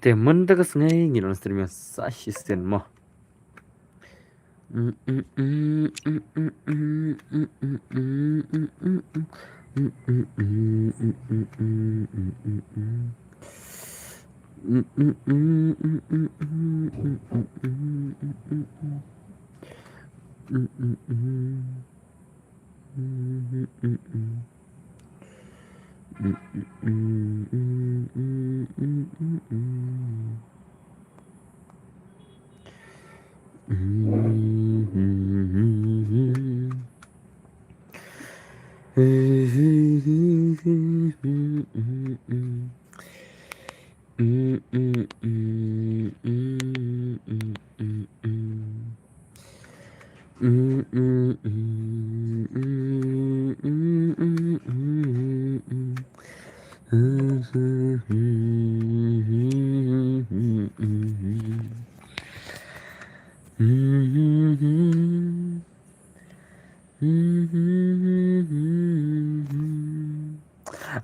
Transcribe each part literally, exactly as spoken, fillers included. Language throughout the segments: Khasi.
Te mynta ka sngi ngin wan stream ïa sa shisien mo.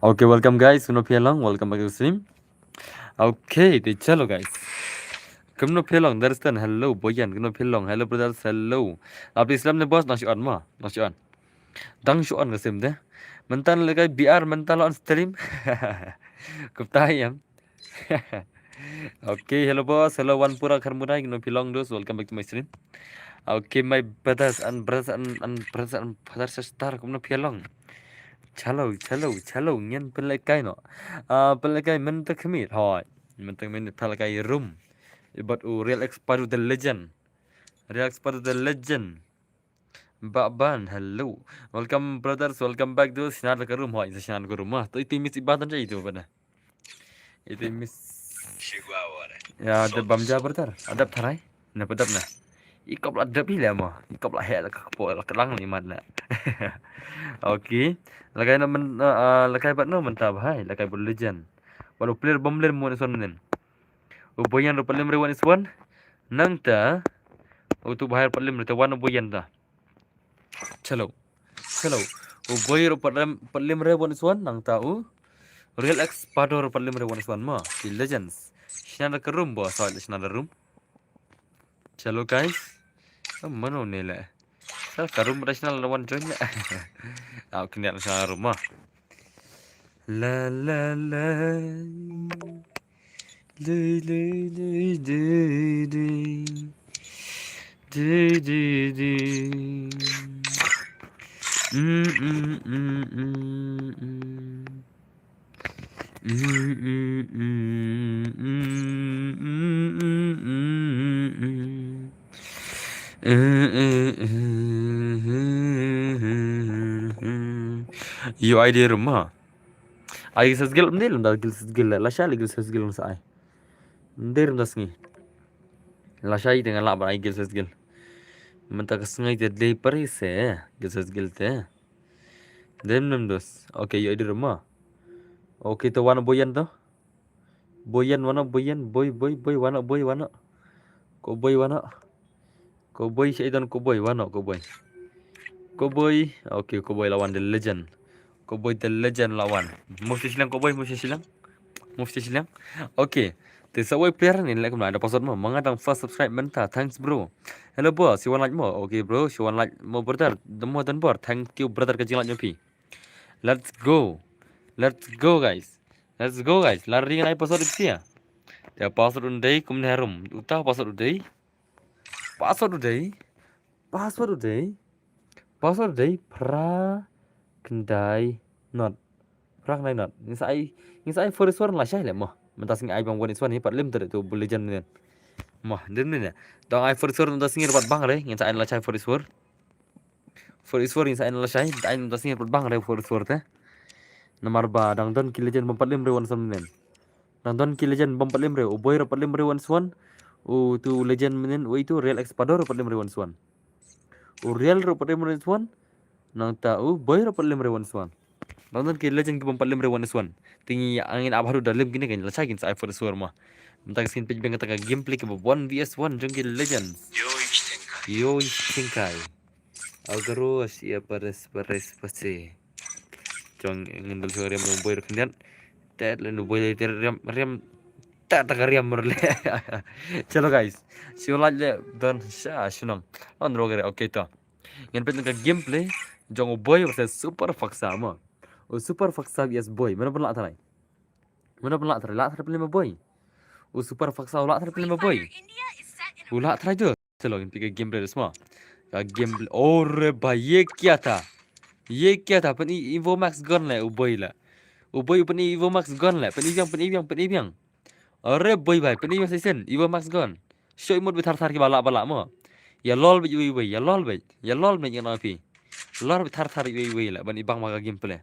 Okay, welcome guys. Kumno phi long? Welcome back to stream. Okay, te chalo guys. Kumno phi long? Darstan, hello. Boyan, kumno phi long? Hello brothers, hello. Apli Islam ne boss, nang shu on mo, nang shu on. Dang shu on ka sim te. Mynta lehkai B R, mynta la on stream. Kumta ïam. Okay, hello boss, hello Wanpura Kharmurai, kumno phi long dos, welcome back to my stream. Okay, my brothers and brothers and, and brothers and brothers sister, kumno phi long? Chalo, chalo, chalo, ngin pynlehkai noh. Ah, pynlehkai mynta khmih, hoi. Mynta khmih pynlehkai room. Bad u Real X Padu the legend. Real X Padu the legend. Ba ban, hello. Welcome brothers, welcome back to Sinar ka room, hoi, Sinar ka room. Ah, to iti miss ibadan ja itu bana. Iti miss. Ya, da bam ja brother. Adap tharai. Na padap na. I kop la dap hi le mo. I kop la he la ka po la ka lang ni mat na. Okay. Lehkai na men, ah, lehkai bad no mynta bhai, lehkai bad legend. Walau player bom player mo ni son nen. U Boyan ru palim re wan is one. Nangta. U tu bhai palim re te wan u Boyan ta. Chalo. Chalo. U Boy ru palim, palim re wan is one. Nangta u Real X Pado ru palim re wan is one mo. The legends. Sinar ka room bo, sa sinar ka room. Chalo guys. Mano ne le. Sa ka room da sinar la wan join le. Au kini sinar room mo. La la la. Dee, dee, dee, dee, dee. Dee, dee, dee. Mm, mm, mm, mm, mm. Mm, mm, mm, mm, mm, mm, mm, mm. Eh, eh, eh, eh, eh, eh. U I D room ha. Ai gilsesgil, mdei lum da gilsesgil, la shai gilsesgil sa ai. Mdei lum da sngi. La shai te nga lah ba ai gilsesgil. Mynta ka sngi te dei pari se gilsesgil te. Dem nem dos. Okay, yo di rumah. Okay, to wan Boyan to. Boyan wan, Boyan, Boy, Boy, Boy wan, Boy wan. Ko Boy wan. Cowboy, sha i don Cowboy, wan noh Cowboy. Cowboy, okay, Cowboy la wan the legend. Cowboy the legend la wan. Move sha shiliang Cowboy, move sha shiliang. Move sha shiliang. Okay. Te sa wei player ni leh kumno, ada password mo. Ma nga dang first subscribe mynta. Thanks bro. Hello boss, you want like mo? Okay bro, you want like mo brother. The more than bor. Thank you brother ka jinglike jong phi. Let's go. Let's go guys. Let's go guys. La ring ai password ipsia. Te password un dei kumne harum. Uta password u dei. Password u dei. Password u dei. Password u dei. Phra khyndai not. Phra khyndai not. Ngin sa ai, ngin sa ai four is four la shai le mo. Mynta sngi ai bang one is one ni pat lim tade tu bu legend ni. Mo, dim ni ne. Dang ai four is four mynta sngi pat bang re. Ngin sa ai la shai four is four. Four is four ngin sa ai la shai. Ai mynta sngi pat bang re four is four te. Namar ba dang don ki legend bym pat lim re one is one nen. Dang don ki legend bym pat lim re, u Boy ruh pat lim re one is one. U tu legend mynnin, u itu Real X Pador ruh pat lim re one is one. U Real ruh pat lim re one is one. Nangta u Boy ruh pat lim re one is one. Dang don ki legend ki bym pat lim re one is one. Te ngi angin ap haduh da lim kine kan la shai kin sa ai four is four ma. Mynta ka sien peit beng kata ka gameplay kaba one V S one jong ki legends. Yo Shinkai. Agaros ia pares pares pase. Jong ngin dal song riam u Boy ruh khyndiat. Tet len u Boy le riam riam. ta ta ka riam mur le. Chalo guys. Shu lait le don sha shu nang. On ro gere. Okay to. Ngin peit ka gameplay jong u Boi versus Super Faksa mo. U Super Faksa yes Boi. Mano pun lah try. Mano pun lah try. Lah try pun lima Boi. U Super Faksa lah try pun lima Boi. U lah try je. Chalo, ngin peit ka gameplay sma. Ka gameplay. Ore bhai, ye kya tha? Ye kya tha? Pyn-i Evo Max gun le, u Boi le. U Boi pyn-i Evo Max gun le. Pyn-i biang, pyn-i biang, pyn-i biang. Ore Boi bhai, pyn-i biang sisen, Evo Max gun. Shoi mut bit thar thar ki bala bala mo. Ya lol bit wei wei, ya lol bit. Ya lol bit ngan phi. Lol bit thar thar wei wei le, ban i bang ma ka gameplay.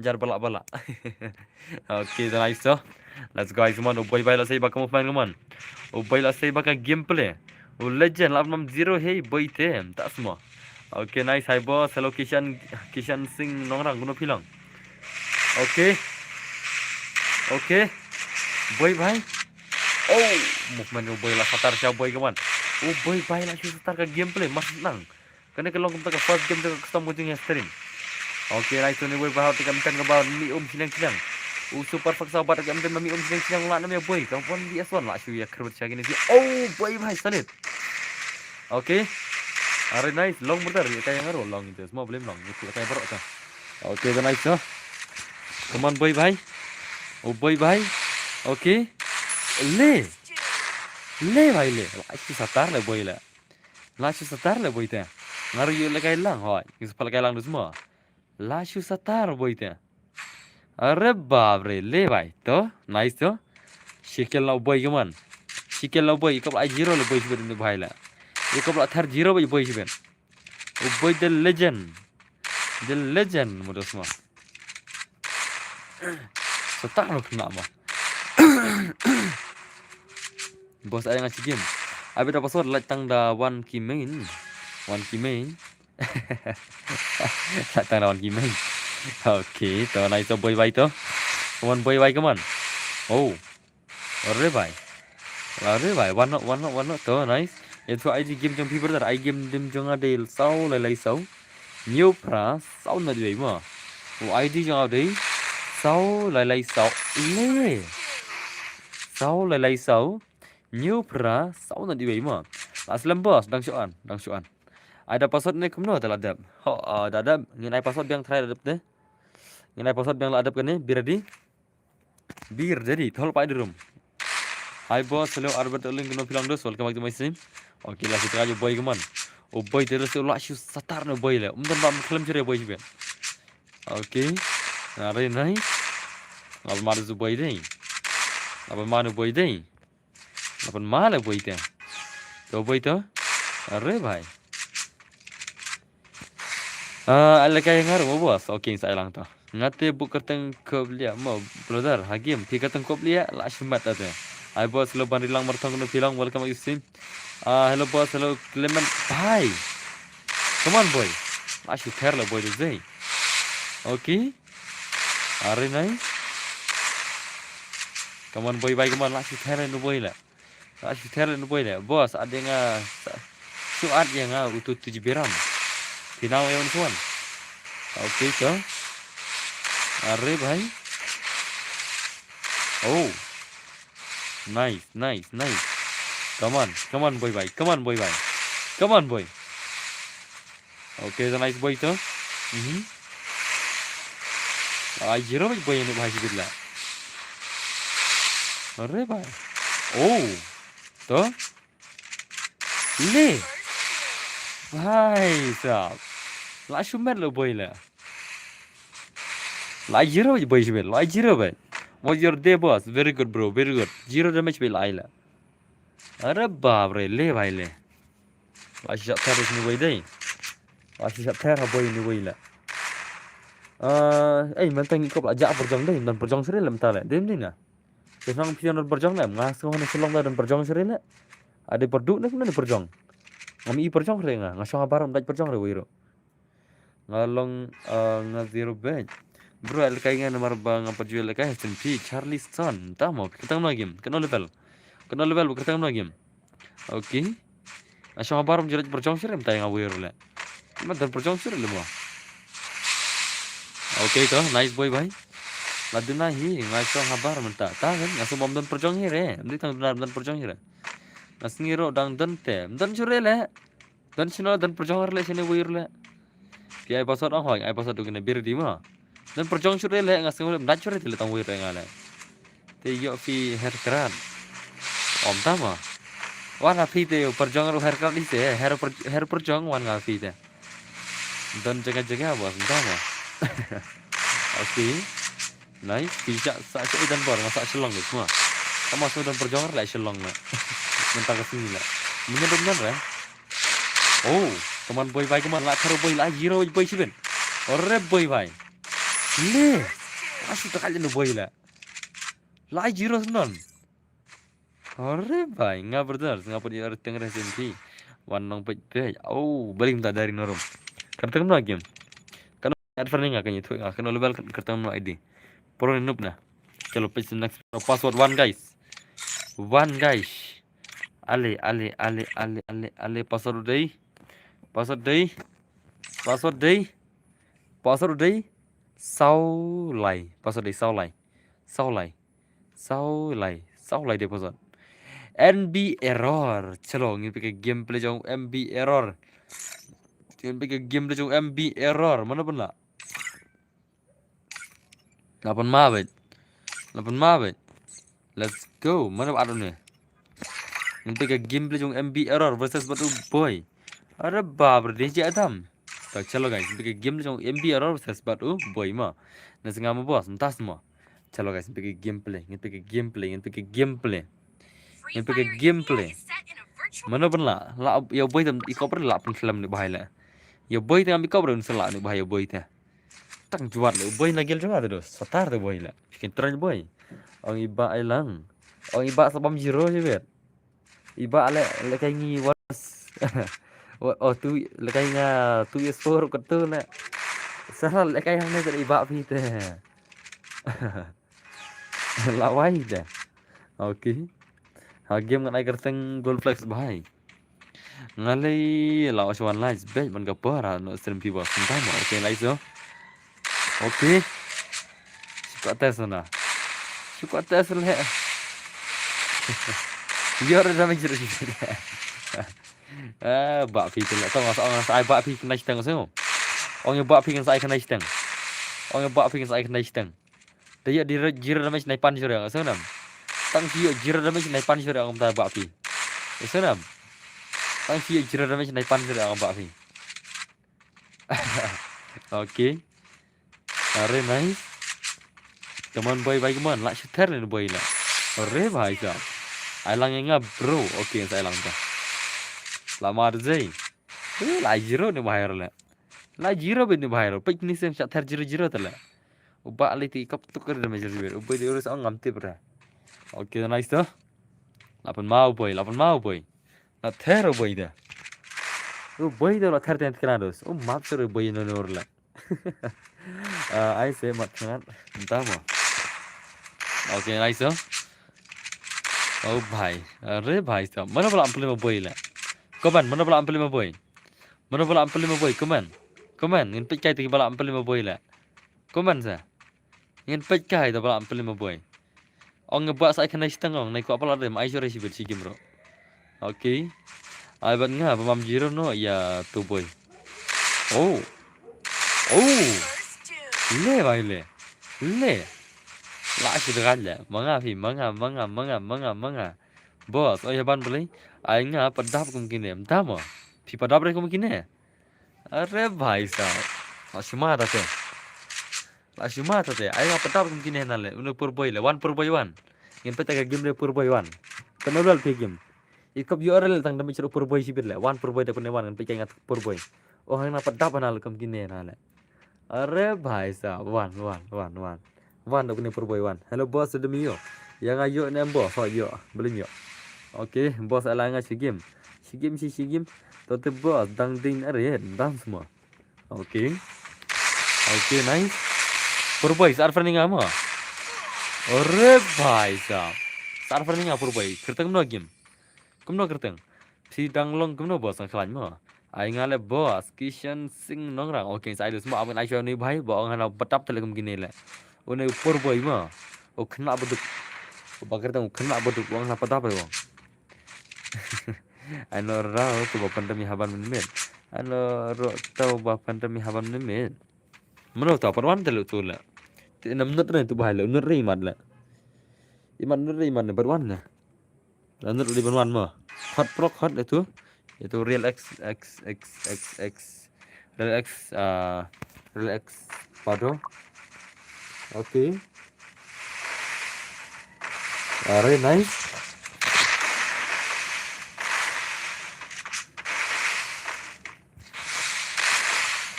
Jar bala bala. Okay, the nice to. Let's go, guys, man. U Boi bhai la sei ba ka movement, man. U Boi la sei ba ka gameplay. U legend la nam zero hey Boi te. Ta sma. Okay, nice. Hi boss. Hello Kishan, Kishan Singh Nongrang, kuno phi long. Okay. Okay. Boi bhai. Oh, movement u Boi la satar sha Boi ka man. U Boi bhai la shu satar ka gameplay mas nang. Kane ka long kumta ka first game te ka custom coaching history. Okay, nice to ni Boi bhai, te kam ten ka ba mi um silang silang. U Super Faksa ba te kam ten mi um silang silang la nam ya Boi. Ka pon di aswan la shu ya khrut sha kini si. Oh, Boi bhai solid. Okay. Are nice, long brother, ka yang aro long itu. Semua boleh long. Itu ka yang barok ta. Okay, the nice to. Come on Boi bhai. Oh Boi bhai. Okay. Le. Le bhai le. La shu satar le Boi le. La shu satar le Boi te. Ngar yu le kai lang hoi. Ngi shu pal kai lang dus mo. La shu satar Boi te. Are bap re, le bhai. To, nice to. Shikel na u Boi ka man. Shikel na u Boi, ikop la zero le Boi shibet ni bhai la. Ikop la thar zero Boi Boi shibet. U Boi the legend. The legend mo dos mo. Satar lo kena mo. Boss ai nga chi game. Abi da password lait tang da one key main. One key main. Lait tang da one key main. Okay, to nice to Boi bhai to. Come on Boi bhai, come on. Oh. Are bhai. Are bhai. One not, one not, one not. To nice. Itu ai di game jong phi brother. Ai game dim jong adil. Sau lai lai sau. New pra. Sau na di mo. U I D jong adil. Sau lai lai sau. Le. Sau lai lai sau. New pra. Sau na di mo. La slem boss. Dang shuan. Dang shuan. Ai da password ne kumno ta la dep. Ho, ah, da dep. Ngin ai password biang try da dep de. Ngin ai password biang la dep kane. Be ready. Be ready. Thol pai di room. Hi boss, hello Albert Oling, kuno phi long dos, welcome back to my stream. Okay, la sitra jo Boi ka man. U Boi te la shu satar no Boi le. Um don ba khlem chere Boi shibet. Okay. Are nice. Ngap mar su Boi dei. Ngap mar no Boi dei. Ngap mar le Boi te. To Boi to. Are bhai. Ah, ala kai ngar mo boss. Okay, sa lang to. Ngate bu kerteng kop lia mo brother. Hagim, phi kerteng kop lia la shimat ate. Hi boss, hello Banri lang Marthong, kuno phi long, welcome back to stream. Ah, hello boss, hello Clement. Bhai. Come on Boi. La shu ther la Boi today. Okay. Are nice. Come on Boi bhai, come on, la shu ther no Boi la. La shu ther no Boi la. Boss, at nga. Shu at nga utu tu jibiram. Phi nang ya un kuan. Okay to. Are bhai. Oh. Nice, nice, nice. Come on, come on Boi bhai. Come on Boi bhai. Come on Boi. Okay, the nice Boi to. Mhm. Ai zero Boi, Boi ni bhai shibit la. Are bhai. Oh. To. Le. Bhai sahab. La shu met lo Boi la. La zero Boi shibit. La zero Boi. What's your day boss? Very good bro. Very good. Zero damage Boi la ai la. Are bap re, le bhai le. La shisha ther ni Boi dei. La shisha ther ha Boi ni Boi le. Ah, ei, mentang ikop la ja perjong dei, don perjong sri le mentale. Dem dei na. Te nang phi don perjong le, nga sngewbha ne shlong da don perjong sri le. Ade perdu ne kena ne perjong. Ngam i perjong re nga, nga shong habar ngam dait perjong re wei ro. Nga long, ah, nga zero badge. Bro, el kai nga namar ba nga pat ju el kai hasten pi Charlie Stone. Ta mo, kita mna game. Kena level. Kena level, kita mna game. Okay. Nga shong habar ngam ju dait perjong sri, mta nga wei ro le. Ma don perjong sri le mo. Okay to, nice Boi bhai. La duna hi, nga shong habar mynta. Ta kan, nga sngewbha ym don pyrjong hi re. Ym dei tang duna ym don pyrjong hi re. Nga sngew ruh dang don te. Ym don shuh re le. Don shano, don pyrjong re le, shane wei re le. Phi ai password ong hoi, ai password du kane bir di ma. Don pyrjong shuh re le, nga sngew ym don shuh re te le tang wei re nga le. Te ïoh phi hair card. Ym tama. Wan ha phi te pyrjong ruh hair card di te, hair pyr-, hair pyrjong wan ha phi te. Don jaka jaka bos, ym tama. Okay. Nice, phi sa sa sa i don bor, nga sa Shillong ni semua. Ka ma semua don pyrjong re la Shillong la. Mynta ka sngi la. Mynta don nan re. Oh, ka man boi bai, ka man la thar boi la zero boi shibit. Ore boi bai. Le. Asu ta kali no boi la. La zero non. Ore bai, nga brother, nga put ïa teng re sen phi. Wan nong peit peit. Oh, balik mynta dari norum. Kyrteng no game. Kan at far ni nga kan ïathuh nga kan level kyrteng no I D. Pro ni nup na. Chalo peit next password one guys. One guys. Ale, ale, ale, ale, ale, ale, password dei. Password dei. Password dei. Password dei. Saw lai. Password dei saw lai. Saw lai. Saw lai. Saw lai dei password. N B error. Chalo, ngin peit ka gameplay jong N B error. Ngin peit ka gameplay jong N B error. Mano pynlah? La pynma beit. La pynma beit. Let's go. Mano ba at ne? Ngin peit ka gameplay jong N B error versus bad u boi. Are bap re dei je adam. Ta chalo guys, ngin peit ka gameplay jong N B error versus bad u boi ma. Na snga ma boss, mynta ma. Chalo guys, ngin peit ka gameplay, ngin peit ka gameplay, ngin peit ka gameplay. Ngin peit ka gameplay. Mano pynlah, la ïa u boi tam i kop re la pynkhlem ni bahai la. Ïa u boi tam i kop re un sa la ni bahai ïa u boi te. Tang juat le, u boi na gel jong nga te dos. Satar te boi le. Phi kyntrang boi. Ong i ba ai lang. Ong i ba sa bam zero je bet. I ba le, le kai ngi was. Oh, tu le kai nga tu is four ko tu le. Salah le kai hangne te i ba phi te. La wai te. Okay. Ha game ngan ai kyrteng Gold Flex bhai. Nga lei la os wan lai bej ban ka por ha no stream phi bos. Entah mo. Okay, lai so. Okay. Suka test na. Suka test le. Biar dah menjadi. Ah, ba phi tu le. Tong sa ong sa ai ba phi kena siteng so. Ong ba phi kena sa ai kena siteng. Ong ba phi kena sa ai kena siteng. Te ïa di zero damage nai pan sure ang sung nam. Tang si ïa zero damage nai pan sure ang ta ba phi. Sung nam. Tang si ïa zero damage nai pan sure ang ba phi. Okay. Are nice. Kaman boy bai kaman la shither ne boy la. Are bhai sa. Ai lang nga bro. Okay sa ai lang ta. La mar jai. Eh, la zero ne bhai la. La zero bit ni bhai ro. Pek ni sem shah ther zero zero tala. U ba le ti kop tuk kar dama zero zero. U ba di urus ong ngam tip ra. Okay, nice to. Lapan mau boy, lapan mau boy. Na ther boy da. U boy da la ther ten kena dos. U map ser boy no no la. Ah, ai se mat ngat. Entah mo. Okay, nice to. Oh bhai. Are bhai sa. Mana bala ampli ma boy la. Koban, mana bala ampli ma boy. Mano ba la ampli ma boi, comment. Comment, ngin peit kai te ba la ampli ma boi la. Comment sa. Ngin peit kai te ba la ampli ma boi. Ong nga ba sa ai khnai shtang ong, nai kwah pala de, ma ai sure shi bit shi game ro. Okay. Ai bat nga ba mam zero no ïa tu boi. Oh. Oh. Le bai le. Le. La shi de le. Manga phi, manga, manga, manga, manga, manga. Boss, oh ïa ban beli. Ai nga padap kum kine, mta mo. Phi padap re kum kine. Are bhai sahab. La shima ta te. La shima ta te. Ai nga padap kum kine na le. Unu pur boy le. One pur boy one. Ngin peta ka game le pur boy one. Tama lal phi game. Ikop yo re le tang dami churu pur boy shibit le. One pur boy da pune one. Ngin peta nga pur boy. Oh nga padap na le kum kine na le. Are bhai sahab. One, one, one, one. Wan dok ni pur boy wan. Hello boss, demi yo. Yang ayo nem boss, oh yo, belum yo. Okay, boss ala nga shi game. Shi game, shi, shi game. Tote boss, dang ding are, dang semua. Okay. Okay, nice. Pur boy, sar far ninga mo. Are bhai sahab. Sar far ninga pur boy. Kertang no game. Kumno kerteng. Phi dang long kumno boss nga khlaiñ mo. Ai nga le boss, Kishan Singh Nongrang. Okay, sa ai dus mo amin ai shwa ni bhai, bo nga na batap tele kum kine le. Une u por boi mo. U khynnah baduk. U ba kyrteng u khynnah baduk, u ong na padap ïa u. Ano rau to ba pyndem ïa haban mynmiet. Ano rau to ba pyndem ïa haban mynmiet. Mano to pat wan te lu tu la. Te nam nut re tu ba le, nut re imat la. Imat nut re imat ne pat wan la. Lanjut di ban wan mo. Hot prok hot itu. Itu real X X X X X. Real X, ah, real X pado. Oke. Are nice.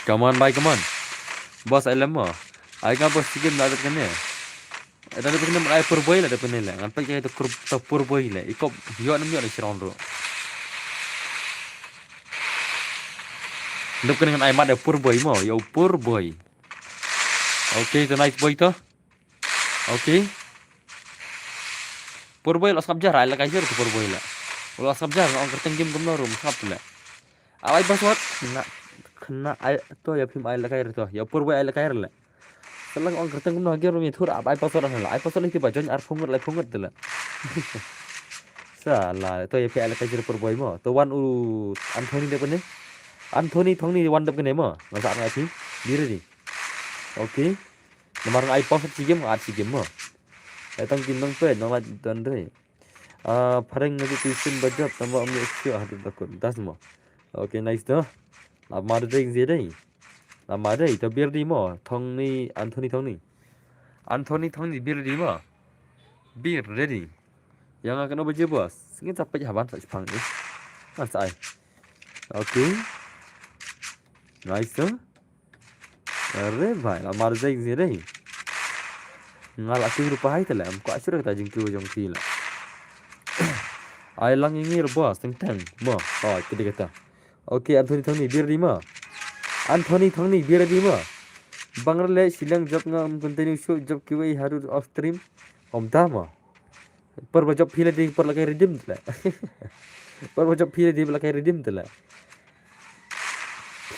Come on, bhai, come on. Boss, ai lem mo. Ai ka boss, sigim na adat kane. Dah dep kena ai por boi la, dep kena la. Ngan pek ïa to por boi la. Ikop ïoh nam ïoh na sirong ro. Dep kena ngan ai mat ïa por boi mo, ïa por boi. Okay, to nice boi to. Okay. Por boi la sngap jar, ai la kai jar to por boi la. La sngap jar, nga ong kyrteng game kumno rum sngap la. Ap ai password. Kena, kena ai to ïa phim ai la kai to. Ïa por boi ai la kai la. Sa la nga ong kyrteng kumno ha game rum ïa thur ap ai password la. Ai password la ki ba join ar phungut lai phungut la. Sa la to ïa phi ai la kai jir por boi mo. To wan u Anthony dep kane. Anthony Thongni wan dep kane mo. Nga sa nga phi. Be ready. Okay. Namar ai password shi game at shi game mo. Ai tang kin nang pe nang la don re. Ah, phareng ngi tu sim ba jop tamba ym ïoh shuh haduh da kut. Das mo. Okay, nice to. La ma dei ngi dei. La ma dei to be ready mo. Thongni, Anthony Thongni. Anthony Thongni be ready mo. Be ready. Ïa nga kano ba je boss. Ngin sa peit haban sa shipang ni. Nga sa ai. Okay. Nice to. Are bhai, la mar zeng zeng dei. Nga la kiew ruh pa hai te la, em kwah shuh kata jingkiew jong phi la. Ai lang ïa ngi ruh boss, teng teng. Mo, oh, kata kata. Okay, Anthony Thongni, be ready mo. Anthony Thongni, be ready mo. Bang rle, shiliang jop nga, em continue show, jop kiwei haduh off stream. Om da mo. Por ba jop phi la dei por la kai redeem te la. Por ba jop phi la dei por la kai redeem te la.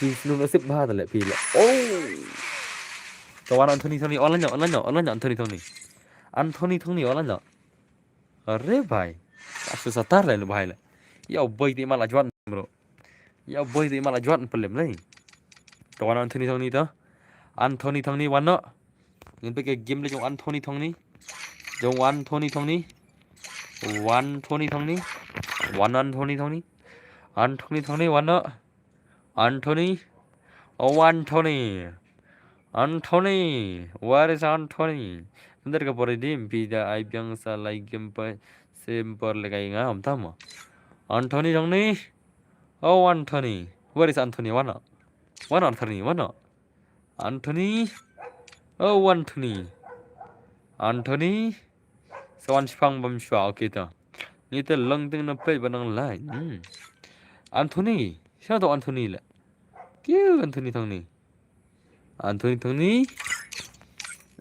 Phi snu nasib bha te la phi la. Oh. To wan Anthony Thongni online no, online no, online no Anthony Thongni. Anthony Thongni online no. Are bhai. Asu satar la bhai la. Ïa boi te ma la jwan bro. Ïa boi te ma la jwan pelem lai. To wan Anthony Thongni to. Anthony Thongni wan no. Ngin peit ka game la jong Anthony Thongni. Jong Anthony Thongni. Anthony Thongni. Wan Anthony Thongni. Anthony Thongni wan no. Anthony. Oh, Anthony. Anthony. Where is Anthony? Ndir ka pori dim pi da ai biang sa lai game pa sem por le kai ngam tamo. Anthony Thongni. Oh, Anthony. Where is Anthony? Wan no. Wan Anthony. Wan no. Anthony. Oh, Anthony. Anthony. Sa wan shipang bam shwa, okay ta. Ngi te long teng na peit ba nang lai. Hmm. Anthony. Sha to Anthony la. Kiew Anthony Thongni. Anthony Thongni.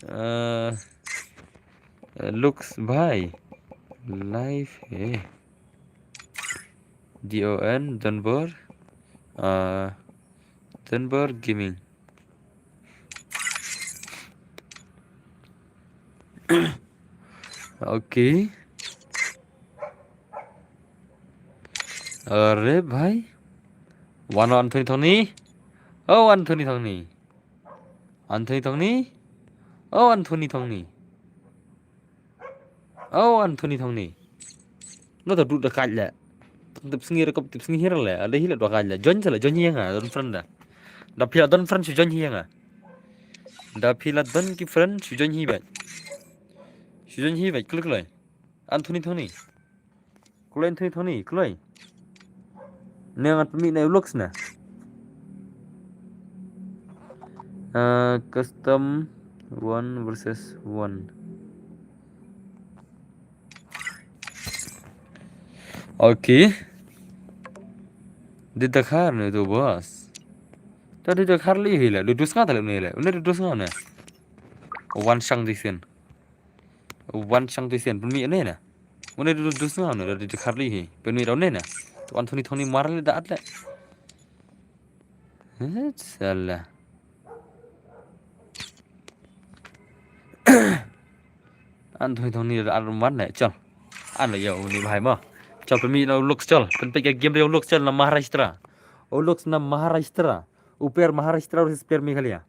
Uh, looks bhai. Live eh. D O N, Donbor. Uh, Donbor Gaming. Okay. Are bhai. Wan no Anthony Thongni. Oh, Anthony Thongni. Anthony Thongni. Oh, Anthony Thongni. Oh, Anthony Thongni. No ta du da kaj le. Tip sngi rekop tip sngi hir le. Ada hi le da kaj le. Join sa le, join hi nga, don friend da. Da phi la don friend shu join hi nga. Da phi la don ki friend shu join hi ba. Shu join hi ba, klik le. Anthony Thongni. Kloi Anthony Thongni, kloi. Ne ngan pynmih na u looks na. Uh, custom one versus one. Okay. Di dakhar ne tu bos. Ta di dakhar li hi la, du dus nga ta le ne la. Une du dus nga ne. Wan shang di sin. Wan shang tu sien pynmih ne na. Une du dus nga ne da di khar li hi. Pynmih da ne na. To Anthony Thongni mar le da at le. Eh, sala. An thong thong ni an man ne chal. An la yo ni bhai mo. Chal pynmih na u Lux chal. Pynpeit ka game re u Lux chal na Maharashtra. U Lux na Maharashtra. U player Maharashtra versus player Meghalaya.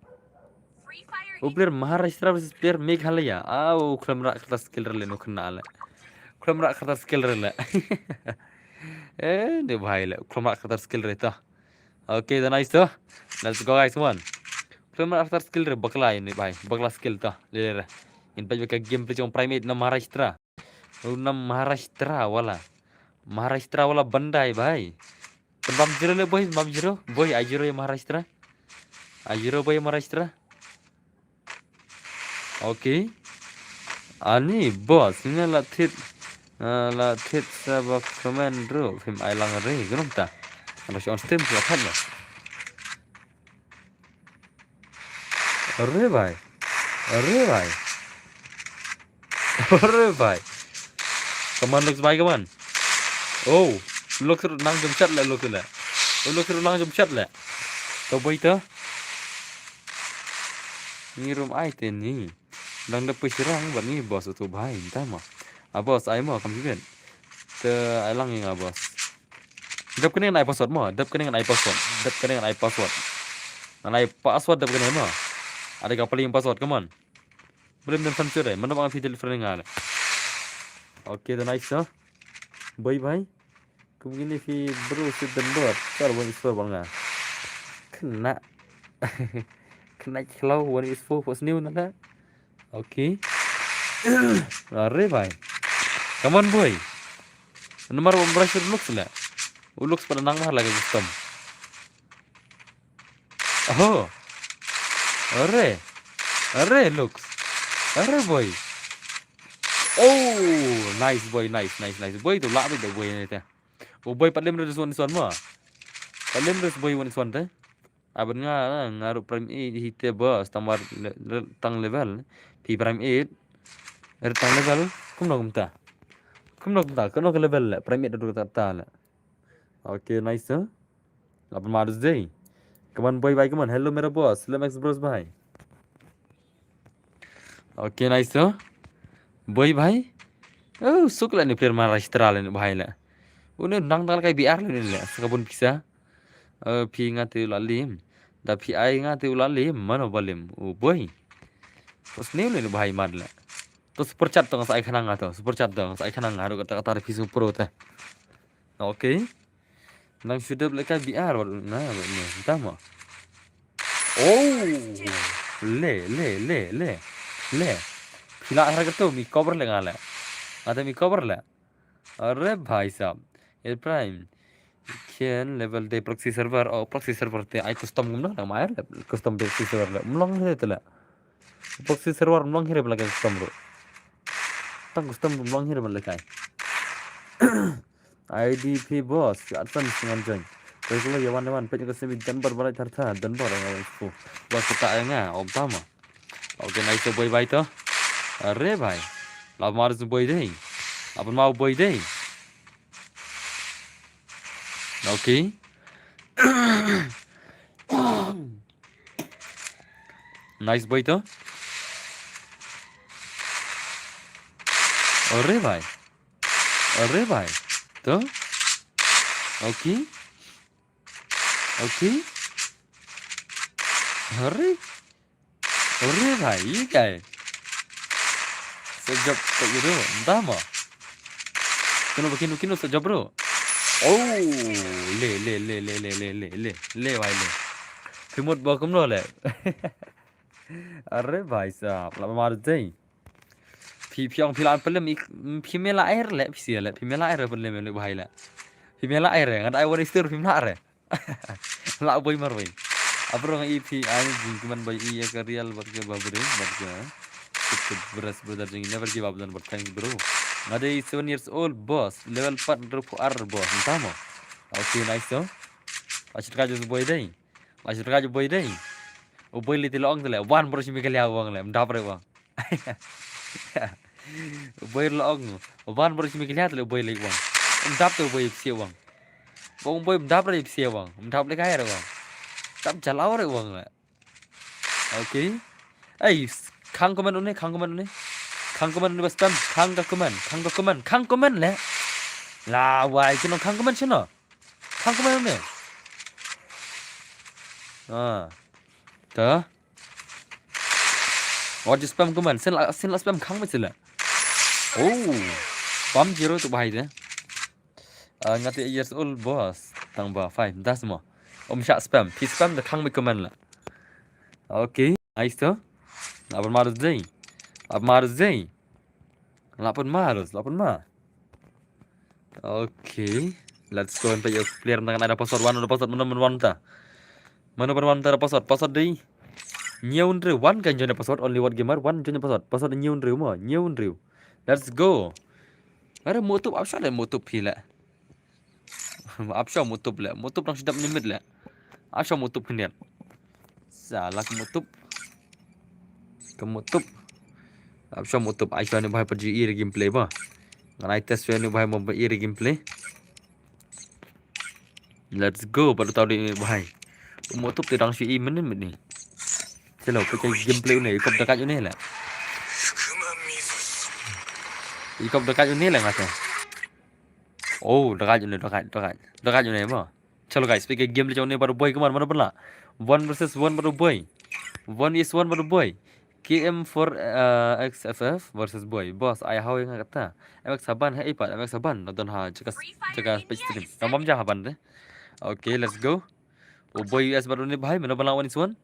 U player Maharashtra versus player Meghalaya. Ah, u khlem rah kata skill re le nu kena le. Khlem rah kata skill re le. Eh, ni bhai le. Khlem rah kata skill re ta. Okay, the nice to. Let's go guys, one. Khlem rah kata skill re bakla ni bhai. Bakla skill ta. Le re. In peit ka game play jong Primate na Maharashtra. U na Maharashtra wala. Maharashtra wala bandai bhai. Pynbam zero le boy, pynbam zero. Boy, ai zero ya Maharashtra. Ai zero boy Maharashtra. Okay. Ani boss, ni la thit, ah, la thit sa ba comment ru, phim ai lang re, gunum ta. Ano on stream sa khat ba. Arre bhai. Arre bhai. Arre bhai. Kaman Lux bhai kaman. Oh, Lux ruh nang jumshat le Lux le. Oh, Lux ruh nang jumshat le. To bhai to. Ni rum ai te ni. Dang da pyrshang ba ni boss tu bhai, nta ma. A boss ai mo kam jibet. Te ai lang ing a boss. Dep kane ngan ai password mo, dep kane ngan ai password, dep kane ngan ai password. Ngan ai password dep kane mo. Ada ka paling password, come on. Belum dan fan sure, mana bang fi del friend ngal. Okay, the nice to. Bye bye. Kum gini fi bro sit dan bot. Sar wan isfor bang nga. Kena. Kena klau wan isfor fos new nala. Okay. Arre bhai. Come on boy. Namar wan brush u Lux le. U Lux pada nang mahal lagi custom. Oh. Arre. Arre Lux. Arre boy. Oh, nice boy, nice, nice, nice. Boy tu lah bit boy ni te. Oh boy pat lem res one is one ma. Pat lem res boy one is one te. Aban nga, nga ruh prime eight hi te boss, tang war le-, le-, tang level. Phi prime eight. Er tang level. Kumno kumta. Kumno kumta, kumno ka level le. Prime eight adu ta, ta le. Okay, nice, huh? Lapan Mother's Day. Come on, boy, bhai, come on. Hello, mera boss. Hello, Max Bros, bhai. Okay, nice, huh? Boy, bhai. Oh, suk la ni player Maharashtra le ni bhai le. Une nang dal kai B R le ni le. Sakabun pisa. Eh, phi nga te u la lim. Da phi ai nga te u la lim. Mano ba lim. Oh, boy. Terus ni le ni bhai mad le. To super chat to nga sa ai khanang nga to. Super chat to nga sa ai khanang nga. Ru kata kata phi su pro te. Okay. Nang shu dep lehkai B R wat na, wat na, entah mo. Oh. Le, le, le, le. Le. Phi lah hara kato, mi cover le nga le. Nga te mi cover le. Are bhai sahab. Air Prime. Kien level de proxy server, oh, proxy server te ai custom kumno, na mai le. Custom proxy server le. Mlong le te le. Proxy server mlong hire bla custom ru. Tang custom mlong hire bla kai. I D P boss, ya san singan join. Regular ya wan wan pet ka semi janbar barai thartha, janbar nga wan spu. Wan puta nga, om tama. Okay, nice boy bhai to. Are bhai. Lap mar boy dei. Apan mau boy dei. Okay. Nice boy to. Are bhai. Are bhai. To. Okay. Okay. Are. Are bhai, ye kya hai? Sa job ka iro, entah mo. Kino ba kino, kino sa job bro. Oh, le, le, le, le, bhai, le. Phi mut ba kumno le. Are bhai sahab, la mar dei. Phi, phi ong phi la pylem, phi me la air le, phi sia le, phi me la air pylem le bhai le. Phi me la air, nga dei wan istur phi me la air. La boi mar boi. Apro nga i phi ai jingkmen boi i ya ka real bad ka babri, bad ka. Sip sip bras brother jing never give up dan, but thanks bro. Nga dei seven years old boss, level pat ru pu ar boss, entah mo. Okay, nice to. Lashit ka jus boi dei. Lashit ka jus boi dei. U boi li ti long tele, wan bro simi kelia wang le, mdap re wang. Boi long. Wan bro simi kelia tele boi li wang. Mdap te boi psi wang. Bong boi mdap re psi wang. Mdap le kai re wang. Dap jalau re wang le. Okay. Ei, khang comment une, khang comment une. Khang comment ne ba spam, khang ka comment, khang ka comment, khang comment le. La wai kino khang comment shino. Khang comment ne. Ah. Ta. Wat ju spam comment, sien la, sien la spam khang ba sila. Oh. Bam zero tu bahai de. Ah, nga te years old boss. Tang ba five. Das mo. Om sha spam. Pi spam da khang ba comment la. Okay. Nice to. Lapan marus dei. Lapan marus dei. Lapan marus, lapan ma. Okay. Let's go and play your player tang ada password one, ada password mana mana ta. Mana mana ta ada password, password dei. Nyew ndri one kan join password, only one gamer, one join password. Password nyew ndri mo, nyew ndri. Let's go. Ada mutup apa sala mutup pila. Ap sha mutup le. Mutup nang sidap nimit le. Ap sha mutup khyndiat. Sala ka mutup. Ka mutup. Ap sha mutup. Ai sha ni bahai pa ji i re gameplay ba. Ngan ai test sha ni bahai mo ba i re gameplay. Let's go. Ba tau di ni bahai. Ka mutup ti dang shu i minit minit ni. Chalo, pa gameplay une. Ikop dekat une le. Ikop dekat une le ngate. Oh, dekat une, dekat, dekat. Dekat une mo. Chalo guys, pika game le jong ne bad u boi, come on, mano pynlah. One versus one bad u boi. One is one bad u boi. K M four, uh, X F F versus boi. Boss, ai hau nga kata. M X Haban, hey pat, M X Haban. Nonton ha, jaka, jaka page stream. Nang bam ja Haban de. Okay, let's go. U boi U S bad u ne bahai, mano pynlah one is one.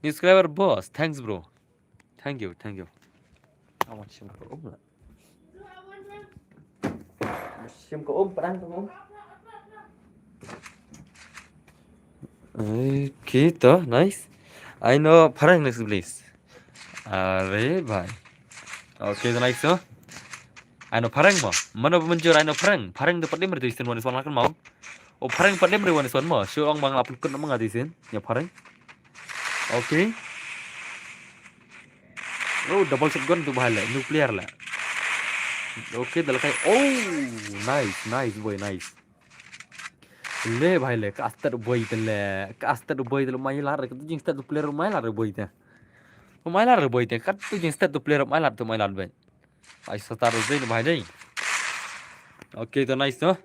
New subscriber, boss. Thanks, bro. Thank you, thank you. Awan shim ka um la. Shim ka um, padang ka um. Okay, to, nice. Ai no phareng next, please. Are bhai. Okay, to, nice to. Ai no phareng mo. Mano ba mynjur ai no phareng. Phareng to padim re to istin wan iswan lakan mau. O phareng padim re wan iswan mo. Shu ong bang apun kun mang ati sin. Ya phareng. Okay. Oh, double shotgun tu bahai le, nuclear le. Okay, dah lekai. Oh, nice, nice boy, nice. Le bahai le, ka astat boy te le, ka astat boy te le mai lar, ka tu jing stat player mai lar boy te. Mai lar boy te, ka tu jing stat player mai lar tu mai lar boy. Ai star boy bahai dei. Okay, to nice to.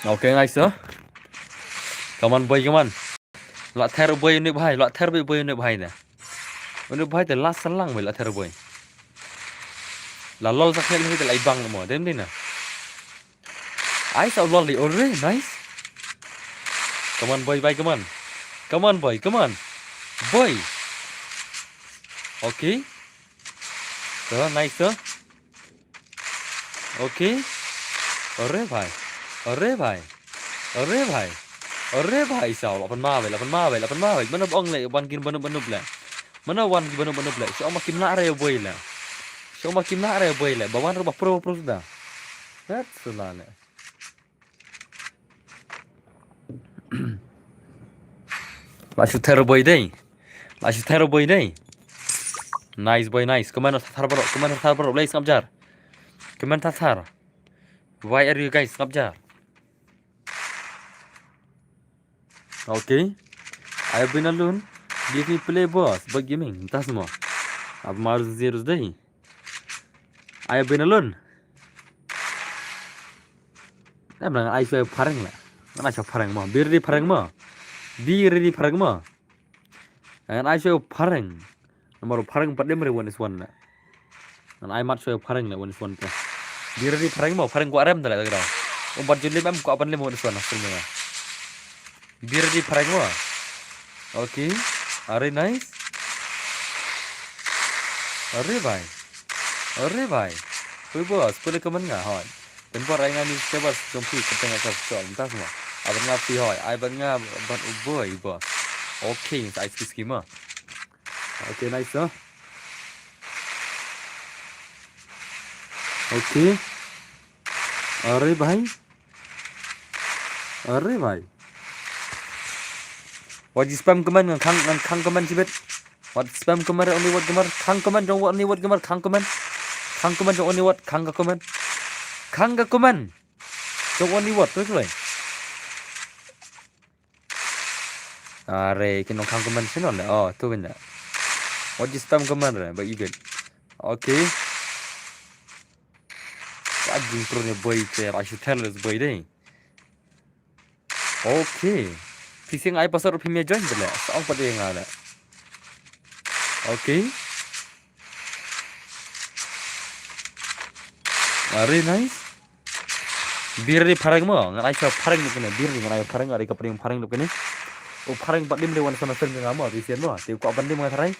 Okay, nice, huh? Come on, boy, come on. Lah ther boy ni bhai, lah ther boy ni bhai da. Ni bhai da lah selang boy lah ther boy. Lah lol sak ni da lah ibang mo, dem dina. Ai sa lol di, ore, nice. Come on, boy, bhai, come on. Come on, boy, come on. Boy. Okay. To, nice, to. Okay. Ore bhai. Ore bhai. Ore bhai. Ore bhai, sa, lapan ma bhai, lapan ma bhai, lapan ma bhai. Mana bong le, ban kin banu banu ble. Mana wan kin banu banu ble. Shu ma kim la re boy le. Shu ma kim la re boy le. Ba wan ro ba pro pro da. That's la le. Lah shu ther boy dei. Lah shu ther boy dei. Nice boy, nice. Kemana thar bro? Kemana thar bro? Lei sngap jar. Kemana thar? Why are you guys sngap jar? Okay. Ayo bin alun. Give me play boss. Bad gaming. Entah semua. Apa marus zero dei. Ayo bin alun. Em nang ai shu phareng la. Ngan ai shu phareng mo. Be ready phareng mo. Be ready phareng mo. Ngan ai shu phareng. Nomor phareng pat dem re one is one la. Ngan ai mat shu phareng la one is one te. Be ready phareng mo, phareng ko arem te la ta grau. Um bat jun lim em ko apan lim one is one la. Be ready phareng mo. Okay. Are nice. Are bhai. Are bhai. Hui boss, pule kaman nga hoi. Pynbor ai nga ni subscribers jong phi kyrteng nga ka shol mynta semua. Aban nga phi hoi, ai ban nga ban u boy boss. Okay, sa ai ski ski ma. Okay, nice, huh? Okay. Are bhai. Are bhai. Waji spam comment ngan khang ngan khang comment sibit. What spam comment, only what gamer? Khang comment, jong what, only what gamer? Khang comment. Khang comment, jong only what? Khang ka comment. Khang ka comment. Jong only what? Terus lai. Are, kin nong khang comment sino le. Oh, tu benda. What you spam comment re, ba ibet. Okay. Ka jingpro ne boy te, I should tell this boy dei. Okay. Phi sing ai password phi me join de le. Sa ong pat de nga le. Okay. Are nice. Bir ri phareng mo, ngan ai sha phareng luk kane, bir ri ngan ai phareng, are ka phareng phareng luk kane. U phareng pat dim de wan sana seng nga mo, ti sien mo, ti kwah ban dim nga tharai.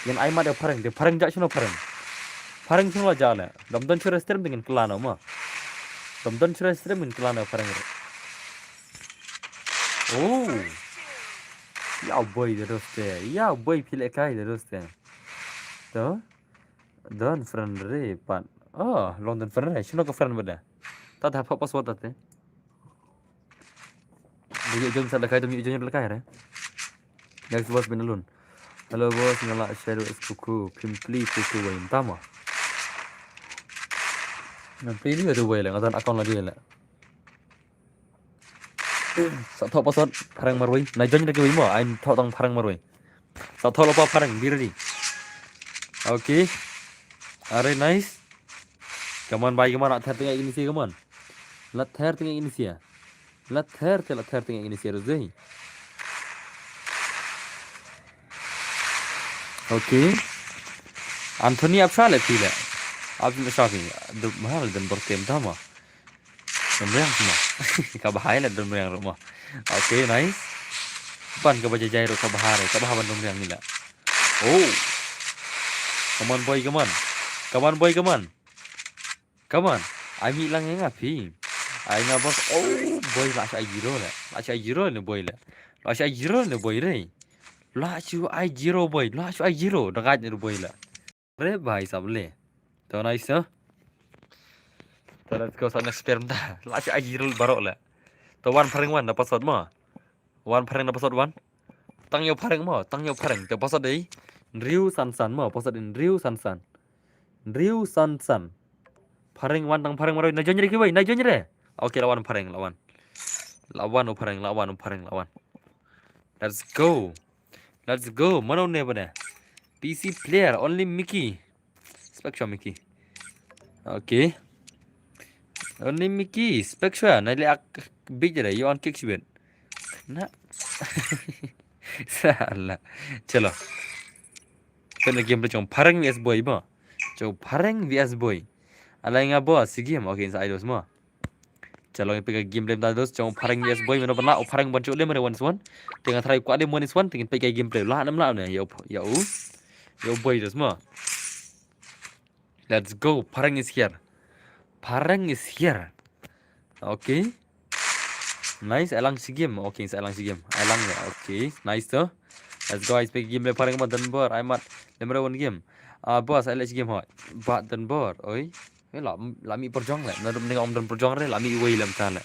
Ngan ai mat de phareng, de phareng ja shino phareng. Phareng shino ja le. Dam don shure stream dengan kelana mo. Dam don shure stream dengan kelana phareng re. Oh. Ya boy de doste. Ya boy pile kai de doste. To. Don friend re pat. Oh, long don friend re. Shino ka friend bada. Ta da pa password ta te. Dia jom sa da kai tu mi jom da kai re. Next boss bin alun. Hello boss, nga la shadow is kuku. Pimpli kuku wa intama. Pimpli tu wa le, nga don account la dia le. Sa thoh password phareng marwei. Na join da kiwei mo, ai thoh tang phareng marwei. Sa thoh lo pa phareng, bir ri. Okay. Are nice. Come on, bhai, come on, la ther tengah ini sia, come on. La ther tengah ini sia. La ther te, la ther tengah ini sia, Rosdei. Okay. Anthony ap sha le phi le. Ap sha phi. Du mahal dan bertem tama. Dum riang semua. Ka bahai la dum riang ruh mo. Okay, nice. Ban ka ba jajai ruh ka bahar, ka bahar ban dum riang ni la. Oh. Come on boy, come on. Come on boy, come on. Come on. Ai mi lang nga phi. Ai nga boss. Oh, boy la sha ai zero la. La sha ai zero ne boy la. La sha ai zero ne boy re. La sha ai zero boy. La sha ai zero. Dagat ne boy la. Re bhai sab le. To nice, no? To let's go sa next player mynta. La sha ai rul barok le. To wan phareng wan da password mo. Wan phareng da password wan. Tang yo phareng mo, tang yo phareng. To password dei. Nriu san san mo, password dei nriu san san. Nriu san san. Phareng wan tang phareng marwei na join re kiwei, na join re. Okay, la wan phareng, la wan. La wan u phareng, la wan u phareng, la wan. Let's go. Let's go. Mano ne bane. P C player, only Mickey. Spek sha Mickey. Okay. Only Mickey, spek sha na le ak bit jare, you on kick shibit. Na. Sala. Chalo. Pynlong game jong phareng V S boy mo. Jong phareng V S boy. Alai nga bo si game. Okay, sa idos mo. Chalo, ngi peit ka game lem da dos jong phareng V S boy, mano pynlah u phareng ban shu lem re one is one. Te nga try kwah lem one is one, te ngin peit ka game play. Lah nam lah ne, ya u, ya u. Ya u boy dos mo. Let's go, phareng is here. Phareng is here. Okay. Nice, alang si game. Okay, sa alang si game. Alang ya. Okay, nice to. Let's go, guys, peit ka game play phareng mo dan bor. Ai mat. Lem re one game. Ah, boss, ai leh si game ho. Bat dan bor. Oi. Eh, la, la mih pyrjong le. Naduh mynne ong don pyrjong re, la mih wei lem ta le.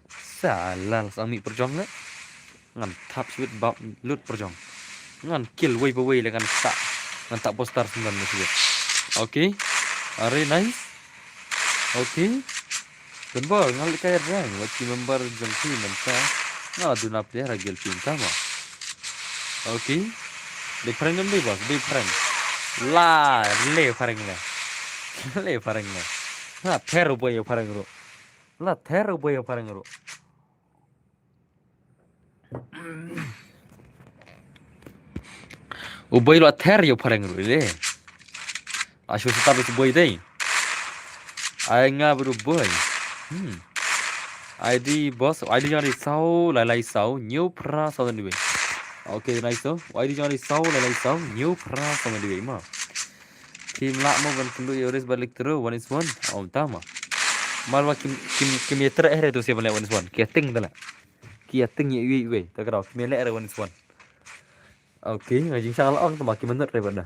Sa la, la sa mih pyrjong le. Ngan thap sweet bap lut pyrjong. Ngan kill wei pa wei le ngan tak. Ngan tak poster sembilan le sweet. Okay. Are nice. Okay. Don bor, ngan leh kai rang. Wat ki member jong ki mynta. Nga duna player agil pin tama. Okay. Dei phareng ngam dei bos, dei phareng. La, le phareng le. Le phareng le. La ther u boy phareng ruh. La ther u boy phareng ruh. U boy la ther u phareng ruh le. Ashu setar u boy dei. Ai nga bru boy. Hmm. I D boss, I D jong ri saw, lai lai saw, new pra saw dan diwe. Okay, nice to. I D jong ri saw, lai lai saw, new pra saw dan diwe ma. Kim lah mo ban kundu yoris balik teru, one is one. Om tama. Malwa kim, kim, kim yeter eh re tu siapa le one is one. Keting tala. Ki ating ïa iwei iwei. Ta kra ki mele era one is one. Okay, nga jingshang la ong tama ki menut re bad na.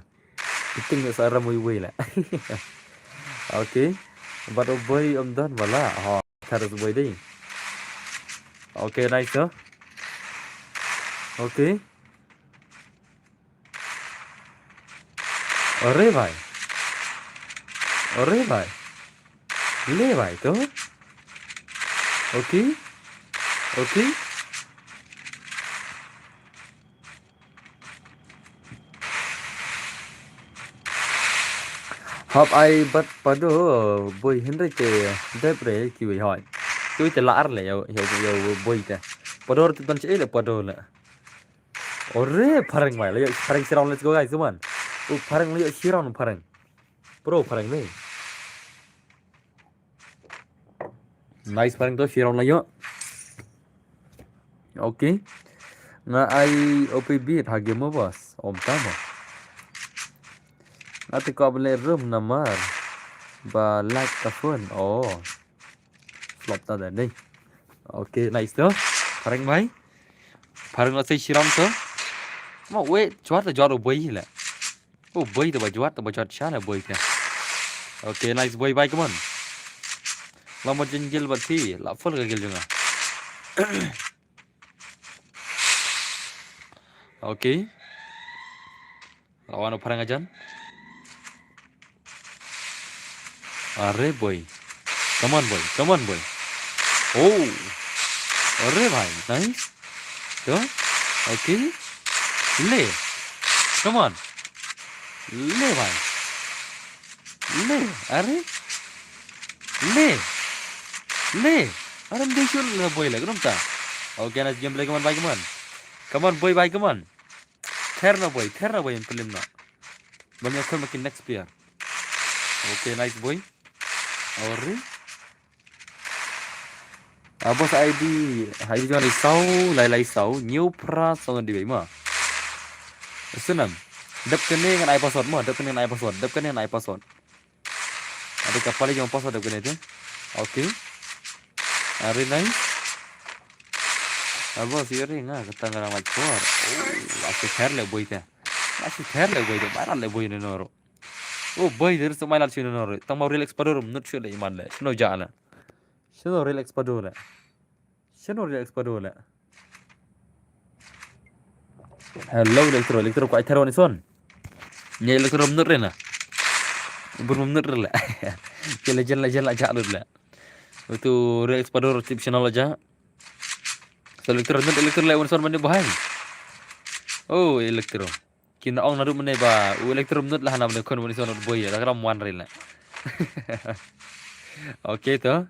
Ki ting sa ram iwei la. Okay. Bad u boy um don bala. Ha, thar u boy dei. Okay, nice to. Okay. Arre bhai. Arre bhai. Le bhai to. Okay. Okay. Hap ai bad pado boi hynrei te dep re kiwei hoi. Kiwei te la ar le ïa, ïa, ïa boi te. Pado te ban che le pado le. Ore phareng mai le ïa phareng sirong, let's go guys, come on. U phareng le ïa sirong phareng. Pro phareng ne. Nice phareng to sirong la ïa. Okay. Nga ai O P B ha game mo boss. Om tama. Nga te ko bele room namar ba lag ka phone. Oh. Flop ta da dei. Okay, nice to. Phareng bhai. Phareng la sei sirong to. Ma we jwar ta jwar u boi le. U boi ta ba jwat ta ba jwat sha le boi ka. Okay, nice boi bhai, come on. La mo jin gil ba thi la full ka gil jong nga. Okay. La wan u phareng ajan. Are boi. Come on boi. Come on boi. Oh. Are bhai. Nice. Go. Okay. Le. Come on. Le bhai. Le. Are. Le. Le. Are mdei shul le boi le. Krum ta. Okay, nice game play. Come on bhai. Come on. Come on boi bhai. Come on. Ther na boi, ther na boi, yn pynlem na. Ban ïa khun ma ki next player. Okay, nice boi. Ori. Ah, boss I D, I D jong i saw, lai lai saw, new pra song di bai ma. Sunam. Dep kane ngan ai password ma, dep kane ngan ai password, dep kane ngan ai password. Ada ka pali jong password dep kane te. Okay. Are nai. Abo si ring ah, kata ngarang lait por. Oh, la si ther le boi te. La si ther le boi te, barat le boi ne noro. Oh, boi te, so mai la si ne noro. Tang mau relax padur, mnut shu le iman le. Shino ja le. Shino relax padur le. Shino relax padur le. Hello, Electro, Electro, kwai ther wan ison. Nia Electro mnut re na. Bur mnut re le. Ke legend, legend la ja lut le. Itu relax padur tip channel aja. So Electro mnut, Electro le wan ison mane bahai. Oh, Electro. Kina ong naduh mynne ba u Electro mnut la hana mynne khun mynne sonot boi la kram wan rila. Okay to.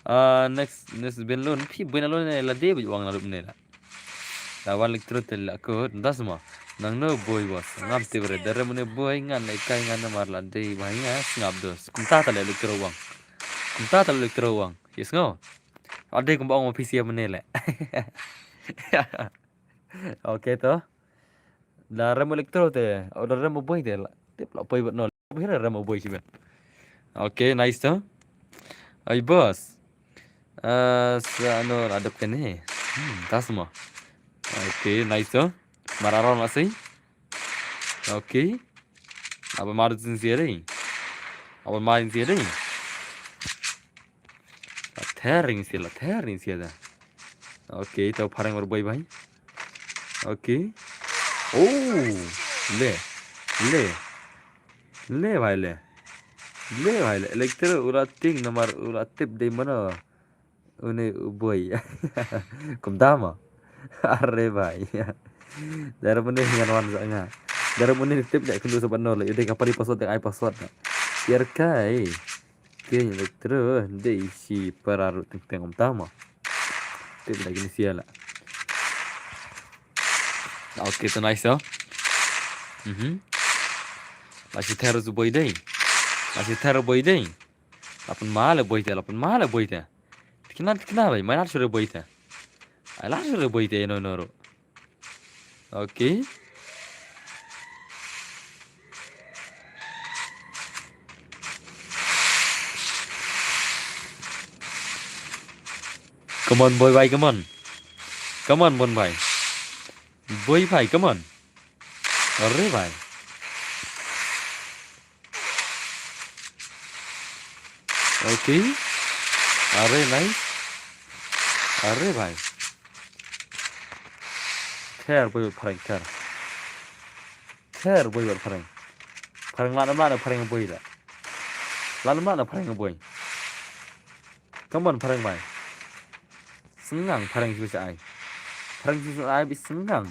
Ah, next, next ben lun phi boi na lun ne la de boi ong naduh mynne la. La wan Electro te la ko das ma. Nang no boi boss. Ngam te bre dare mynne boi ngan ne kai ngan ne mar la de bai nga sngap dos. Kumta ta le Electro wang. Kumta ta le Electro wang. Yes ngo. Ade kumba ong ma P C mynne le. Okay to. Da rem Electro te, o da rem boi te la. Tip la poi bat no. Boi rem boi si ben. Okay, nice to. Ai boss. Eh, sa no adep kene. Hmm, tas mo. Okay, nice to. Mararon la si. Okay. Apa mar sin si dei. Apa mar sin si dei. La thering si, la thering si da. Okay, to phareng bar boi bai. Okay. Oh, le. Le. Le bai le. Le bai le. Electro ula ting namar ula tip dei mano. Une u boi. Kumta mo. Are bai. Dara mune ngan wan sa nga. Dara mune tip dei kundu sabat no le. Ide ka pari password dei ai password. Biar kai. Kei Electro dei si pararu teng teng kumta mo. Tip lagi ni sia la. Okay, to nice to. Mhm. La si ther su boi dei. La si ther boi dei. La pun ma le boi te, la pun ma le boi te. Tikna tikna bai, mai na sure boi te. Ai la sure boi te no no ro. Okay. Come on, boi bai, come on. Come on, bon bai. Boi bai, come on. Arre bai. Okay. Arre, nice. Arre bai. Ther boi phareng ther. Ther boi phareng. Phareng lah nam lah na phareng boi la. Lah nam lah na phareng boi. Come on, phareng bai. Sngang phareng shu sa ai. Phareng shu sa ai bi sngang.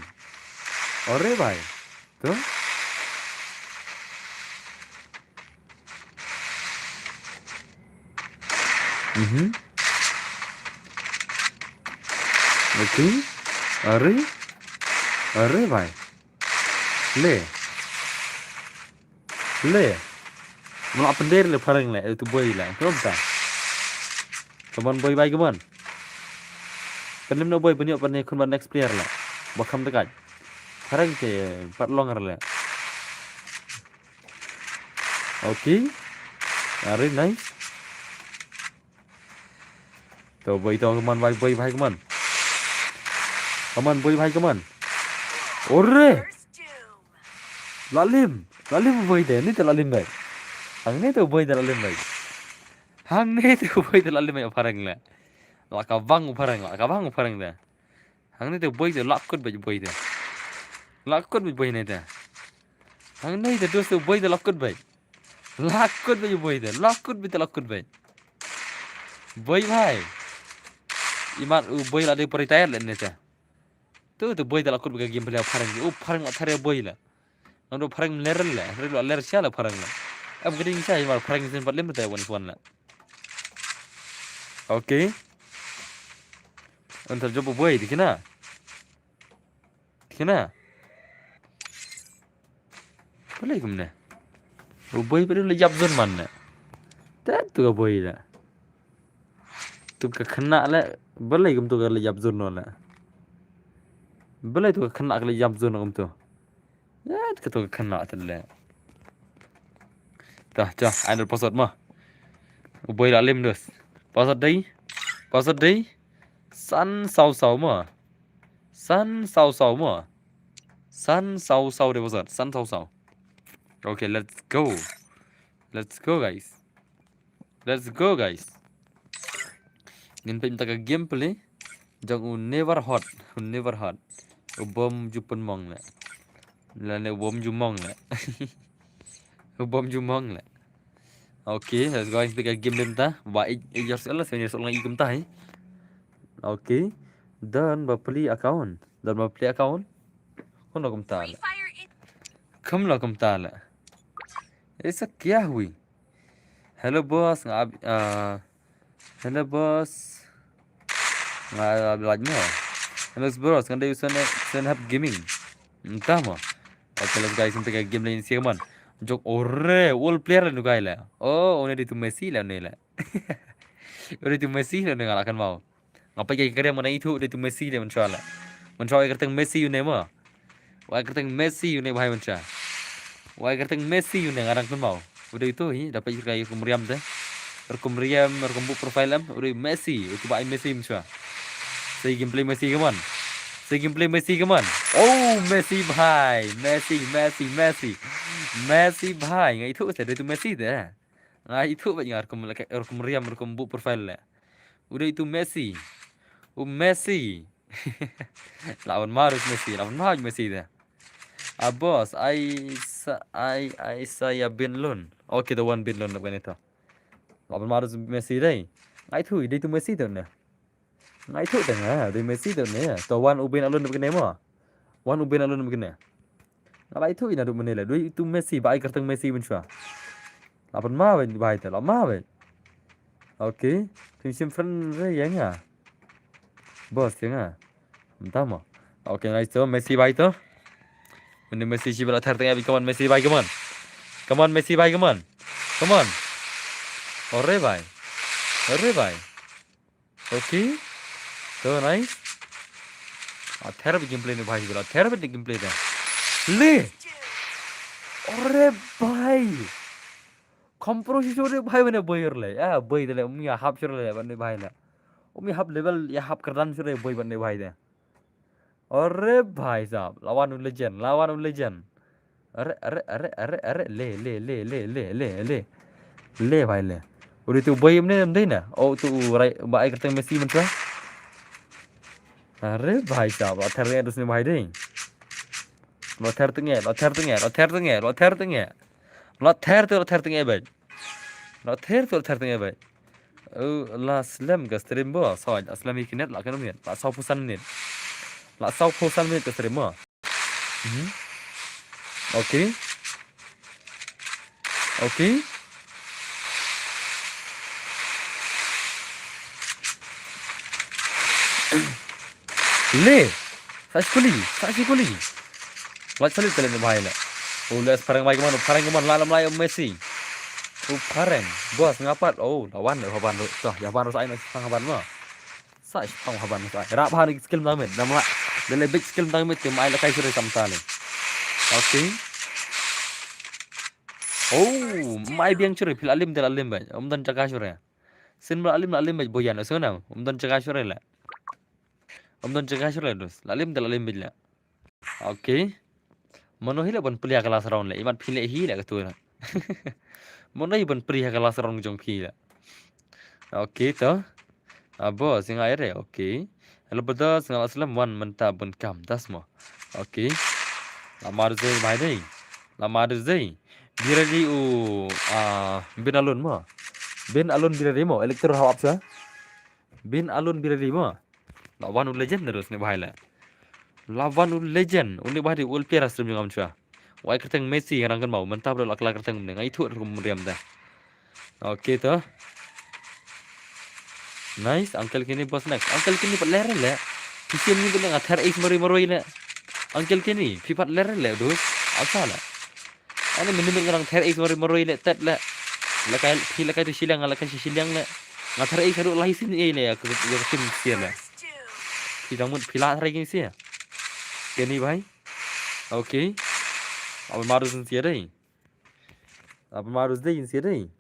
Ore bai. Tu. Mhm. Okay. Ore. Ore bai. Le. Le. Mula pender le phareng le, tu boi le. Kumta. Come on boi bai, come on. Kan lim no boi, pynïoh pynïoh khun ba next player le. Ba kham dekat. Phareng te pat long le. Okay. Very nice. To boi to, come on bai, boi bai, come on. Come on boi bai, come on. Ore. Lalim, lalim boi de, ni te lalim bai. Hangne to boi de lalim bai. Hangne to boi de lalim bai phareng le. La ka bang phareng, la ka bang phareng de. Hangne to boi de lakut bai boi de. Lakut bai boi ne de. Hangne to dos to boi de lakut bai. Lakut bai boi de, lakut bai de lakut bai. Boi bai. Imat u boi la de pori tayar le ne te. Tu tu boi de lakut bai game bai phareng. U phareng la thare boi la. Nang do phareng ler le, ler la ler sia la phareng la. Em keding sia imat phareng sin pat lim te wan wan la. Okay. Antar job boi di kena. Kena. Balei kumne? U boi balei la jap zone man ne. Tat tu ka boi la. Tu ka kena la. Balei kum tu ka la jap zone no la. Balei tu ka kena ka la jap zone kum tu. Ya ka tu ka kena tu la. Tah, tah, ai ner pasot ma. U boi la lim dus. Pasot dei. Pasot dei. San sau sau ma. San sau sau mo. San sau sau de bosat. San sau sau. Okay, let's go. Let's go, guys. Let's go, guys. Ngin pynta ka gameplay. Jong u never hot. U never hot. U bom ju pynmong le. Lane u bom ju mong le. U bom ju mong le. Okay, let's go. Ngin pynta ka game lem ta. Ba eight, eight years old, seven years old ngai kumta hi. Okay. Don ba pli account. Don ba pli account. Kham lo kumta le. Kham lo kumta le. Aisa kya hui? Hello boss, nga ab- ah, hello boss. Nga ab- laj mo. Hello boss, nga dei usan sen hap gaming. Entah mo. Okay, let's guys, ngin pynta ka game lane sia, come on. Jok ore, all player la nu kai le. Oh, une dei tu Messi la une le. Une dei tu Messi la une nga la kan mau. Nga peit ka kyrteng mynta itu dei tu Messi dei mynshwa la. Mynshwa ka kyrteng Messi une mo. Wa kyrteng Messi une bhai mynshwa. Wa kyrteng Messi une nga dang tynmaw. Udah itu hi dapat juga rukom riam te. Rukom riam, rukom bu profile em. Udah Messi, itu bai Messi mynshwa. Sei gameplay Messi, come on. Sei gameplay Messi, come on. Oh, Messi bhai. Messi, Messi, Messi. Messi bhai, nga itu te dei tu Messi te. Nga itu ba nga rukom rukom riam, rukom bu profile le. Udah itu Messi. U Messi. Lawan marus Messi, lawan marus Messi dah. Ah boss, ai sa ai ai saya bin lun. Okay, the one bin lun bukan itu. Lawan marus Messi dai. Ngai thu, dai tu Messi tu ne. Ngai thu tang ah, dai Messi tu ne. To one u bin lun bukan mo. One u bin lun bukan ne. Nga la ithuh ina duk mynne la. Dei tu Messi, ba ai kyrteng Messi mynshwa. La pynma bad bai te, la ma bad. Okay. Tim sim friend re ïa nga. Boss ïa nga. Mynta mo. Okay, nice to Messi bai to. Mynne Messi shi ba la thar teng abi, come on Messi bai, come on. Come on Messi bai, come on. Come on. Ore bai. Ore bai. Okay. To nice. A ther bad gameplay ne bhai, a ther bad gameplay da. Le. Ore bhai. Kham pro shisha de bhai bane bhai le. Ah bhai de le umi hap shisha le bane bhai le. Umi hap level ya hap kyrdan shisha bhai bane bhai de. Ore bhai sahab, la wan u legend, la wan u legend. Ore, ore, ore, ore, ore, le, le, le. Le bhai le. U dei tu bhai em ne em dei na. O tu u rai ba ai kyrteng Messi mynta. Ore bhai sahab, la ther ne dus ne bhai dei. La ther tenge, la ther tenge, la ther tenge, la ther tenge. La ther tu, la ther teng e bad. La ther tu, la ther teng e bad. Oh, la slem ka stream bo. Saw, la slem hi ki net, la kano minit. La saw phew san minit. La saw phew san minit ka stream bo. Mhm. Okay. Okay. Le. Sa shi kuli, sa shi kuli. Lait salit tele ne bhai le. U le phareng bai kemon, phareng kemon, la lem lai Messi. U phareng, bos nga pat. Oh, la wan le haban tu. Toh, ya ban tu sa ai na sang haban mo. Sa shi pang haban sa. Rap ha ni skill dang mit. Dam la. Dele big skill dang mit ke mai la kai sure sam sa le. Okay. Oh, mai biang sure phi la lim de la lim bai. Um don jaka sure. Sin la lim la lim bai boyan so na. Um don jaka sure le. Um don jaka sure dus. La lim de la lim bai le. Okay. Mano hi le ban plia ka last round le. Imat phi le hi le ka tu na. Mano hi ban plia ka last round jong phi le. Okay to. Abo singa ere. Okay. Hello brother, singa aslam wan mynta bun kam das mo. Okay. La mar zei bai dei. La mar zei. Biradi u ah bin alun mo. Bin alun biradi mo. Electro hawap sa. Bin alun biradi mo. La wan u legend terus ni bahai la. La wan u legend, u ni bahai di ul piara stream jong am chua. Wai kerteng Messi yang rangkan mau, mentap la kala kerteng mending. Ai tu rum riam dah. Okay to. Nice, Uncle Kenny boss next. Uncle Kenny pat ler le. Pisiam ni benda ngathar ace mari maroi le. Uncle Kenny, pi pat ler le dus. Apa la. Ani minimit ngarang ther ace mari maroi le tet le. Lakai phi lakai tu shiliang, lakai shi shiliang le. Nga ther ace haduh lai sin e le ya ke ya ke tim sia le. Phi dang mut phi la ther ace sia. Kenny bhai. Okay. Apa marus sia dei. Apa marus dei sia dei.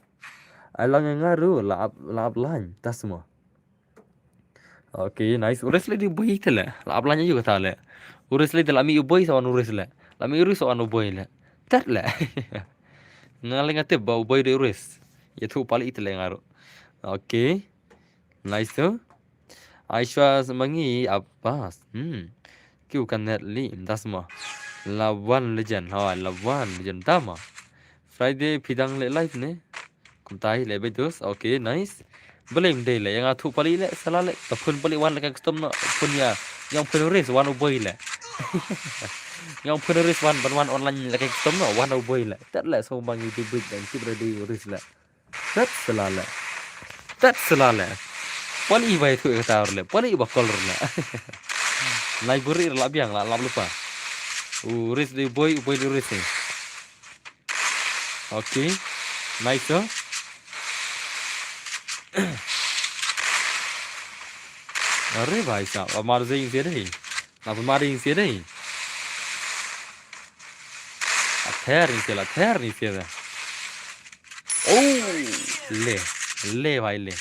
Ai lang ngaru la ap la ap lan tas mo. Okay, nice. Ures le di boi te le. La ap lan yu kata le. Ures le di la mi u boi sa wan ures le. La mi ures sa wan u boi le. Tet le. Nga le nga tip ba u boi de ures. Ya tu pali te le ngaru. Okay. Nice tu. Aishwa mangi Abbas. Hmm. Kiu kan net li das ma. La one legend. Ha, la one legend dama. Friday pidang le live ne. Kumtai le bedus. Okay, nice. Belem dei le yang athu pali le sala le. Ta phun pali wan le ka custom no. Phun ya. Yang phun res wan u boi le. Yang phun res wan ban wan online le ka custom no. Wan u boi le. Tet le so mangi di bit dan tip ready res le. Tet sala le. Tet sala le. Pali bai thu ka tar le. Pali ba kol le. Lai buri la biang la lap lupa. U res de boi, u boi de res ni. Okay. Nice, sir. Are bhai sahab, ab mar jai se dei. Ab mar jai se dei. Ather ni se la, ather ni se da. Oh, le, le bhai le.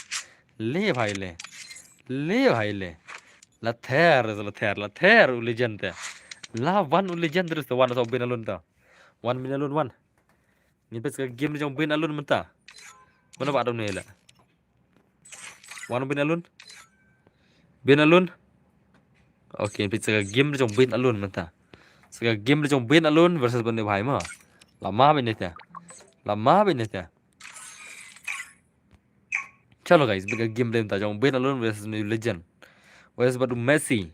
Le bhai le. Le bhai le. La ther, la ther, la ther u legend te. La wan u legend te wan sa bin alun ta. Wan bin alun wan. Ngin peit sa ka game jong bin alun mynta. Mano ba dong ne la. Wan bin alun. Bin alun. Okay, peit sa ka game jong bin alun mynta. Sa ka game jong bin alun versus bin bhai ma. Lama bin ne ta. Lama bin ne ta. Chalo guys, bad ka game dei mynta jong bin alun versus New Legend. Versus bad u Messi.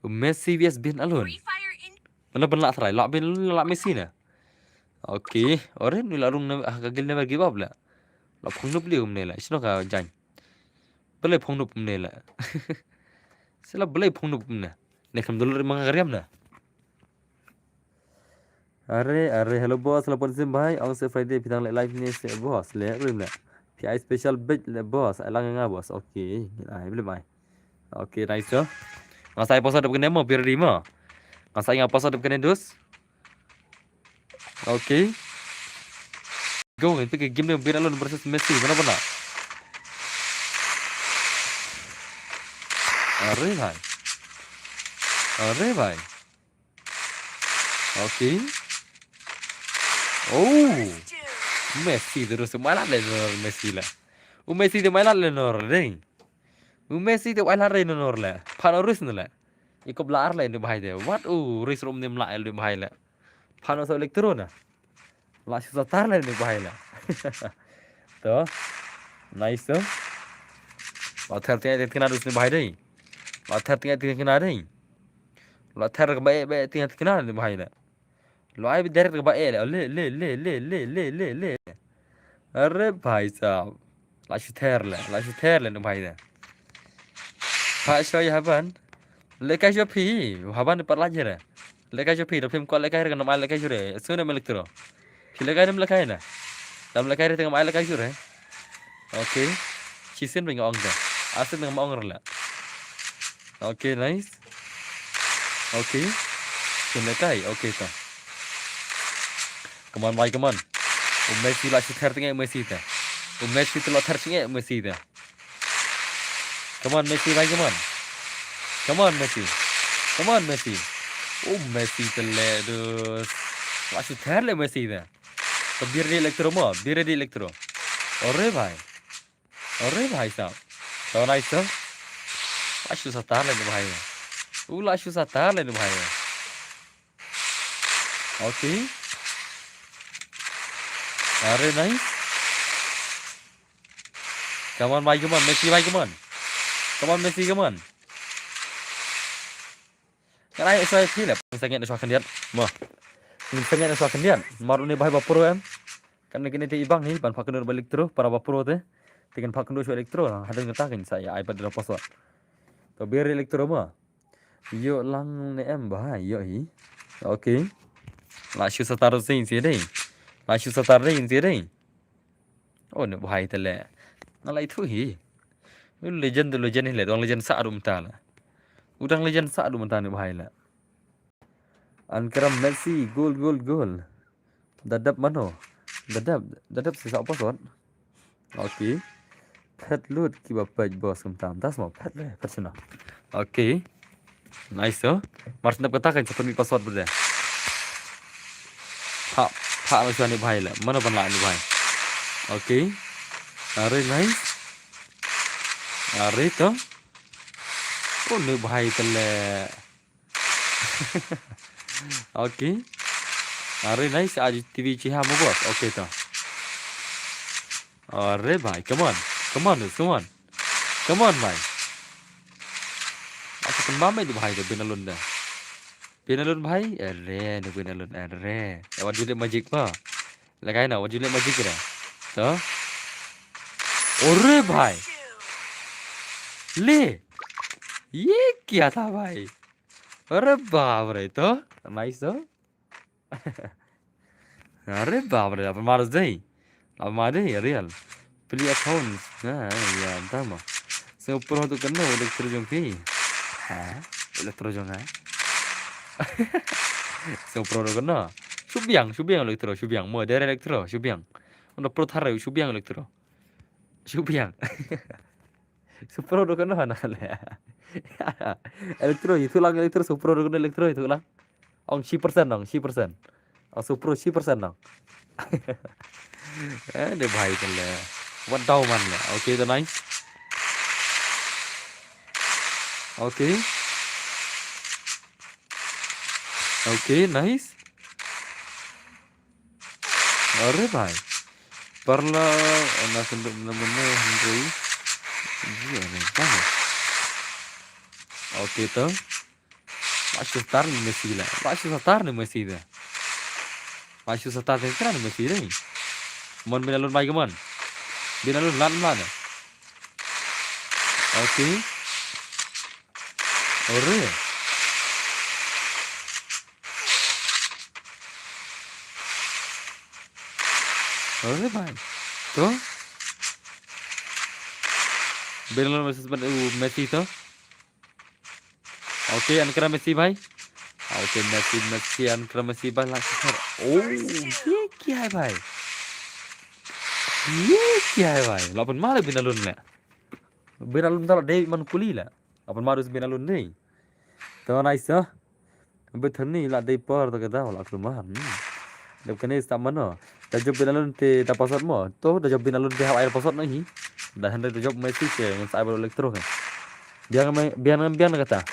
U Messi versus bin alun. Mana ban lah try, lah bin alun lah Messi na. Okay, oren ni lah rung na ah, ka gil never give up la. Lah phung nup liu mne la. Sino ka jan. Belai phung nup mne la. Sila belai phung nup mne. Ne kam dulu manga kariam na. Are, are, hello boss, hello pon sim bhai, ong se Friday pidang le live ni se boss, le rim le. Pi ai special bed le boss, ai lang nga boss, okay, ai beli mai. Okay, nice jo. Nga sai posa dep kene mo, pir di mo. Nga sai nga posa dep kene dus. Okay. Go, ngin pik game ni bin alun versus Messi, mana mana. Are bhai. Are bhai. Okay. Oh. Messi terus malah le nor Messi la. U Messi de malah le nor ding. U Messi de malah le nor la. Pano ris ne la. Ikop la ar le ni bahai de. What u ris rum nim la el de bahai la. Pano so electro na. La shu satar le ne bhai la. To. Nice to. La ther teng teng kena dus ne bhai dei. La ther teng teng kena dei. La ther ba e ba teng kena ne bhai la. Lo ai direct ba e le le le le le le le le le. Are bhai sahab. La shu ther le, la shu ther le ne bhai da. Pha sho ya haban. Le kai sho phi, haban par la jere. Le kai sho phi, da phim ko le kai re nam ai le kai sho re. Sune me electro. Phi le kai nam le kai na. Dam le kai re teng ai le kai sho re. Okay. Chisin bing ong da. Asin bing ong re la. Okay, nice. Okay. Phi le kai, okay ta. Come on, bhai, come on. U Messi la shu ther teng Messi ta. U Messi te la ther teng Messi ta. Come on, Messi, bhai, come on. Come on, Messi. Come on, Messi. U Messi te le dus. La shu ther le Messi ta. To bir di electro mo, bir di electro. Ore bhai. Ore bhai sahab. To nice to. La shu satar le bhai. U la shu satar le bhai. Okay. Are nice. Come on, bhai, come on. Messi, bhai, come on. Come on, Messi, come on. Ngan ai shuwa phi le. Ngin sa ngeit shuwa khyndiat. Mo. Ngin sa ngeit shuwa khyndiat. Mar une bhai ba pro em. Kan kine te i bang hi ban phah kynduh ba electro para ba pro te. Te kan phah kynduh shuwa electro. Hadien kata kan sa ïa ai pat da password. To bir electro mo. Ïoh lang ne em bhai, ïoh hi. Okay. La shu satar sing si dei. La shu satar dei si dei. Oh, ne bhai te le. Nga la ithuh hi. U legend, u legend hi le, dang legend sah dum ta le. U dang legend sah dum ta ne bhai le. Ankara Messi, gol, gol, gol. Da dep mano. Da dep, da dep si sah password. Okay. Phet lut kiba peit bos kumta. Das mo phet le, phet sina. Okay. Nice to. Mar sina kata kan sa pynmih password berde. Pha, pha la shuwa ne bhai le. Mano ban lah ne bhai. Okay. Are nice. Are to. Oh, ne bhai te le. Okay. Are nice, aji T V chi ha mo bos. Okay to. Are bhai, come on. Come on, come on. Come on bhai. Asa kan mame du bhai de binalun de. Binalun bhai, are ne binalun are. Awan jule magic pa. Lagai na, awan jule magic re. To. Ore bhai. Le. Ye kya tha bhai? Are bhai to. Nice to. Are bhai, apa mar dei? Apa mar dei, real. Pili account. Na, ya, tama. Sngewpro tu kano electro jong phi. Ha? Electro jong ha? Sngewpro tu kano. Shubiang, shubiang electro, shubiang. Mo dere electro, shubiang. Uno pro thare, shubiang electro. Shubiang. Sngewpro tu kano na le. Electro, itu lang electro, sngewpro tu kano electro, itu lang. Ong shi persen dong, shi persen. Ong sngewpro shi persen dong. Eh, de bhai kan le. Wat dau man le. Okay, to nice. Okay. Okay, nice. Are bhai. Parla na kynduh na mene hynrei. Ji ane bhai. Okay to. Ba shu satar ne Messi la. Ba shu satar ne Messi da. Ba shu satar ne kra ne Messi dei. Mon binalun bai kemon. Binalun lan lan. Okay. Ore. Ore bhai. To. Binalun versus Messi to. Okay, an kra Messi bhai. Okay, Messi, Messi, an kra Messi bhai, la shu ther. Oh, ye kya hai bhai? Ye kya hai bhai? La pynmih binalun le. Binalun ta la dei man kuli le. La pynmih binalun dei. To nice to. Bethani la dei por to kata la khlem. Dep kane sta mano. Da jop binalun te da password mo. To da jop binalun te hap ai password na hi. Da hynrei da jop Messi ke ngan sa ai bad electro ke. Biang me biang me biang na kata.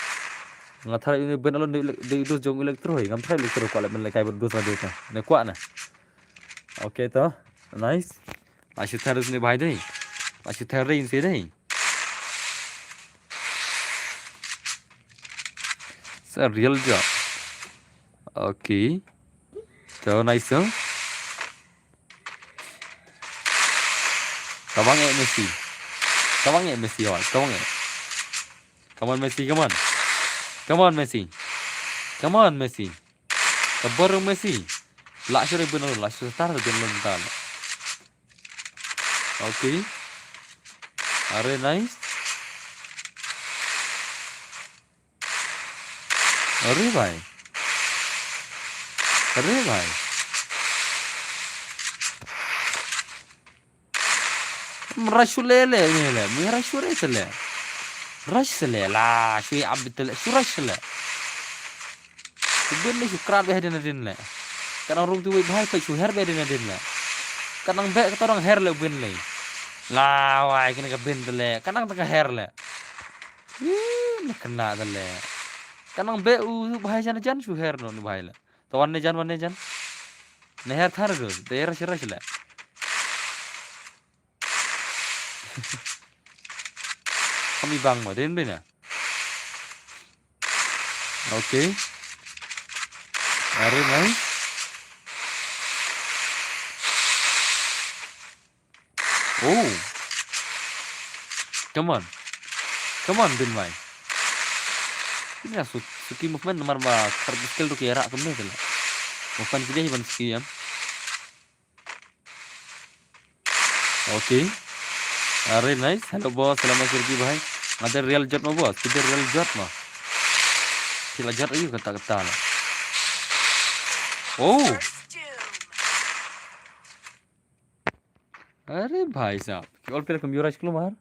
Nga thara uni binalun de de dus jong electro hi. Ngam thara electro kwah le men le kai bad dus na de ta. Ne kwah na. Okay, to. Nice. La shu ther sini bhai dei. La shu ther rin si dei. It's a real job. Okay. To, nice, to. Come on, eh, Messi. Come on, eh, Messi, oi. Come on, eh. Come on, Messi, come on. Come on, Messi. Come on, Messi. Ka bor Messi. La shu rebin, la shu tar rebin lon tal. Okay. Are nice. Are bhai. Are bhai. Mra shu le le, me le, mra shu re te le. Rush te le, la, shu ab te le, shu rush te le. Shu bin le, shu krat be hadin hadin le. Ka nang rung tu wei bhai, shu her be hadin hadin le. Ka nang be, ka torang her le bin le. La, wai, kene ka bin te le. Ka nang te ka her le. Ih, ne kena te le. Ka nang be u, u bhai jan jan, shu her no, u bhai le. To wan ne jan, wan ne jan. Ne her thar go, te her shu rush le. Kami bang mo, din bina. Okay. Are nice. Oh. Come on. Come on, bin mai. Ina su, suki movement namar ba kar skill tu ki era kumne tela. Movement ki dei ban suki em. Okay. Are nice. Hello boss, salam sirki bhai. Ada real jot ma boss, kita real jot ma. Sila jot ayu kata kata la. Oh. Are bhai sahab, ki all player kum Yuvraj Kumar.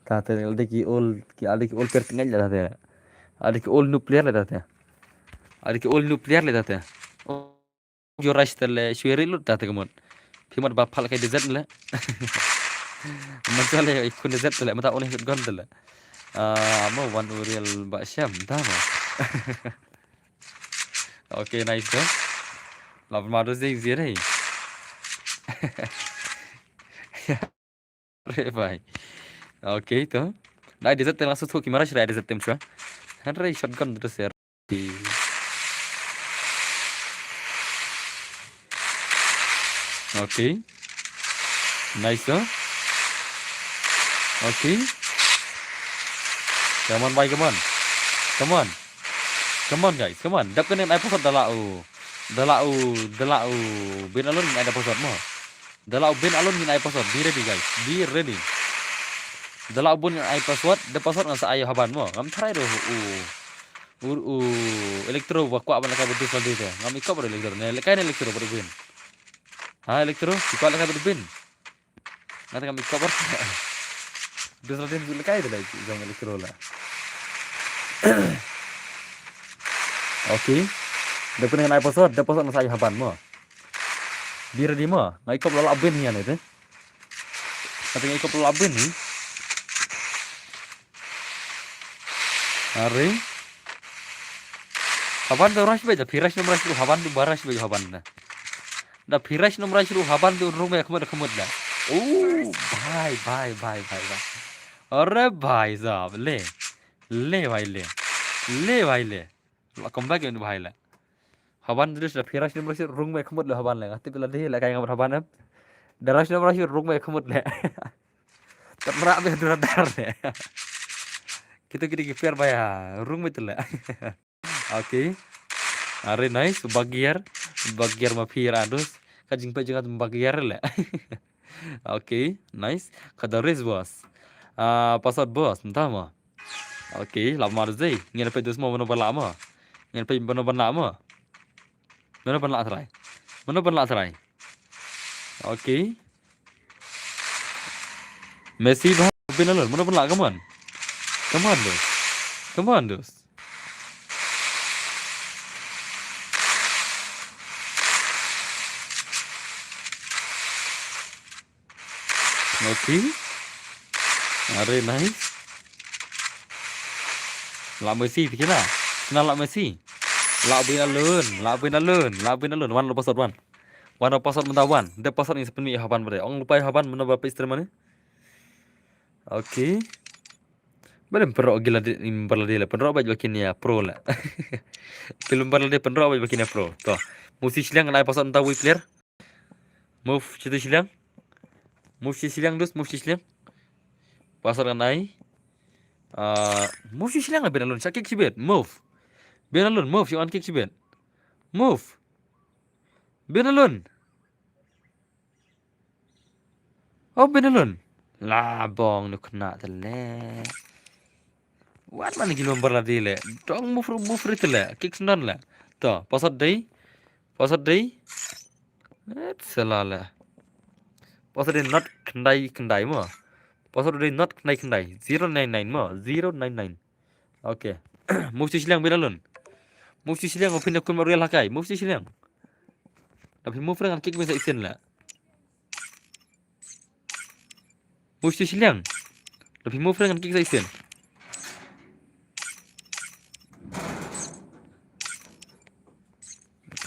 Tate, ada ki all, ki ada ki all player tengah lah tate. Ada ki all new player lah tate. Ada ki all new player lah tate. Oh, Yuvraj te le, shu ri lut tate kemut. Phi mut ba phal kai desert le. Mut le, ikun desert le, mata one shot gun te le. Ah, mo wan u real ba sham, ta mo. Okay, nice tu. Lap ma dus dei zia dei. Re bhai. Okay tu. Dai desert tem langsung tu ki mara shrai desert tem shwa. Han rai shotgun tu ser. Okay. Nice tu. Okay. Come on, bhai, come on. Come on. Come on, guys, come on. Dap kane ai password da la u. Da la u, da la u. Bin alun ai da password mo. Da la u bin alun ngin ai password. Be ready, guys. Be ready. Da la u bin ngin ai password. Da password ngan sa ai haban mo. Ngam tharai do u. U, u Electro ba kwah ban lehkai ba dus lade te. Ngam ikop ba Electro. Ne lehkai ne Electro ba bin. Ha, Electro, kwah lehkai ba bin. Nga tengah makeup ber. Dia salah dia lehkai dia lah jong Electro lah. Okay. Dia pun ngan ai password, dia password ngan sa ai haban mo. Be ready mo. Nga ikop la la bin ni ane te. Nga tengah ikop la la bin ni. Are. Haban tu rush bha, phi rush nym rush ruh haban tu ba rush bha haban da. Da phi rush nym rush ruh haban tu rung bha khmut khmut da. Oh, bhai, bhai, bhai, bhai, bhai. Are bhai sahab, le. Le bhai le. Le bhai le. La come back ïa u bhai le. Haban tu da phi rush nym rush rung bha khmut le haban le. Nga tip la dei lehkai nga bad haban em. Da rush nym rush rung bha khmut le. Tynrah bha tu radar le. Kita kita ki player bha ïa rung bha tu le. Okay. Are nice, bagiar. Bagiar ma phi ra dus. Ka jingpeit jong nga bagiar le. Okay, nice. Ka da race boss. Ah, password boss, mynta mo. Okay, la mar zai. Ngin peit dus mo mano ba la mo. Ngin peit mano ba la mo. Mano ba la try. Mano ba la try. Okay. Messi bha, bin alun, mano pynlah, come on. Come on, dus. Come on, dus. Okay. Are nice. Lah Messi, phi kena. Kena lah Messi. Lah bin alun, lah bin alun, lah bin alun. Wan, lepas wan. Wan da password mynta wan. Da password ngi sa pynmih ïa u Haban bad. Ong lypa ïa u Haban mynta ba peit stream ne. Okay. Ba lem pynroh gila di, im, ba la di la pynroh ba kin ïa pro la. Film ba la di pynroh ba kin ïa pro. To. Move shi shiliang, ngan ai password mynta wei player. Move shi shiliang. Move shi shiliang dus, move shi shiliang. Password ngan ai. Ah, move shi shiliang, Ben Alun. Sha kick shibit. Move. Ben Alun, move, sha kick shibit. Move. Ben Alun. Oh, Ben Alun. La bong nu kena tele. Wan man ki number la di le. Dong move, move ri tele. Kick sendon le. To, password dei. Password dei. Et sela le. Password dei not khyndai khyndai mo. Password dei not khyndai khyndai. Zero nine nine mo. Zero nine nine. Okay. Move shi shiliang Ben Alun. Move shi shiliang, phin ïa khun ma Real Hakai. Move shi shiliang. Da phi move re ngan kick phi sa isin la. Move shi shiliang. Da phi move re ngan kick sa isin.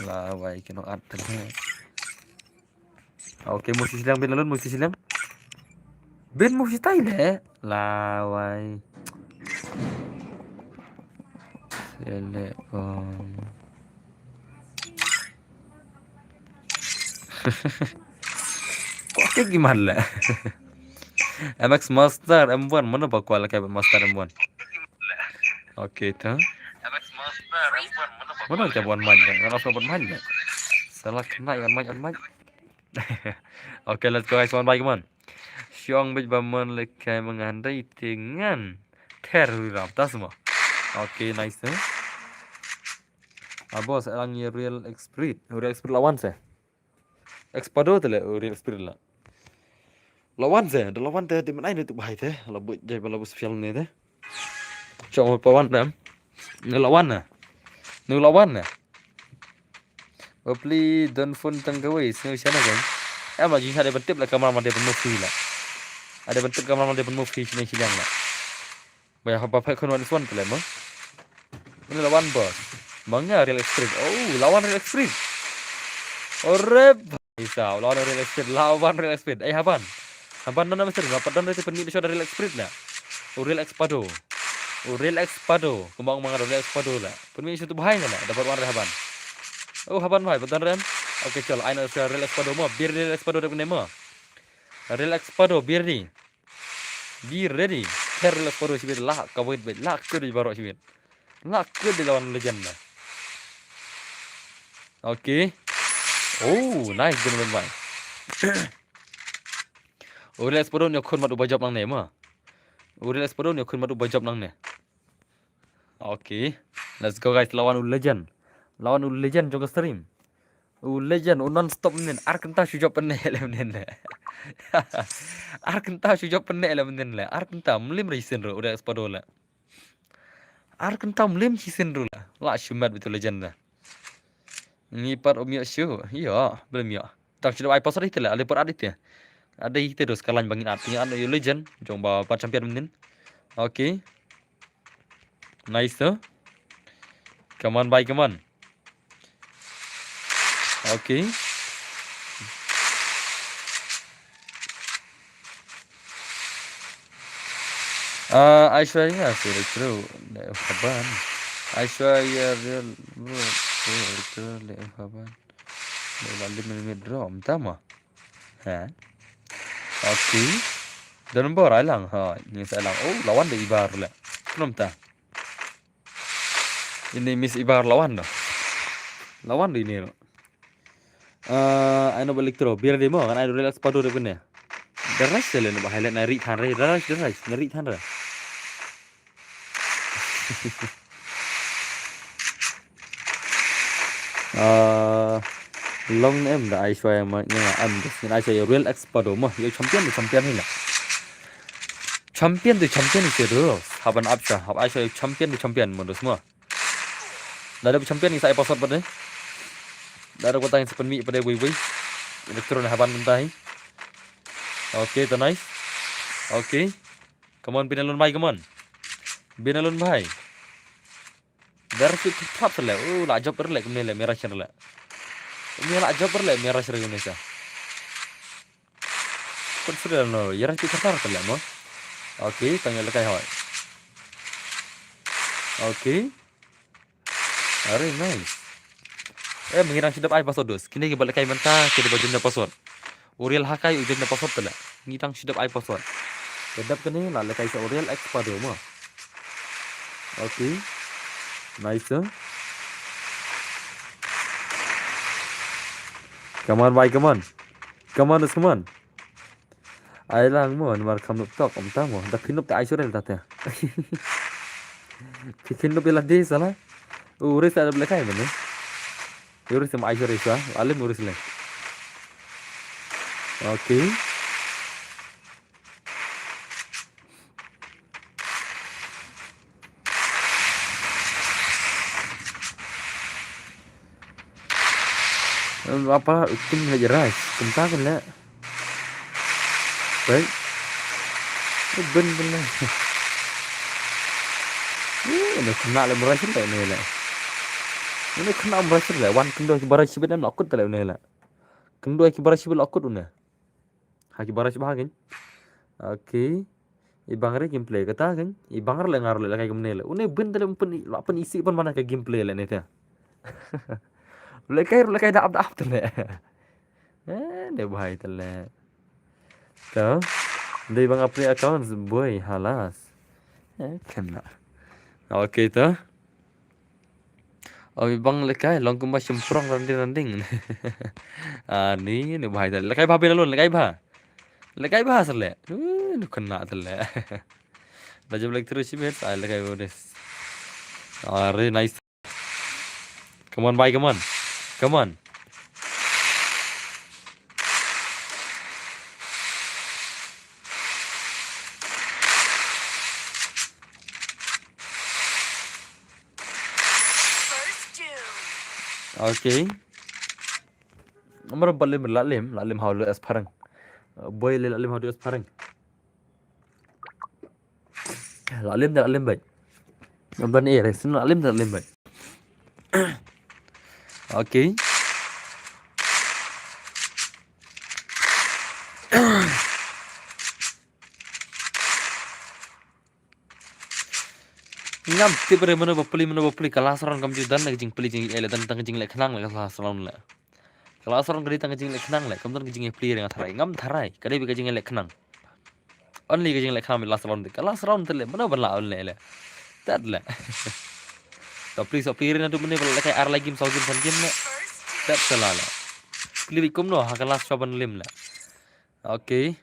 La wai, kino at tele. Okay, move shi shiliang Ben Alun, move shi shiliang. Ben move shi tai le. La wai. Sele bong. Ko ke gimana la? M X Master M one, mana ba kwal ka Master M one? Okay, to. Mana ka buat mic, kan? Kan asal buat mic, kan? Salah kena kan mic, kan mic. Okay, let's go guys, one by one. Shong bit ba mon le kai mengan dai tingan. Ter wi rap tas mo. Okay, nice, eh. Abo sa lang ye Real Expert. Real Expert lawan sa. Expado te le, oh, Real Expert la. Lawan te, da lawan te, di menai ne tu bahai te. La bu jai ba la bu special ne te. Chong pa wan dam. Ne lawan na. Ne lawan na. Ba pli don phone tang kawei, sne shana kan. Em la jing sa de ban tip la kamera ma de ban move la. Ada ban tip kamera ma de ban move sne shiliang la. Ba ïa haba phai khun wan is wan pele mo. Ini lawan bos. Manga Real Expert. Oh, lawan Real Expert. Ore bhai sahab, lawan Real Expert, lawan Real Expert. Eh, Haban. Haban nana mesti dapat dan dari pynmih shot Real Expert na. Oh, Real Expado. Oh, Real Expado. Kumba ong manga Real Expado la. Pynmih shot tu bhai na. Dapat wan re Haban. Oh, Haban bhai, betul ren. Okay, chal, aina Real Expado mo. Bir Real Expado dep ne mo. Real Expado, bir di. Be ready. Ter Real Expado shibit lah kawit bit. Lah kut di baroh shibit. Lah kut di lawan legend na. Okay. Oh, nice game bai. Real Expado ne khun mat uba jop nang ne ma. Real Expado ne khun mat uba jop nang ne. Okay. Let's go guys. Lawan u legend. Lawan u legend jong ka stream. U legend, u non stop nin. Ar kynta shu jop pynne le nin le. Ar kynta shu jop pynne le nin le. Ar kynta mlim ri sin ru, u Real Expado le. Ar kynta mlim shi sin ru le. La shu mat bitu legend le. Ngi pat um ïoh shu. Ïoh, belum ïoh. Tang shu ai password ite le, ale pat ad ite. Ada ite dos kalain bangin at. Ite at u legend. Jong ba pat champion nin. Okay. Nice tu. Come on, bhai, come on. Okay. Ah, Aishwarya, sure, true. Le Haban. Aishwarya, real, bro, true, true, le Haban. Le lalim minute draw, mtama. Ha. Okay. Don bor ai lang. Ha, ni sa lang. Oh, lawan de ibar le. Kenapa ta? Ini miss ibar lawan do. Lawan do ini do. Eh, ano balik terus. Biar demo kan ada relax padu de kene. Deras le no highlight na ri than re. Deras, deras. Na ri than re. Ah, long em da Aishwarya ma, nga em da sin Aishwarya Real Expado ma, yo champion da champion hi la. Champion da champion hi se do. Haban apsha, hab Aishwarya champion da champion mo dos ma. Da da champion ni sa ai password pade. Da da kota yang sepen mi pade wei wei. Electron haban mentah hi. Okay, to nice. Okay. Come on, Binalun bhai, come on. Binalun bhai. Dar ki trap sele. Oh, la jop rele kumne le mera chen rele. Ym ïa lah jump re leh, ym ïa rush re une sa. Put sdang no, ïa rush phi kata re leh mo. Okay, tang ïa lehkai hoi. Okay. Very nice. Eh, ngi dang shu dep ai password dus. Kine kiba lehkai mynta ki dei ba join na password. U Real Hakai u join na password te leh. Ngi dang shu dep ai password. Te dep kane la lehkai sa u Real Expado mo. Okay. Nice, eh? Come on, bhai, come on. Come on, dus, come on. Ai lang mo, namar kham nop tok, ym ta mo. Da phin nop te ai shuh re ta te. Phin nop ïa lade sala. U Real sa da lehkai mane. U Real sa ma ai shuh re sa. Alim u Real le. Okay. Apa u tim leh rush kumta kan leh. Baik. Bin bin leh. Ih, une khynnah leh rush leh une leh. Une khynnah rush leh, wan kyndoh ki ba rush shibit em la kut leh une leh. Kyndoh ki ba rush shibit la kut une. Ha ki ba rush bha kein. Okay. I bang re gameplay kata kein. I bang re leh nga ruh leh lehkai kumne leh. Une bin te leh pyn, la pyn isih pyn mana ka gameplay leh ne te. Lehkai ruh lehkai da ap da ap te leh. Eh, ne bhai te leh. To. Dei bang update account boy halas. Eh, kena. Okay to. Oi bang lehkai long kumba shymprong randing randing. Ah, ni ni bhai te lehkai bha bin alun lehkai bha. Lehkai bha sele. Uh, nu kena te leh. Da jab lek terus shibit ai lehkai bha des. Are nice. Come on bhai, come on. Come on. Okay. Amar balim lalim lalim hau lu es parang. Boy le lalim hau du es parang. Lalim da lalim bai. Amban e resin lalim da lalim bai. Okay. Ngam tip re mano ba pli mano ba pli ka last round kam ju don na ka jingpli jingïaleh don tang ka jingleh khnang le ka last round le. Ka last round ka dei tang ka jingleh khnang le kam don ka jingïapli re nga tharai ngam tharai ka dei ka jingleh khnang. Only ka jingleh khnang last round ka last round te le mano ban la only le. Tat le. Ka pli so pli re na du mane ba lehkai ar la game saw game san game le. Tat sala le. Pli bi kumno ha ka last shot ban lim le. Okay.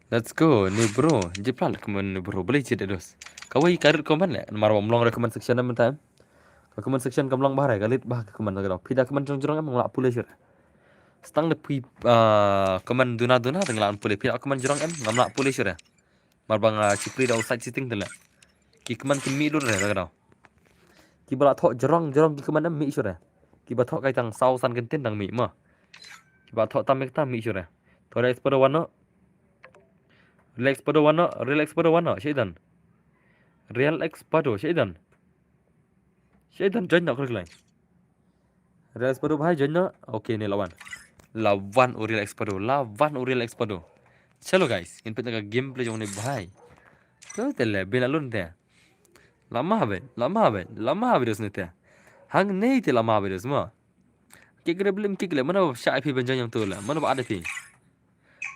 Let's go ni bro. Jipla le comment ni bro. Beli jit dos. Kawei ka rit comment le. Mar ba mlong re comment section em time. Ka comment section kam long bahare ka lit bah ka comment ka dau. Phi da comment jrong jrong em ngam lah pule shuh. Stang de phi comment duna duna teng lah pule phi da comment jrong em ngam lah pule shuh. Mar ba nga chipri da u site setting te le. Ki comment ki mih lut re ka dau. Ki ba la thoh jrong jrong ki comment em mih shuh re. Ki ba thoh kai tang saw san ken tin dang mih ma. Ki ba thoh tam ek tam mih shuh re. Thoh Real Expado wan no. Real Expado wan no, Real Expado wan no, shaidan. Real Expado shaidan. Shaidan join no krik lai. Real Expado bhai join no. Okay ne lawan. Lawan u Real Expado, lawan u Real Expado. Chalo guys, ngin pynta ka gameplay jong ne bhai. To te le bin alun te. Lama bhai, lama bhai, lama bhai dos ne te. Hang ne te lama bhai dos ma. Kick re blim kick le, mana ba shah phi ban join jong tu le, mana ba ada phi.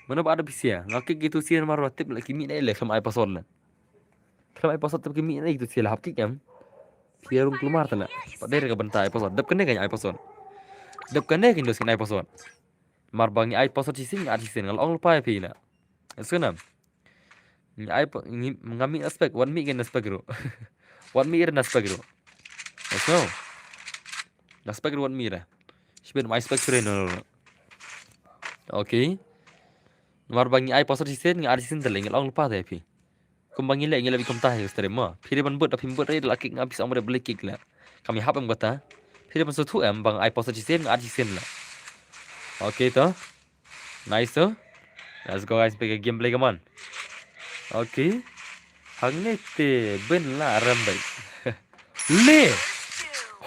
Mana ba ada phi sia, nga kick gitu sia mar ba tip le ki mih ne le khlem ai password le. Khlem ai password tip ki mih ne gitu sia le hap kick em. Phi rung klumar te le. Pat dei re ka bynta ai password. Dep kane ka ai password. Dep kane ka dos ki ai password. Mar ba ngi ai password shisien ngi ar shisien nga la ong lypa ïa phi la. Sngewna. Ngi ai pa ngi nga mih na spek wan mih ngi na spek ruh. Wan mih na spek ruh. Sngewna. Na spek ruh wan mih ra. Shibit mai spek shure no. Okay. Mar ba ngi ai password shisien ngi ar shisien te le ngi la ong lypa te phi. Kumba ngi leh ngi leh bi kumta hi stream mo. Phi dei ban bud da phim bud re da la kick nga phi sa ong re beli kick le. Kam ïahap em kata. Phi dei ban suthu em ba nga ai password shisien nga ar shisien le. Okay to. Nice to. Let's go guys, big gameplay come on. Okay. Hangne te ben la rem bai. Le.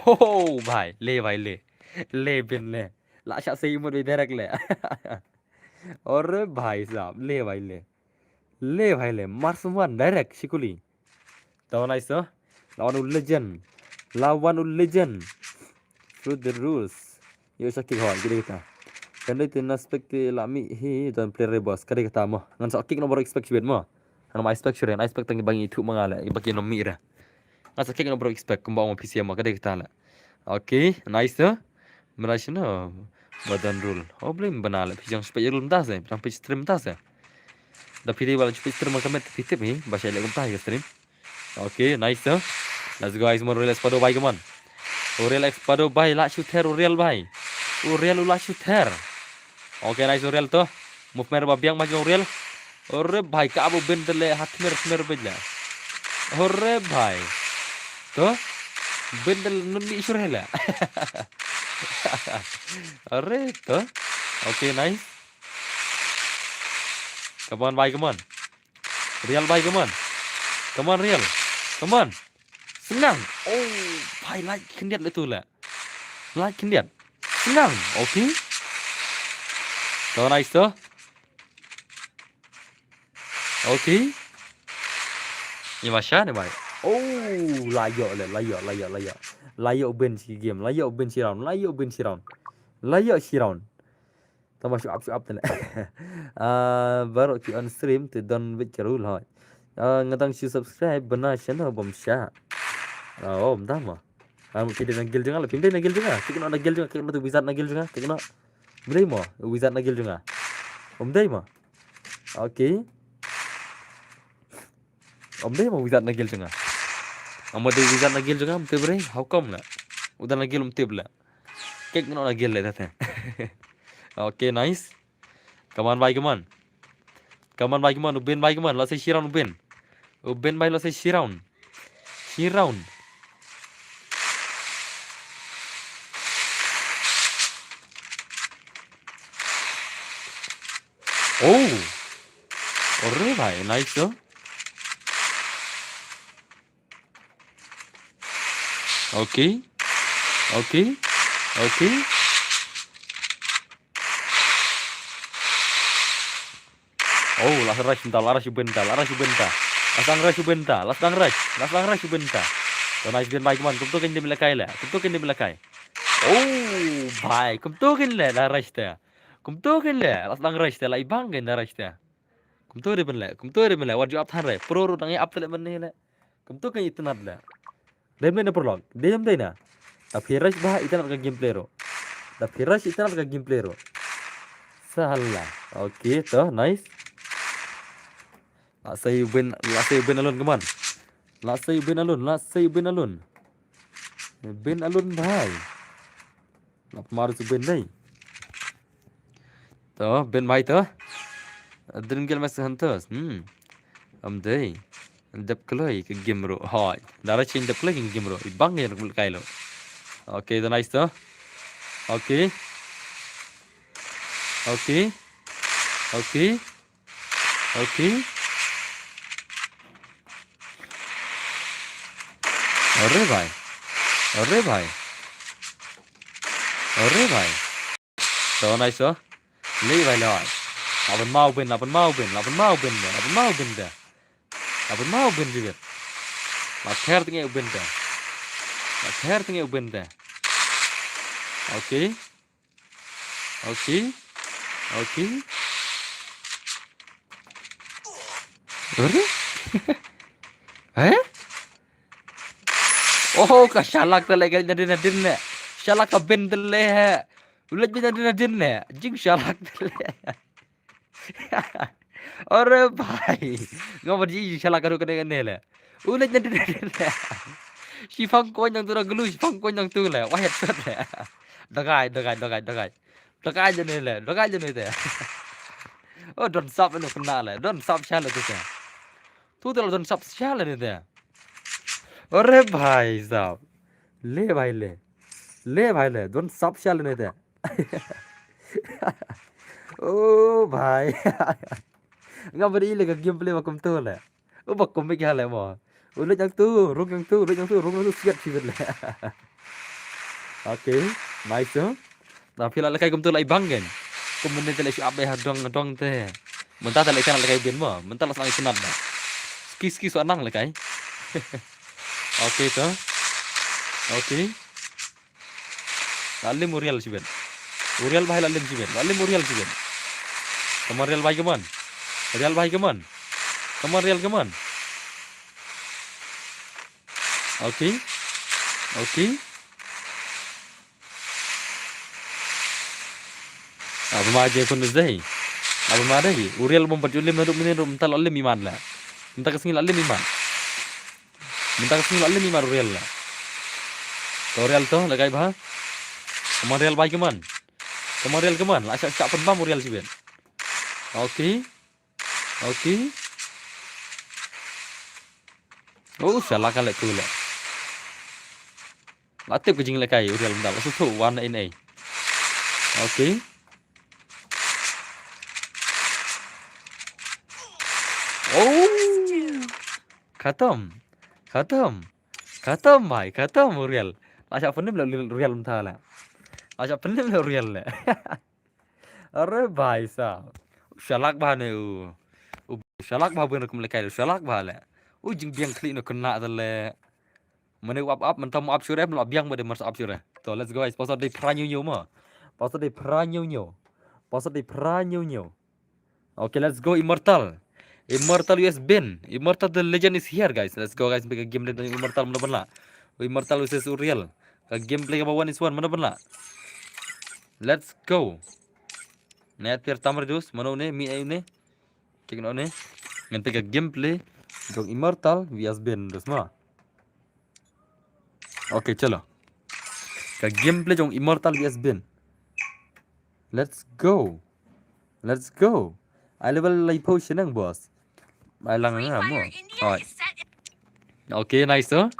Ho, ho, bhai, le bhai le. Le bin le. La shah sei mut bhai direct le. Ore bhai sahab, le bhai le. Le bhai le, marksman direct shikuli. To nice to. La wan u legend. La wan u legend. Through the rules. Yo shaki hoi, kida kita. Kan dei tin aspect ti la mi hi don player boss. Kida kita mo. Ngan sa kick no bro expect shibit mo. Ano ma expect shuren, expect tang bang itu mangale, baki no mi re. Nga sa kek no bro expect kumba mo P C M ka dei kita la. Okay, nice to. Mera shino. Badan rule. Oh, blame bana le. Phi jang spek rule mta se, phi jang page stream mta se. Da phi dei wala page stream ka met phi tip hi, ba shai le kumta hi stream. Okay, nice to. Let's go, guys, mo Real Espado bhai, come on. O Real Espado bhai, la shooter, o Real bhai. O Real u la shooter. Okay, nice, o Real to. Movement ba biang ma jong Real. Ore bhai, ka abo bendel le ha khmer khmer bej la. Ore bhai. To. Bendel nun ni sure la. Ore to. Okay, nice. Come on bhai, come on. Real bhai, come on. Come on, Real. Come on. Snang. Oh, bhai, like khyndiat le tu la. Like khyndiat. Snang. Okay. To nice to. Okay. Ni masha ne bhai. Oh, la ïoh le, la ïoh, la ïoh, la ïoh. La ïoh ben shi game, la ïoh ben shi round, la ïoh ben shi round. La ïoh shi round. Tama shu up, shu up tene. Ah, baroh ki on stream te don wit ka rule hoi. Ah, nga dang shu subscribe bana channel bom sha. Ah, oh, mda mo. Ah, ki dei na guild jong nga la, pim dei na guild jong nga. Kik no na guild jong nga, kik no tu wizard na guild jong nga, kik no. Mdei mo, wizard na guild jong nga. Om dei mo. Okay. Om dei mo wizard na guild jong nga. Amo dei wizard na guild jong nga, mte bre, how come la? Udan na guild mte bla. Kek no na guild le tate. Okay, nice. Come on, bhai, come on. Come on, bhai, come on. U Ben, bhai, come on. La sei shi round, u Ben. U Ben, bhai, la sei shi round. Shi round. Oh. Ore bhai, nice to. Okay. Okay. Okay. Oh, la rush mynta, la rush u Ben ta, la rush u Ben ta. La sdang rush u Ben ta, la sdang rush, la sdang rush u Ben ta. To nice Ben bhai, kumto kein dei mynta kai la, kumto kein dei mynta kai. Oh bhai, kumto kein la, la rush ta. Kumto kein la, la sdang rush ta, la ibang kein la rush ta. Kumto dei mynta, kumto dei mynta, wat ju ap than re, pro ru dang ap tele mynta le. Kumto kein itynnad la. Dei mynta prolog, dei mynta na. Da phi rush bha itynnad ka gameplay ru. Da phi rush itynnad ka gameplay ru. Sahala. Okay, to, nice. La sei u Ben, la sei u Ben alone, come on. La sei u Ben alone, la sei u Ben alone. Ben alone bhai. Nap maru su Ben dei. To, Ben bhai to. Drin gel mas hantos. Hmm. Am dei. Dep kloi ke game ru. Hoi. Dara chin dep kloi ke game ru. Ibang ya kum kai lo. Okay, the nice to. Okay. Okay. Okay. Okay. Ore bhai. Ore bhai. Ore bhai. To nice to. Le bhai le bhai. Laban mau Ben, laban mau Ben, laban mau Ben de, laban mau Ben de. Laban mau Ben de. La ther tenge Ben de. La ther tenge Ben de. Okay. Okay. Okay. Ore? Eh? Oh, ka shalak tele ka nadin nadin ne. Shalak ka Ben tele he. Ulet Ben nadin nadin ne. Jing shalak tele. Ore bhai. Ngam ji shalak ka ru kane kane le. Ulet nadin nadin ne. Shipang ko nyang tu na gulu, shipang ko nyang tu le. Wah, headshot le. Dagai, dagai, dagai, dagai. Dagai jane le, dagai jane te. Oh, don sap eno kena le, don sap sha le tu te. Tu te la don sap sha le ne te. Ore bhai sahab. Le bhai le. Le bhai le, don sap sha le ne te. Oh bhai. Nga bari le ka gameplay ba kumto le. U ba kum bik ha le mo. U leit yang tu, rung yang tu, leit yang tu, rung yang tu, siat sibit le. Okay, nice, eh? Na phi la lehkai kumtu la i bang gen. Kum mynne te la shu ap beit ha dong dong te. Mynta te la i kan lehkai bin mo. Mynta la sdang i tnat ba. Ski ski so nang lehkai. Okay to. Okay. La lim u Real shibit. U Real bhai la lim shibit. La lim u Real shibit. Come on Real bhai, come on. Real bhai, come on. Come on Real, come on. Okay. Okay. Aba ma je kun dei. Aba ma dei. U Real bom pat ju lim naduh mynne ruh mynta la lim imat la. Mynta ka sngi la lim imat. Mynta ka sngi la lim imat u Real la. To Real to, lehkai bha. Come on Real bhai, come on. Come on Real, come on. La shah shah pynbam u Real shibit. Okay. Okay. Oh, shala ka leh tu leh. La tip ka jinglehkai u Real mynta. La shu wan na in ei. Okay. Oh. Khatam. Khatam. Khatam bhai, khatam u Real. La shah pynim leh u Real mynta leh. La shah pynim leh u Real leh. Are bhai sahab. U shalak bha ne u. U shalak bha bun kum lehkai u shalak bha leh. U jingbiang khlieh ne khynnah te leh. Mane u ap ap mynta mo ap shuh re, mo ap biang ba de mar sa ap shuh re. To let's go guys. Pasal dei phra ñiew ñiew mo. Pasal dei phra ñiew ñiew. Pasal dei phra ñiew ñiew. Okay, let's go Immortal. Immortal U S Bin. Immortal the legend is here guys. Let's go guys. Bad ka game dei Immortal, mano ban lah. Immortal versus u Real. Ka gameplay kaba one is one, mano ban lah. Let's go. Net per tam reduce, mano ne, mi ai ne. Check no ne. Ngan peit ka gameplay jong Immortal versus Bin, dus ma. Okay, chalo. Ka gameplay jong Immortal versus Bin. Let's go. Let's go. Ai level lai pau shenang boss. Ai lang nga mo. Alright. Okay, nice, oh.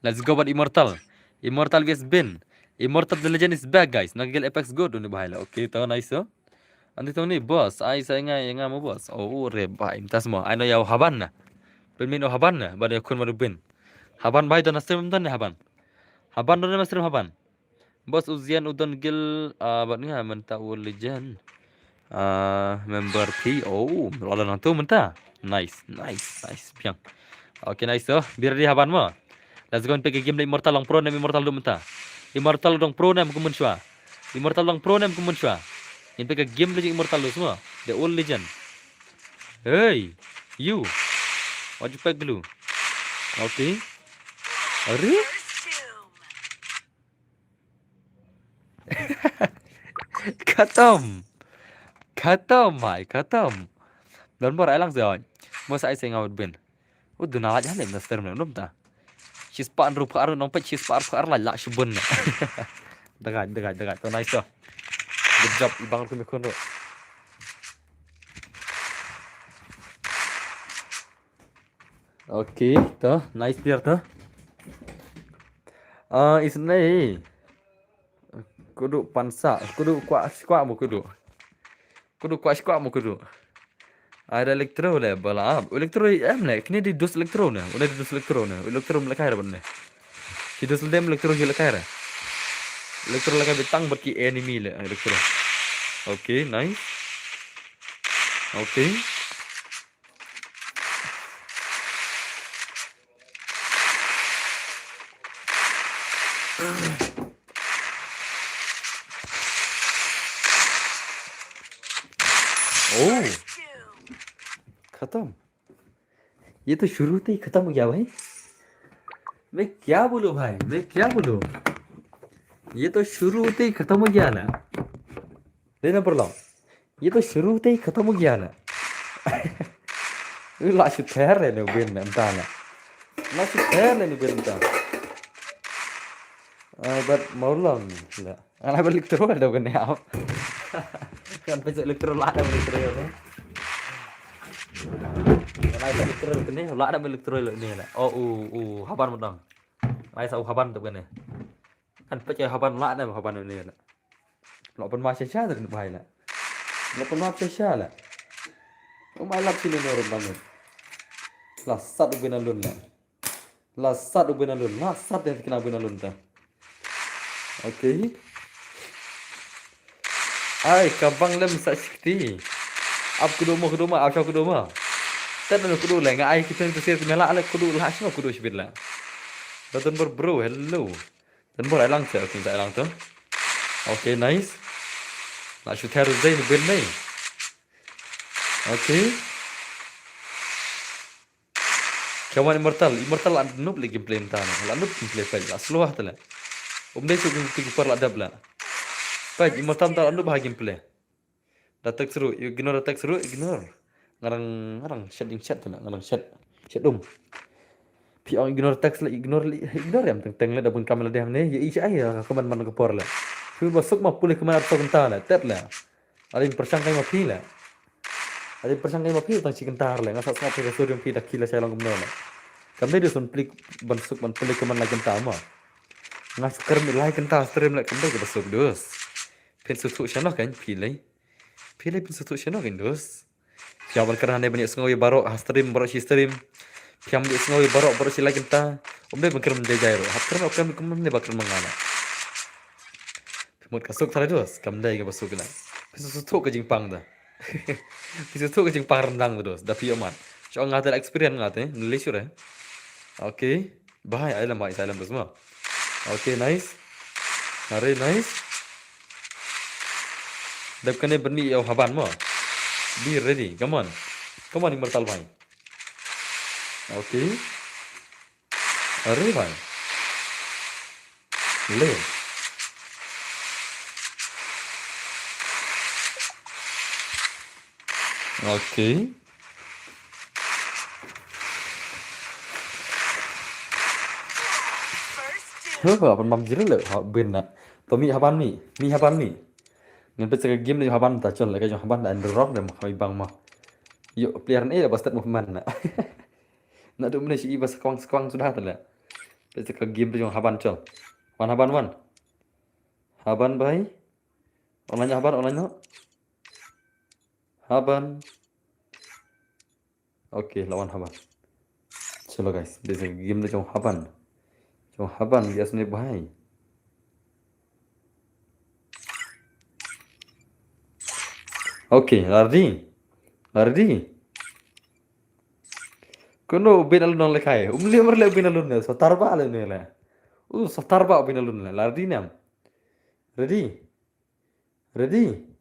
Let's go bad Immortal. Immortal versus Bin. Immortal the legend is back, guys. Nagel Apex Gold uni bahai la. Okay, to nice, oh. Andi tong ni boss, ai sa nga nga mo boss. Oh, re bai, mynta mo. Ai no ya haban na. Pynmin o haban na, bad ya kun madu Bin. Haban bai don na stream don na haban. Haban don na stream haban. Boss Uzian u don gil, ah, bad nga mynta u legend. Ah, member P. Oh, la nang tu mynta. Nice, nice, nice. Biang. Okay, nice, oh. Be ready haban mo. Let's go, ngin peit ka game le Immortal long pro ne Immortal du mynta. Immortal long pro ne kum mynshwa. Immortal long pro ne kum mynshwa. Ngin peit ka game le Immortal du semua. The old legend. Hey, you. What you pack glue? Okay. Are? Khatam. Khatam, bhai, khatam. Don bor ai lang se oi. Mo sa ai se nga wad Bin. U duna laj hale na stream ne, num ta. Shi spah ruh phar nong peit shi spah phar laj la shibun. Dagai, dagai, dagai. To nice to. Good job, ibang ruh mi kun ruh. Okay, to nice player to. Ah, isn't it? Kudu pansa, kudu kwah kwah mo kudu. Kudu kwah kwah mo kudu. Ada elektro le bala. Elektro em le, kini di dus elektro ne. Udah di dus elektro ne. Elektro le kai raban ne. Ki dus dem elektro ji le kai ra. Elektro le kai bitang bad ki enemy le elektro. Okay, nice. Okay. Oh. खत्म। ये तो शुरू से ही खत्म हो गया भाई। मैं क्या बोलूं भाई, मैं क्या बोलूं? ये तो शुरू से ही खत्म हो गया ना। Dei na paralok. Ye to shuru te khatam ho gaya na. La shu ther le ne bin na mynta na. La shu ther le ne bin mynta. Ai bad mawlong la. Ala bad elektro da kane ap. Kan pesa elektro la da elektro ne. Ala bad elektro kane la da elektro ne la. Oh u u haban mudang. Ai sa u haban to kane. Kan peit ïa haban lah ne haban ne la. Lok pynmap shisha te bhai la. Lok pynmap shisha la. Oh my love sini ne rum banget. La sat u bin alun la. La sat u bin alun. La sat de kena bin alun ta. Okay. Ai, ka bang lem sa shikti. Ap kudu mo, kudu mo, ap sha kudu mo. Tet na kudu le, nga ai ki pen kusir ki mela le kudu la shno kudu shibit le. Don bor bro, hello. Don bor ai lang che, okay, ai lang to. Okay, nice. La shu ter zai ni bin nei. Okay. Kya wan Immortal, Immortal la noob le gameplay mynta ne. La noob gameplay peit, la slow te le. Um dei shu gameplay keeper la dep le. Peit, Immortal mynta la noob ha gameplay. Da text ruh, ignore da text ruh, ignore. Ngarang, ngarang shed jing shed te le, ngarang shed. Shed um. Phi ong ignore text le, ignore le, ignore em teng teng le da bun kam le dem ne. Ye i ai ya ka man man ka por le. Phi ba suk ma pule ka man ar suk mynta le, tet le. Adin pyrshang kai ma phi le. Adin pyrshang kai ma phi tang shi kynta le. Nga sa sngap phi ka sodium phi da ki la shai long kumno le. Kam dei dus ban plik ban suk ban plik ka man lai kynta ma. Nga suk kyrmen lai kynta stream le kam dei ka ba suk dus. Phin suk suk shano kan phi le. Phi le phin suk suk shano kan dus. Phi ban kyrhan ne ban ïohsngew ïa baroh ha stream baroh shi stream. Phi ban ïohsngew ïa baroh baroh shi lai kynta. Um dei ban kyrmen jai jai ruh. Hap kyrmen kyrmen kumno ne ba kyrmen ma nga le. Phi mut ka suk tara dus, kam dei ka ba suk la. Phi suk suk ka jingpang da. Phi suk suk ka jingpang rendang da dus, da phi ïoh mat. Shu nga te la experience nga te, nili sure. Okay. Bye, ai lam bye, ai lam dus ma. Okay, nice. Are nice. Dep kane ban mih ïa u haban mo. Be ready, come on. Come on, Immortal bhai. Okay. Are bhai. Le. Okay. Huh, apa mam jira le? Ha, bin na. To mih haban mih. Mih haban mih. Ngan peit sa ka game na jong haban ta chon le ka jong haban da and rock da ma bang ma. Yo player ni da ba start movement na. Na du mene shi i ba skwang skwang sudah ta le. Peit sa ka game da jong haban chon. Wan haban wan. Haban bhai. Online haban online no. Haban. Okay, la wan haban. Chalo guys, this is game da jong haban. Jong haban biasa ni bhai. Okay, la ready. La ready. Kono bin alun nong lekai. Um le mar le bin alun ne. Sotar ba le ne le. Uh, sotar ba bin alun le. La ready nam. Ready. Ready?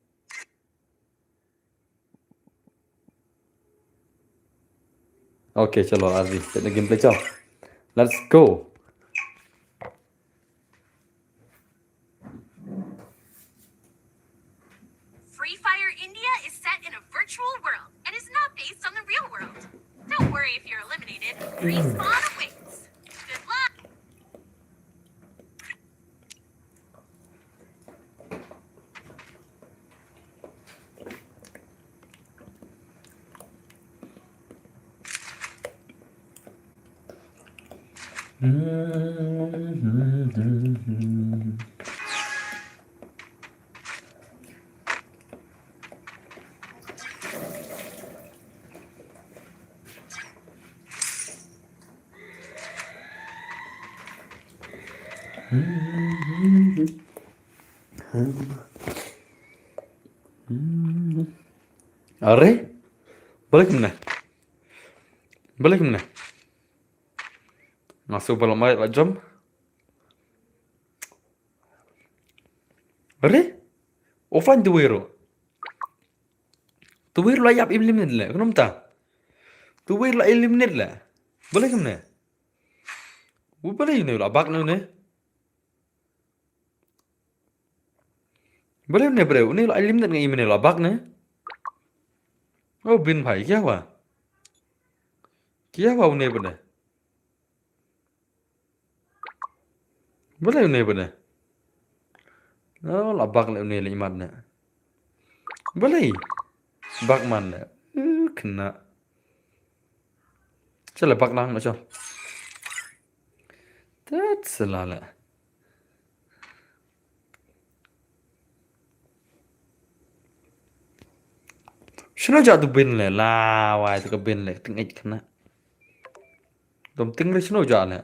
Okay, chalo, ready. Set the gameplay, chalo. Let's go. Free Fire India is set in a virtual world and is not based on the real world. Don't worry if you're eliminated. Respawn awaits. Good luck. Are? Balik mana? Balik mana? Masuk balok mai la jom. Are? Offline tu wiro. Tu wiro la yap eliminate le. Kenapa ta? Tu wiro la eliminate le. Balik mana? Balik ni la bak ni. Bale une bre, une la eliminate nga imene la bak ne. Oh, bin bhai, kya hua? Kya hua une bane? Bale une bane? Oh, la bak le une le imat ne. Bale. Bak man le. Uh, kena. Chale bak nang na chal. Tat selala. Shino ja tu bin le la wai tu ka bin le ting ej kena. Dom ting le shino ja le.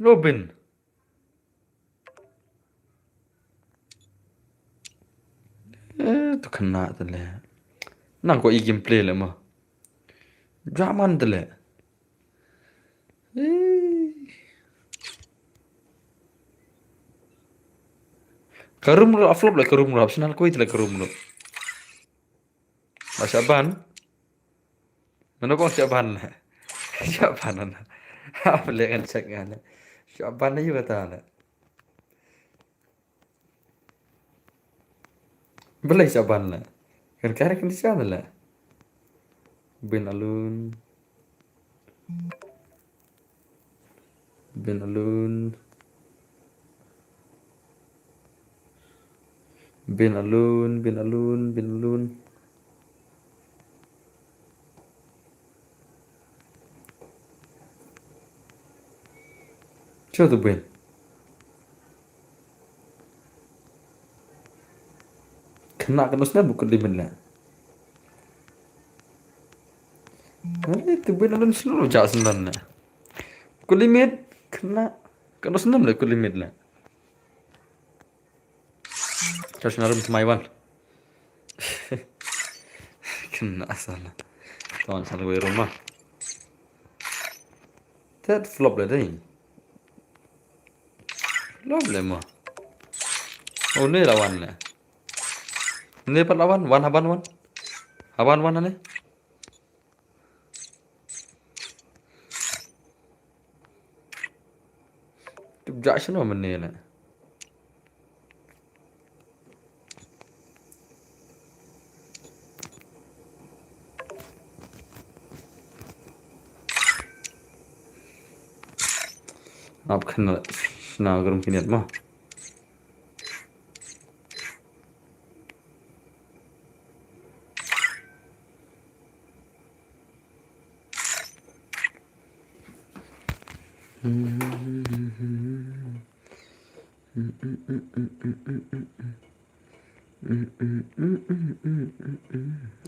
Lo bin. Eh, tu kena tu le. Nang ko i gameplay le mo. Jaman tu le. Eh. Ka room ruh flop le, ka room ruh. Optional ko i tu le ka room ruh. Ba Shaban. Mano ko Shaban le. Shaban na. Apa le kan check ngane. Shaban na juga ta le. Belai Shaban la. Kan kare kan di sana la. Bin Alun. Bin Alun. Bin Alun, Bin Alun, Bin Alun. Cuba tu Bin. Kena kena snem buku limit la. Hai tu Bin Alun selalu jak snem la. Buku limit kena kena snem la buku limit la. Charge na room to my one. Kena asal. Tuan selalu rumah. That flop le dai. Flop le mo. Oh, ni lawan le. Ni pat lawan, wan haban wan. Haban wan ni. Tip jak sino mene le. Ap kena sna grum kiniat mo.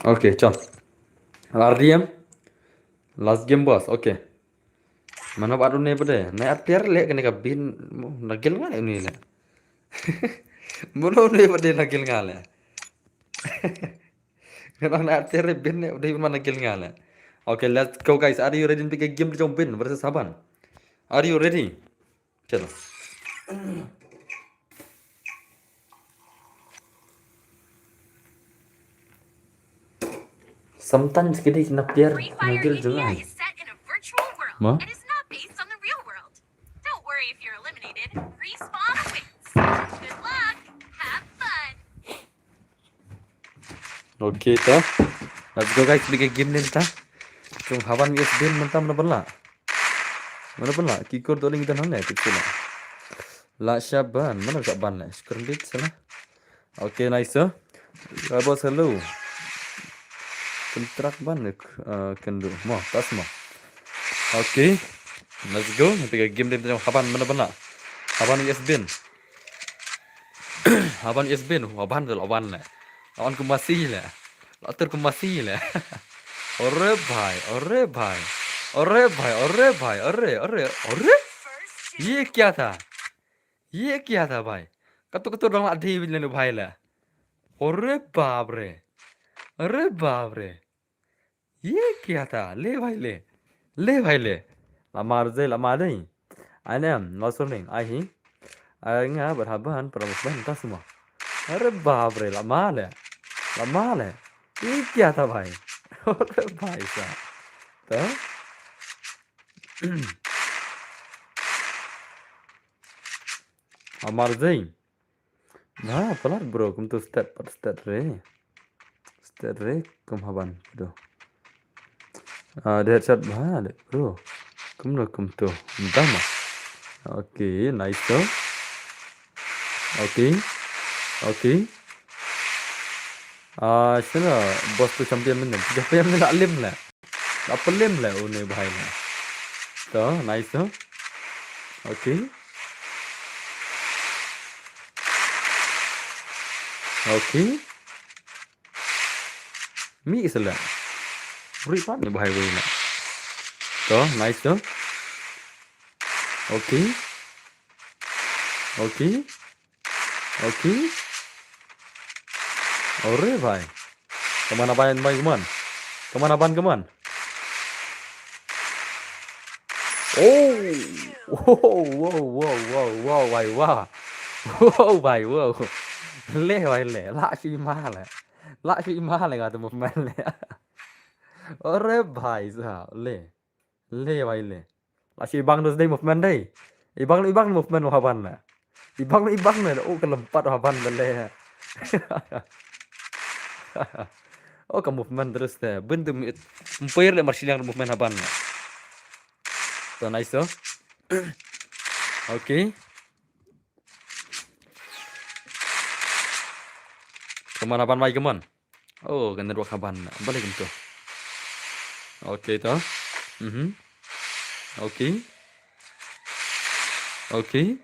Okay, chal. R D M. Last game, boss. Okay. Mano bad une bade. Na at player le kane ka Bin mo, na gil nga le une le. Mano une bade na gil nga le. Kane na at player Bin ne bade man na gil nga le. Okay, let's go guys. Are you ready to pick a game jong Bin versus Haban? Are you ready? Chalo. Sometimes kidi kena player na gil jong ai. Ma? Don't worry if you're eliminated. Respawn wins. Good luck. Have fun. Okay ta. Let's go guys, big game ni ta. Jong Haban U S Bin mynta mano ban lah. Mano ban lah. Kikor doling dan hane kikor lah. La Shaban, mano Shaban lah. Skor dit salah. Okay, nice sir. Rabos hello. Kontrak ban uh, kendu. Mo, tas mo. Okay. Let's go. Nanti ka game dia tengok Haban mano ban lah. Haban U S Bin. Haban U S Bin, Haban tu lawan le. Lawan kumasi le. Latur kumasi le. Ore bhai, ore bhai. Ore bhai, ore bhai, ore, ore, ore. Ye kya tha? Ye kya tha bhai? Katu katu dang la dei le bhai le. Ore bap re. Ore bap re. Ye kya tha? Le bhai le. Le bhai le. Lama rjai lama dei. Anem, no suning, ai hi. Ai nga berhaban para musbah entah semua. Are bap re, lama le. Lama le. Ye kya tha bhai? Are bhai sa. Ta? Amar Zing. Na, palat bro, kumtu stat pat stat re. Stat re, kum Haban, bro. Ah, dia chat bha, le, bro. Kumno kumtu. Entah ma. Okay, nice tu. Okay. Okay. Ah, sino boss tu champion mene. Champion mene alim le. Apa lem le une bhai le. To, nice to. Okay. Okay. Mi isla. Bri pat ne bhai bhai le. To, nice to. Okay. Okay. Okay. Ore bhai. Kaman haban bhai kaman. Kaman haban kaman. Oh. Wow, wow, wow, wow, wow, bhai, wow. Wow, bhai, wow. Le, bhai, le. La shi ma le. La shi ma le ka tu movement le. Ore bhai sa le. Le bhai le. La shi bang dus dei movement dei. Ibang ibang movement haban la. Ibang ibang ne. Oh, ka lympat haban la le. Oh, ka movement terus te. Bentuk mpir le marsilang movement haban la. So nice so. Okay. Kaman haban mai kaman. Oh, ka network haban. Balik kumto. Okay to. Mhm. Okay. Okay.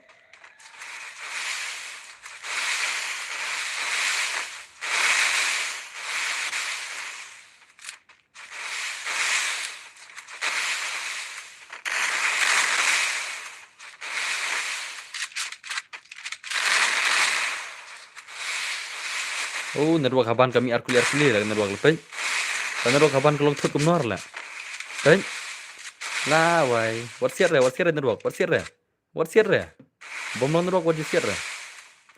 Oh, network haban ka mih arkuli arkuli la network la peit. Ka network haban ka long thut kumno la. Peit. La wai. Wat siat re, wat siat re network, wat siat re. Wat siat re. Bom long network wat siat re.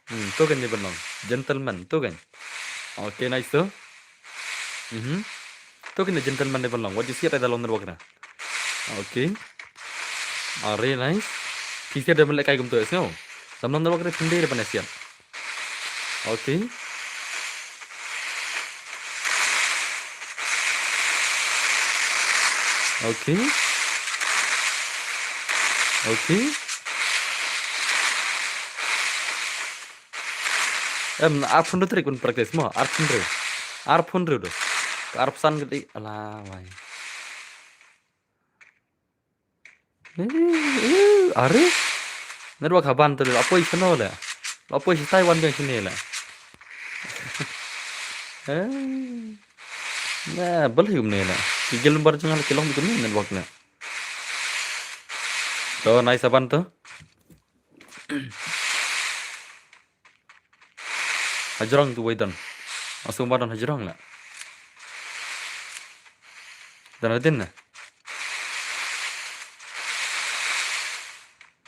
Hmm, tu kan ni ban long. Gentleman, tu kan. Okay, nice tu. Mhm. Tu kan gentleman ni ban long. Wat siat re da long network na. Okay. Are nice. Ki siat da melek kai kumtu es ngau. Sam long network re pendek re pan siat. Okay. Okay. Okay. Em, arphew hynriew tarik ban practice mo, arphew hynriew. Arphew hynriew do. Ka arphew san ka dei, ala wai. Eh, eh, are? Network haban te la poi shano le. La poi shi Taiwan jong shini le. Eh. Na, bal hi kumne le. Ki gel bar jong le ki long kumne network le. To, nice haban to. Hajrong tu wei don. Asung ba don hajrong la. Don adin na.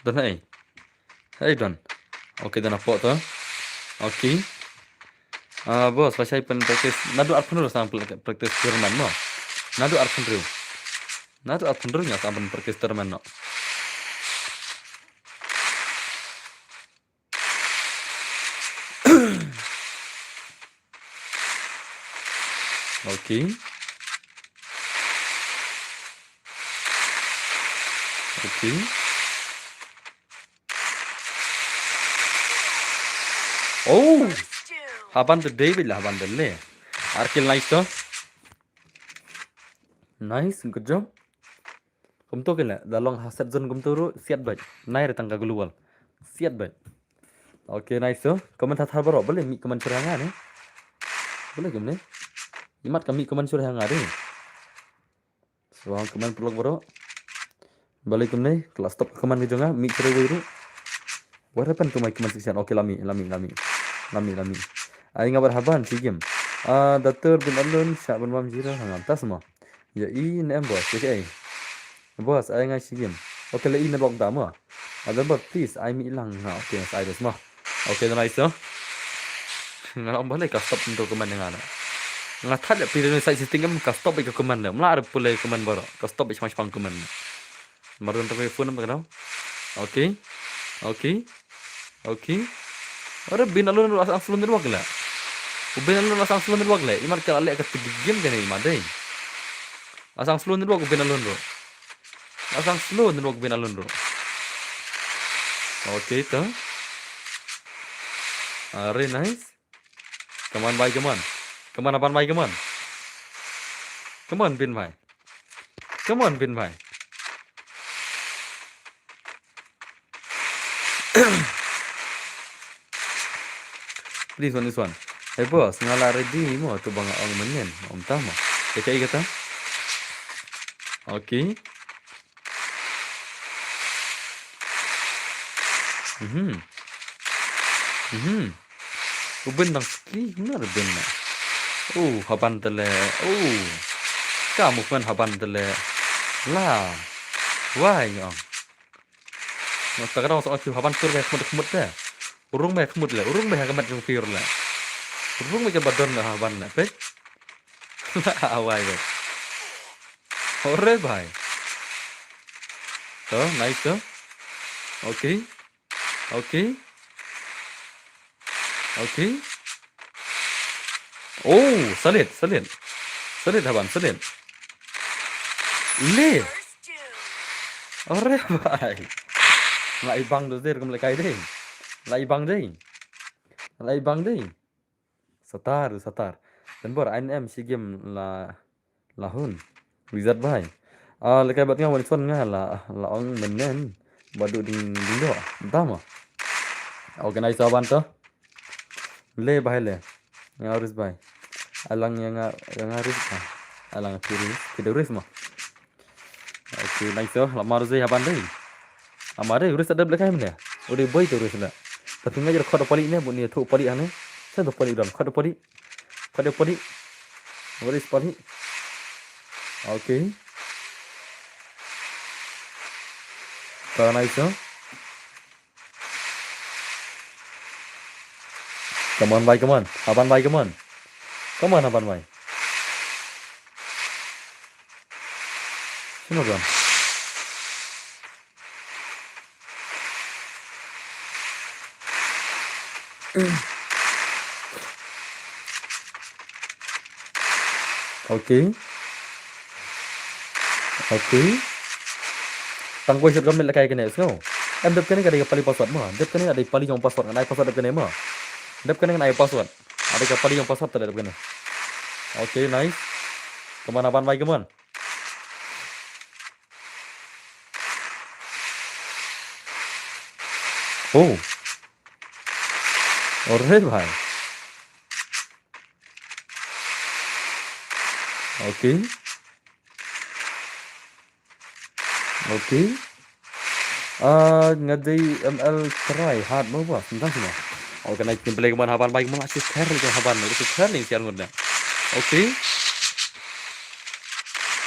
Don hai. Hai don. Okay, don apo to. Okay. Ah, boss, lashai pyn practice. Naduh arphew hynriew sa pyn practice tournament mo. Naduh arphew hynriew. Naduh arphew hynriew nga sa pyn practice tournament no. Okay. Okay. Oh. Haban te David la haban te le. Ar kill nice to. Nice, good job. Kumto kine, da long ha set zone kumto ruh, siat bad. Nai re tang ka global. Siat bad. Okay, nice to. Comment ha thar baro, bale mih comment shuh ha nga ne. Bale kumne. Imat ka mih comment shuh ha nga ne. So, comment paralok baro. Bale kumne, ka la stop comment ka jong nga, mih shuh wei ruh. What happened to my comment section? Okay, la mih, la mih, la mih. La mih, la mih. Ai nga bar haban shi game. Ah, Datur bin Alun, shah ban bam jira, ha nga tas mo. Ya i ne em boss, ya ai. Boss, ai nga shi game. Okay, la i network da mo. Ada bot, please, ai mih lang. Ha, okay, sa ai dos mo. Okay, da nice to. Nga long bale ka stop untuk comment nga na. Nga thad ya pili ni side setting em ka stop ka comment le. Mla ada pule comment baro. Ka stop shmai shpang comment. Marun tapi phone em ka dau. Okay. Okay. Okay. Ora bin alun ruh la sang slow network la. U bin alun la sang slow network la. Imat ka la leh ka tigi game kane imat dei. La sang slow network u bin alun ruh. La sang slow network u bin alun ruh. Okay to. Are nice. Come on bhai, come on. Come on, Aban bhai, come on. Come on, Bin bhai. Come on, Bin bhai. Please, one, this one. Hey boss, nga la ready mo, to ba nga ong mynnin. Ong ta mo. Te kaei kata? Okay. Mhm. Mhm. U Bin dang ski, kumno u Bin na. Oh, Haban te leh. Oh. Ka movement Haban te leh. La. Wai, ong. Nga ta ka dang sa ong ki Haban tur ka khmut khmut te. Urung ba khmut leh, urung ba ha ka met jong phi ruh leh. Urung ba ka ba don leh Haban leh, peit. La, wai, wai. Ore bhai. To, nice to. Okay. Okay. Okay. Oh, solid, solid. Solid Haban, solid. Le. Ore bhai. Nga i bang do der kum lekai dei. Nga i bang dei. Nga i bang dei. Satar, satar. Dan bor, ai nem si game la, la hun. Wizard bhai. Ah, lekai bat nga wan son nga la, la ong menen. Badu ding, ding do. Dama. Organize awan to. Le bhai le. Nga risk bhai. Alang yang nga, yang nga risk bhai. Alang ki risk, ki risk ma. Okay, nice to. La mar zei Haban dei. Amar dei, risk ada belakang mana? Udah boy tu risk lah. Tapi ngajar kau ada palik ni, buat ni tu palik ane. Saya tu palik dalam, kau ada palik. Kau ada palik. What is palik? Okay. Kau nice to. Come on, bhai, come on. Haban bhai, come on. Come on, Haban bhai. Sino kan? Okay. Okay. Tang koi shot gam lekai kane, sngew. Em dep kane ka dei ka pali password mo. Dep kane ka dei pali jong password, ngan ai password dep kane mo. Dep kane ngan ai password. Ka dei ka pali jong password te dep kane. Okay, nice. Come on, Haban bhai, come on. Oh. Ore bhai. Okay. Okay. Ah, nga dei M L try hard mo ba, sentang sima. Okay, nice gameplay kman Haban bhai, kman si ter jong Haban, si ter ning siar ngut na. Okay.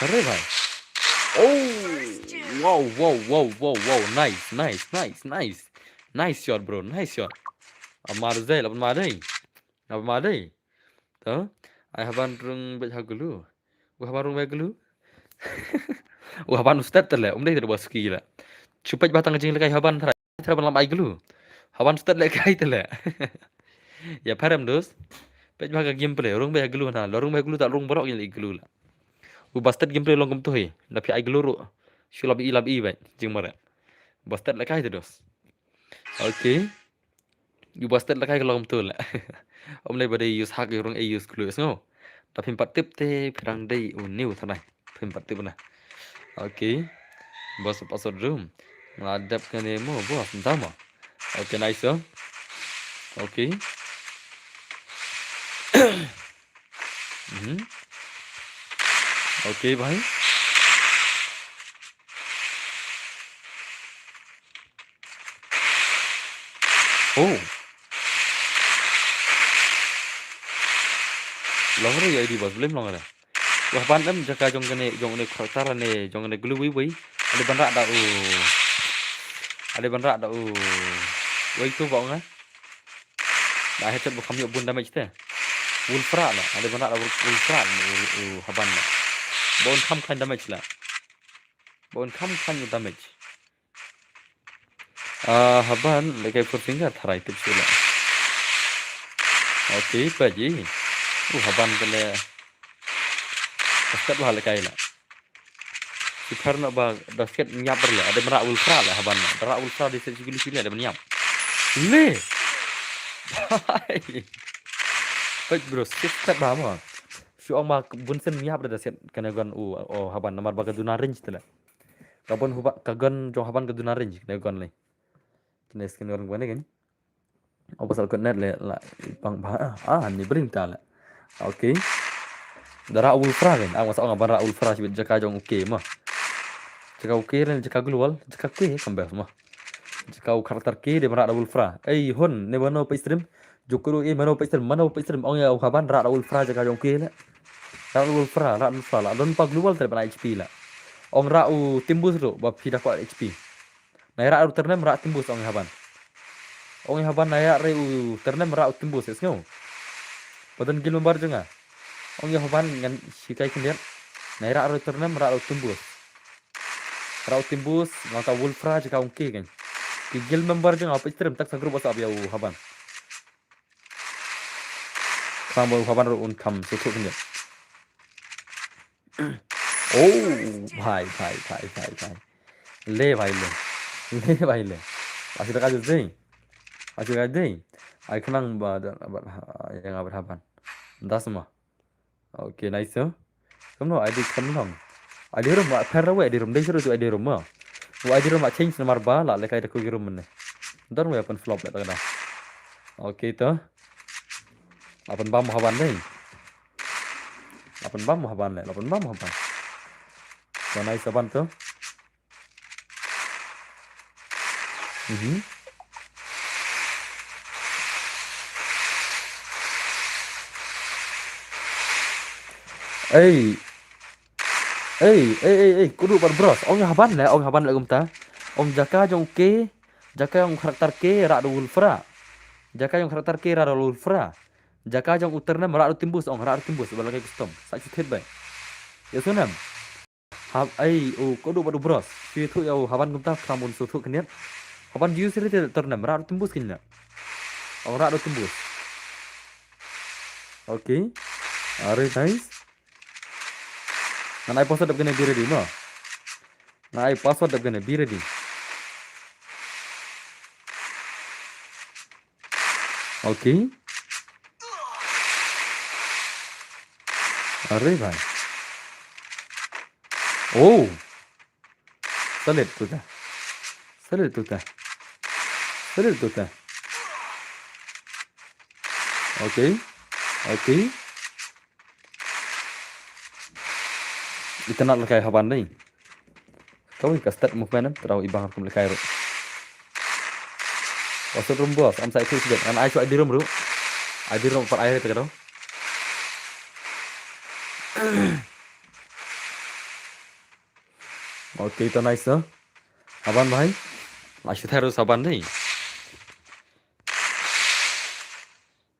Ore bhai. Oh. Wow, wow, wow, wow, wow. Nice, nice, nice, nice. Nice shot, bro. Nice shot. Amar zei, laban ma dei. Laban ma dei. To. Ai Haban rung beit ha gulu. U Haban rung beit gulu. U Haban u stet te leh. Um dei te ba ski leh. Chu peit ba tang jinglekai Haban trai. Trai ban lam ai gulu. Haban stet lekai te leh. Ya pharem dos. Peit ba ka gameplay. Rung beit ha gulu na. Lo rung beit gulu ta rung barok yin le gulu leh. U ba stet gameplay long kumto hi. La phi ai gulu ruh. Shu la bi la bi beit. Jingmare. Ba stet lekai te dos. Okay. U ba stet lekai ka long kumto leh. Om lei ba dei use hack, u rung ei use gulu sngew. Da phim pat tip te phi dang dei u new thanai. Phim pat tip na. Okay. Boss password room. Nga dep kane mo boss, nta mo. Okay, nice, oh. Okay. Mhm. Okay, bhai. Oh. Long re ya di boss, blame long re. Wah, ban em jaka jong kane, jong ne character ne, jong ne glue wei wei. Ade ban rak da u. Ade ban rak da u. Wei tu ba nga. Da headshot ba kham ïoh bun damage te. Wulfra la. Ade ban rak da Wulfra la. U, u Haban la. Ba un kham khan damage la. Ba un kham khan damage. Ah, Haban, lekai four finger tharai tip sila. Okay, paji. Uh, Haban kale. Step lah lekai la. Sipar na ba dasket nyap berle. Ade merak Wulfra la Haban. Merak Wulfra di sesi gili sila ade menyap. Le. Hai. Pej bro, sip step ba mo. Shu ong ma bunsen nyap da dasket kane gun u, oh, Haban namar ba ka duna range tele. Ka bun huba, ka gun jong Haban ka duna range, kane gun le. Kane skin gun kane kan. Oh, pasal kut net le, la, bang ba, ah, ah, ni bring ta le. Okay. Dara Wulfra kan, ah, masa ong ban ra Wulfra sibit jaka jong okay ma. Jaka okay le, jaka global, jaka kue, kambes ma. Jaka u character ke, de ban ra Wulfra. Ei, hun, ne bano pa stream. Jukuru i mano pechem, mano pechem, ong ïa u Haban, rah u Wulfra jaka jong u K le. Rah u Wulfra, rah u Wulfra, la don pa global te ban H P la. Ong rah u Timbus ruh, ba phi da kwah H P. Nai rah u Ternem, rah Timbus, ong ïa Haban. Ong ïa Haban, nai rah u Ternem, rah u Timbus, ïa sngew. Ba don guild member jong nga. Ong ïa Haban, ngan shikai khyndiat. Nai rah u Ternem, rah u Timbus. Rah u Timbus, nangta Wulfra, jaka u K kan. Ki guild member jong nga, pechem, tak sa group WhatsApp ïa u Haban. Khnang ba u Haban ruh un kham sngewthuh khyndiat. Oh, bhai, bhai, bhai, bhai, bhai. Le bhai le. Le bhai le. Ashi da ka jus dei. Ashi da ka dei. Ai khnang ba da ba ïa nga bad Haban. Das ma. Okay, nice, eh. Kumno I D kumno? I D room, wa pher wa I D room, dei shuh tu I D room ma. Wa I D room ma change namar ba la lehkai da ku ki room ne. Don wa pyn flop le ta ka da. Okay to. La pynbam Haban dei. La pynbam Haban le, la pynbam Haban. Wa nice Haban to. Mhm. Ei. Ei, ei, ei, ei, kudu bad bros. Ong ïa Haban le, ong ïa Haban le kumta. Ong jaka jong u K, jaka jong u karakter K, rah u Wulfra. Jaka jong u karakter K, rah u Wulfra. Jaka jong u Ternem, rah u Timbus, ong rah u Timbus, ba la kai custom. Sa chi thied bai. Ïa sunem. Hab, ai, u kudu bad u bros. Shu ïathuh ïa u Haban kumta, khnang ba un sngewthuh khyndiat. Haban ju sri te Ternem, rah u Timbus kynna. Ong rah u Timbus. Okay. Are nice. Ngan ai password dep kane, be ready mo. Ngan ai password dep kane, be ready. Okay. Are bhai. Oh. Solid tu ta. Solid tu ta. Solid tu ta. Okay. Okay. Itynnad lehkai Haban dei. Kawei ka step movement em, tyrwa i bang kum lehkai ruh. Wa sut room boss, am sa i khuid sdek. Ngan ai shuwa I D room ruh. I D room pat ai re te ka dong. Okay, to nice to. Haban bhai. La shu tharu Haban dei.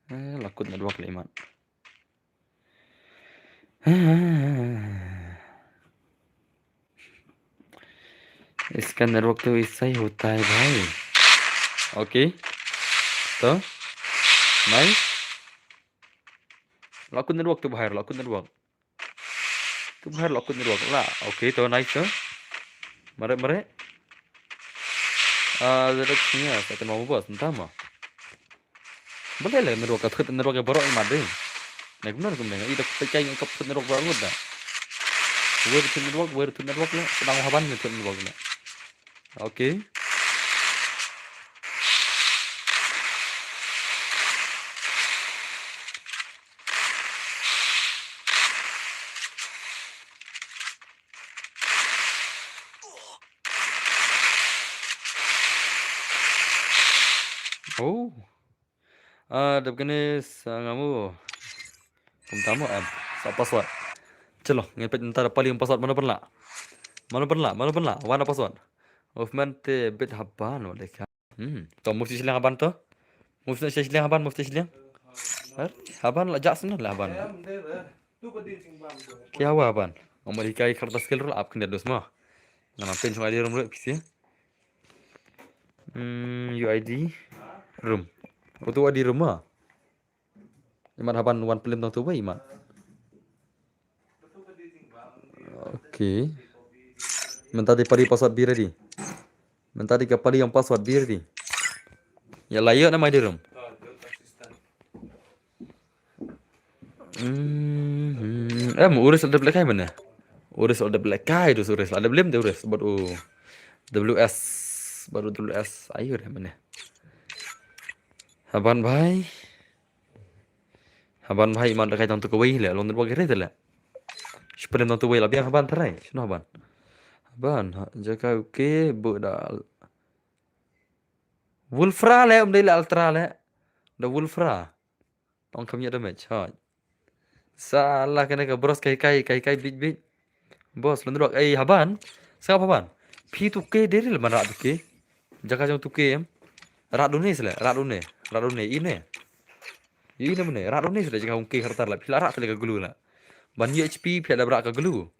Eh, la kut network le imat. इसका नेटवर्क तो ऐसा ही होता है भाई। Okay. To. Nice. La kut network tu bhai, la kut network. Tu bhai la kut network la. Okay, to nice to. Mare, mare. Ah, direct sini ya, sa kan mau bos, entah ma. Balei la network ka thut network ka baroh imat dei. Nai kumno kumno, i da peit kai ka thut network baroh ngut da. Wei thut network, wei thut network la, sdang Haban ne thut network la. Okay. Oh. Ah, dep kane sa nga mo. Kumta mo em. Sa password. Chalo, ngan peit mynta da pali password mano pynlah. Mano pynlah, mano pynlah. Wan da password. Movement te bit Haban wa de ka. Hmm. To move shiliang Haban to. Move shiliang Haban, move shiliang. Har? Haban la jak sini la Haban. Ki hawa Haban. Ong ma di kai karta skill roll up kena dus ma. Ngan pin song I D room roh pisi. Hmm, U I D room. Utu I D room ma. Imat Haban wan plim tang tu ba imat. Okay. Mynta di pali password be ready. Mynta di ka pali yang password be ready. Ya layo na mai di room. Hmm, em, Uris la dep lehkai mane? Uris la dep lehkai dus Uris la dep lim de Uris bad u W S bad u W S ayo de mane? Haban bhai. Haban bhai imat lehkai tang tu kawei le long network re te le. Shpelem tang tu wei la biang Haban tharai. Shno Haban. Haban, ha, jaka okay bu da. Wulfra le um dei le Ultra le. Da Wolfra. Tang kham ïa damage. Ha. Sala kane ka bros kai kai kai kai bit bit. Boss, lun dok. Ei, Haban. Sngap Haban. Phi tu ke Daryl man rat tu ke. Jaka jong tu ke em. Rat dune sele, rat dune. Rat dune ine. Ine mane, rat dune sele jaka hung ke hartar la. Phi la rat sele ka glue la. Ban ïa H P phi la rat ka glue.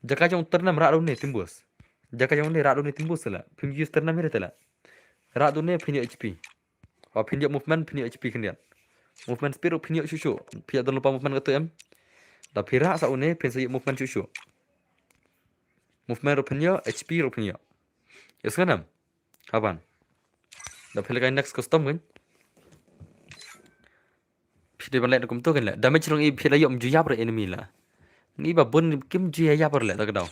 Jaka jong ternam rat dune timbus. Jaka jong ne rat dune timbus sele. Phim use ternam ire tela. Rat dune phin ïa H P. Wa phin ïoh movement, phin ïoh H P khyndiat. Movement speed ruh phin ïoh shuh shuh. Phi ïoh don lypa movement katu em. Da phi rah sa une, phin sa ïoh movement shuh shuh. Movement ruh phin ïoh, H P ruh phin ïoh. Ïohsngew em? Haban. Da phi leh kai next custom kan. Phi dei ban leh kumto kan leh. Damage ruh ngi phi la ïoh ym ju ïap re enemy la. Ngi ba bun kim ju ïap re leh ta ka daw.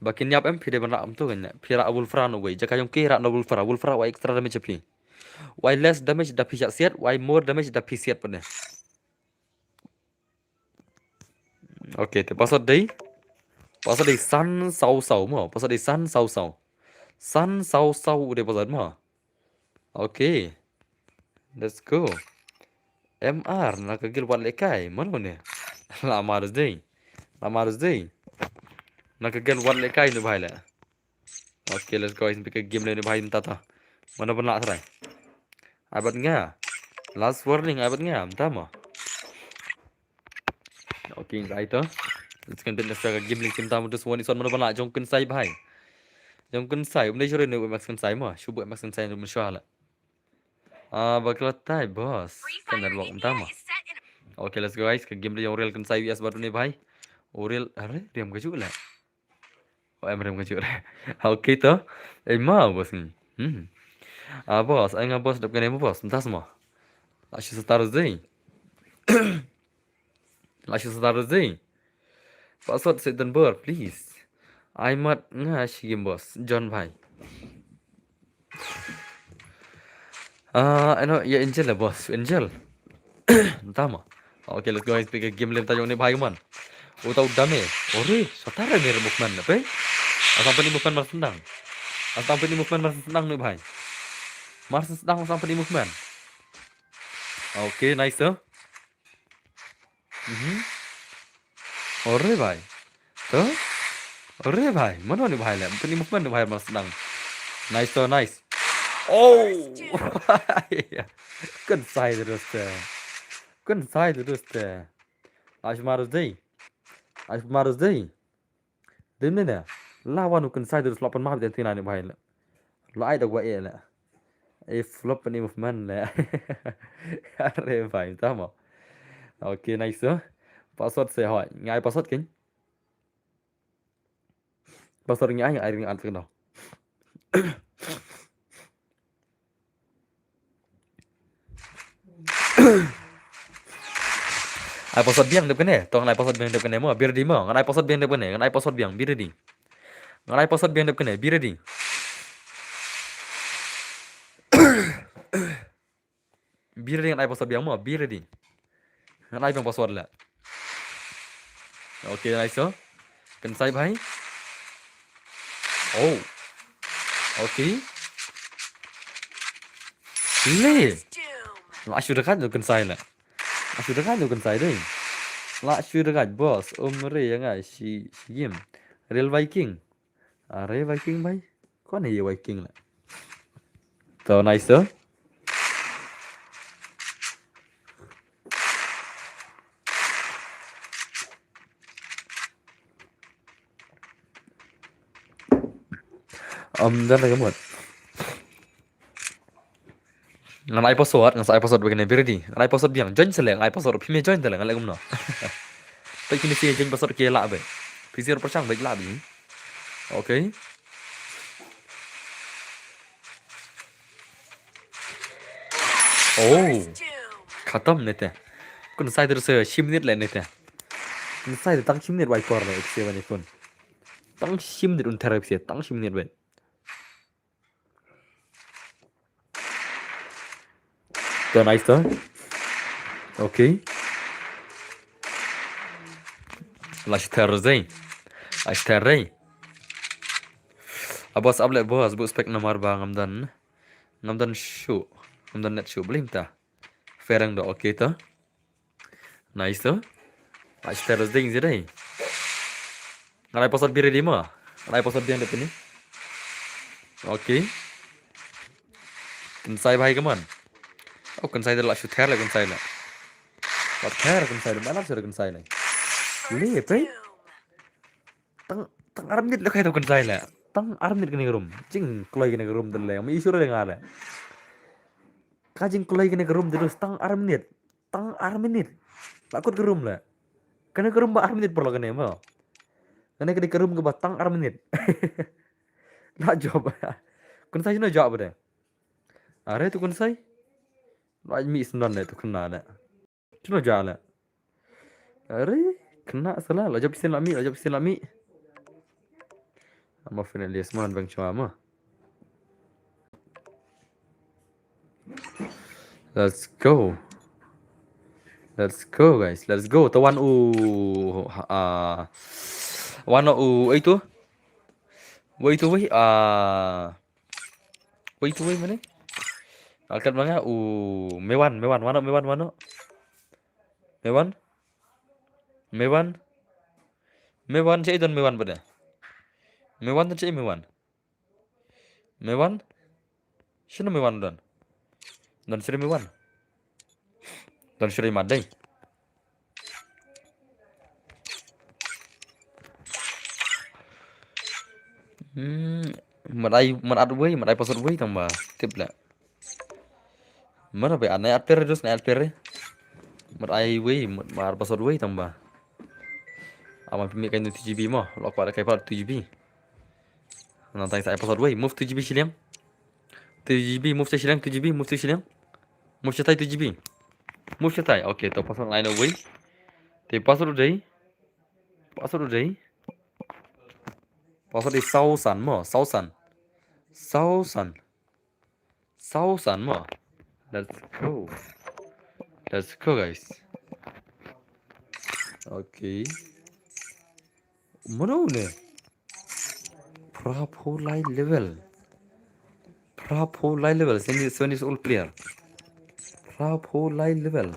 Ba kin ïap em phi dei ban rah kumto kan leh. Phi rah Wolfra no wei. Jaka jong ke rah na Wolfra. Wolfra wa extra damage phi. Wai less damage da phi siat, wai more damage da phi siat pade. Okay, te password dei. Password dei san saw saw mo. Password dei san saw saw. San saw saw dei password mo. Okay. Let's go. M R na ka guild wat lehkai. Mano ne? La mar dei. La mar dei. Na ka guild wat lehkai ne bhai le. Okay, let's go. Guys, pick a game le ne bhai mynta ta. Mano ban lah try. Ai bat nga. Last warning, ai bat nga. Mynta mo. Okay, ngai to. Let's continue sa ka game link team tamu dus one is one mano bana jong Kynsai bhai. Jong Kynsai, um dei jore ne Max Kynsai mo. Shubu Max Kynsai ne mun shwa la. Ah, bakla tai boss. Kan network tamu. Okay, let's go guys. Ka game de jong Real Kynsai U S bad ne bhai. Real, are, riam ka ju la. O em rem ka jure. Okay to. Ei ma boss ni. Hmm. Ah boss, ai nga boss dep kane mo boss. Mynta mo. La shu star zai. La shu star zai. Password Satan Burr, please. Ai mat nga shi game boss. John bhai. Ah, ano, ya Angel la boss. Angel. Tama. Okay, let's go. Speak a game lem ta jong ne bhai man. Uta u dame. Ore, satare mere movement na pe. Asam pani movement mar sendang. Asam pani movement mar sendang ne bhai. Mar sendang asam pani movement. Okay, nice to. Mhm. Ore bhai. To? Ore bhai. Mano ni bhai le? Pani movement ni bhai mar sendang. Nice to, nice. Oh. Kynsai terus te. Kynsai terus te. Ash marus dei. Ash marus dei. Dim ne ne. La wan u Kynsai terus lapan mah dan tina ni bhai le. La ai da gua e le. E flop ni movement le. Are bhai tama. Okay, nice. Password se hoi. Ngai password kin. Password ngai ai ring an tengno. Ai password biang dep kene. Tong ai password biang dep kene mo. Be ready mo. Ngan ai password biang dep kene. Ngan ai password biang. Be ready. Ngan ai password biang dep kene. Be ready. Be ready ngan ai password biang mo. Be ready. Ngan ai biang password la. Okay, nice to. Kynsai bhai. Oh. Okay. Le. La shu dekat tu Kynsai la. La shu dekat tu Kynsai dei. La shu dekat boss. Umre ya ngai shi shi game. Real Viking. Are Viking bhai. Kone ye Viking la. To nice to. Am dan lagi mut. Ngan ai password, ngan sa ai password begini be ready. Ngan ai password biang join sele, ngan ai password phi me join tele, ngan lagi kumno. Tapi kini si join password ke la be. Phi zero percent be la be. Okay. Oh. Khatam nete. Kynsai ter se shim nit le nete. Kynsai ter tang shim nit wai por le se wani kun. Tang shim nit un ter se tang shim nit be. To nice to. Okay. Last Thursday. Last Thursday. Abos able bos bu spek namar ba ngam dan. Ngam dan shu. Ym don net shuh, blim ta. Ferang do, okay to. Nice to. Ai, terus ding je dei. Ngan ai password biang ready mo. Ngan ai password biang dep ni. Okay. Kynsai bhai, come on. Oh, kynsai da la shu ther la kynsai la. La ther kynsai da, la shu kynsai la. Le, pe. Tang, tang ar minit la kai to kynsai la. Tang ar minit kane ka room. Jingkloi kane ka room da le. Ym issue re nga la. Ka jingkloi kane ka room da dus tang ar minit. Tang ar minit. La kut ka room la. Kane ka room ba ar minit por la kane mo. Kane, kane ka room kaba tang ar minit. La jop. Kynsai shano jop de. Are to kynsai. La mi sndon de to khynnah de. Shano jop le. Are khynnah sala, la jop sien la mi, la jop sien la mi. Ama finally sman bang chwa ma. Let's go. Let's go, guys. Let's go. To wan u, ah, wan u, eh, tu. Wei tu, wei, ah, wei tu, wei mane? Alkat manga u Mewan, Mewan, wano, Mewan, wano? Mewan? Mewan? Mewan, che don Mewan bada. Mewan, che Mewan. Mewan? Shano Mewan don? Don Shri Mewan. Don Shri Madai. Hmm, mat ai, mat at wei, mat ai password wei tang ba. Tip la. Mana be anai at per dus, nai at per. Mat ai wei, mat, mat password wei tang ba. Ama pimi kai nu two G B mo, lok pa kai pa two G B. Nang tang sa ai password wei, move two G B shiliang. Two G B, move sa shiliang, two G B, move sa shiliang. Move sa tai two G B. Move sa tai, okay, to password line wei. Te password dei. Password dei. Password dei sausan mo, sausan. Sausan. Sausan mo. Let's go. Let's go, guys. Okay. Mano ne? Phra phew lai level. Phra phew lai level. Seven years, seven years old player. Phra phew lai level.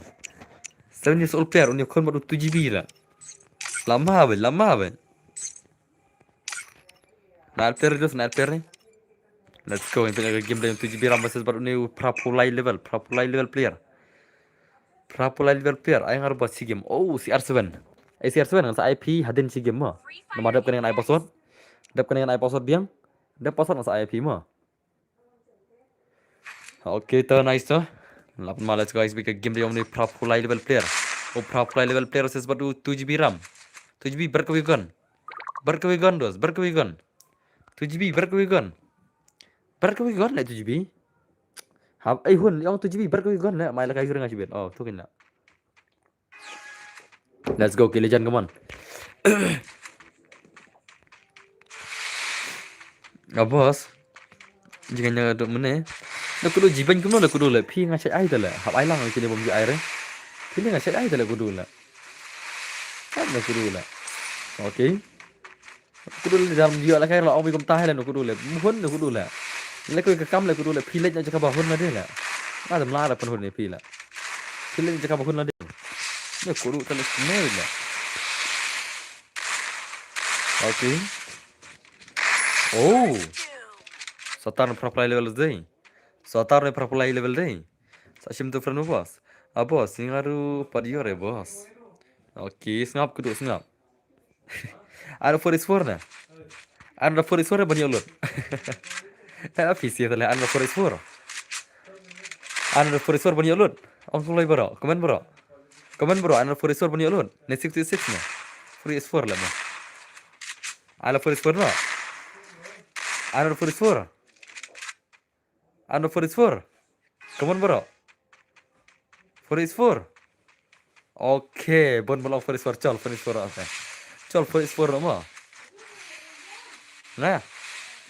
Seven years old player. Uni khon bad u two G B la. Lama be, lama be. Nai at per dus, nai at per. Let's go. Ngi pynlong ka game da ïa u two G B RAM versus bad uni u phra phew lai level, phra phew lai level player. Phra phew lai level player, ai ngar bad si game. Oh, C R seven. Eh, C R seven ngan sa ai phi hadien si game mo. Namar dep kane ngan ai password. Dep kane ngan ai password biang. Dep password ngan sa ai phi mo. Okay, to nice to. Lap ma, let's go, guys, bad ka game da ïa uni phra phew lai level player. Oh, phra phew lai level player versus bad u two G B RAM. Two G B ber kawei gun. Ber kawei gun, dos, ber kawei gun. Two G B ber kawei gun. Ber kawei gun le two G B. Hap, eh, hun, ïa ong two G B ber kawei gun le, mai la ka ïa ring a shibit. Oh, to kin la. Let's go, Kill Legend, come on. Ah, boss. Jingïadei mynne. Da kudu jiban kumno da kudu le. Phi nga shait ai da le. Hap ai lang kine bom ji ai re. Phi nga shait ai da le kudu le. Hap da kudu le. Okay. Kudu le jam jia la kai la ong bi kum ta hai le no kudu le. Hun no kudu le. Le ko ka kam le kudu le. Phi le na jaka ba hun la de le. Nga dam la da pun hun ne phi le. Phi le na jaka ba hun la de. Ne kudu ta le ne le. Okay. Oh. Satar phra phew lai level dei. Satar phra phew lai level dei. Sa shim tu friend boss. Ah, boss, singaru pat yor eh, boss. Okay, sngap kudu sngap. Ano four is four na? Ano four is four ban ïoh loot. Tara P C tale ano four is four. Ano four is four ban ïoh loot. Ong kuloi bro, comment bro. Comment bro, ano four is four ban ïoh loot. Ne six is six na. Four is four la mo. Ano four is four na. Ano four is four. Ano four is four. Come on bro. Four is four. Okay, bon bro four is four, chol four is four, okay. Chol four is four mo. Na.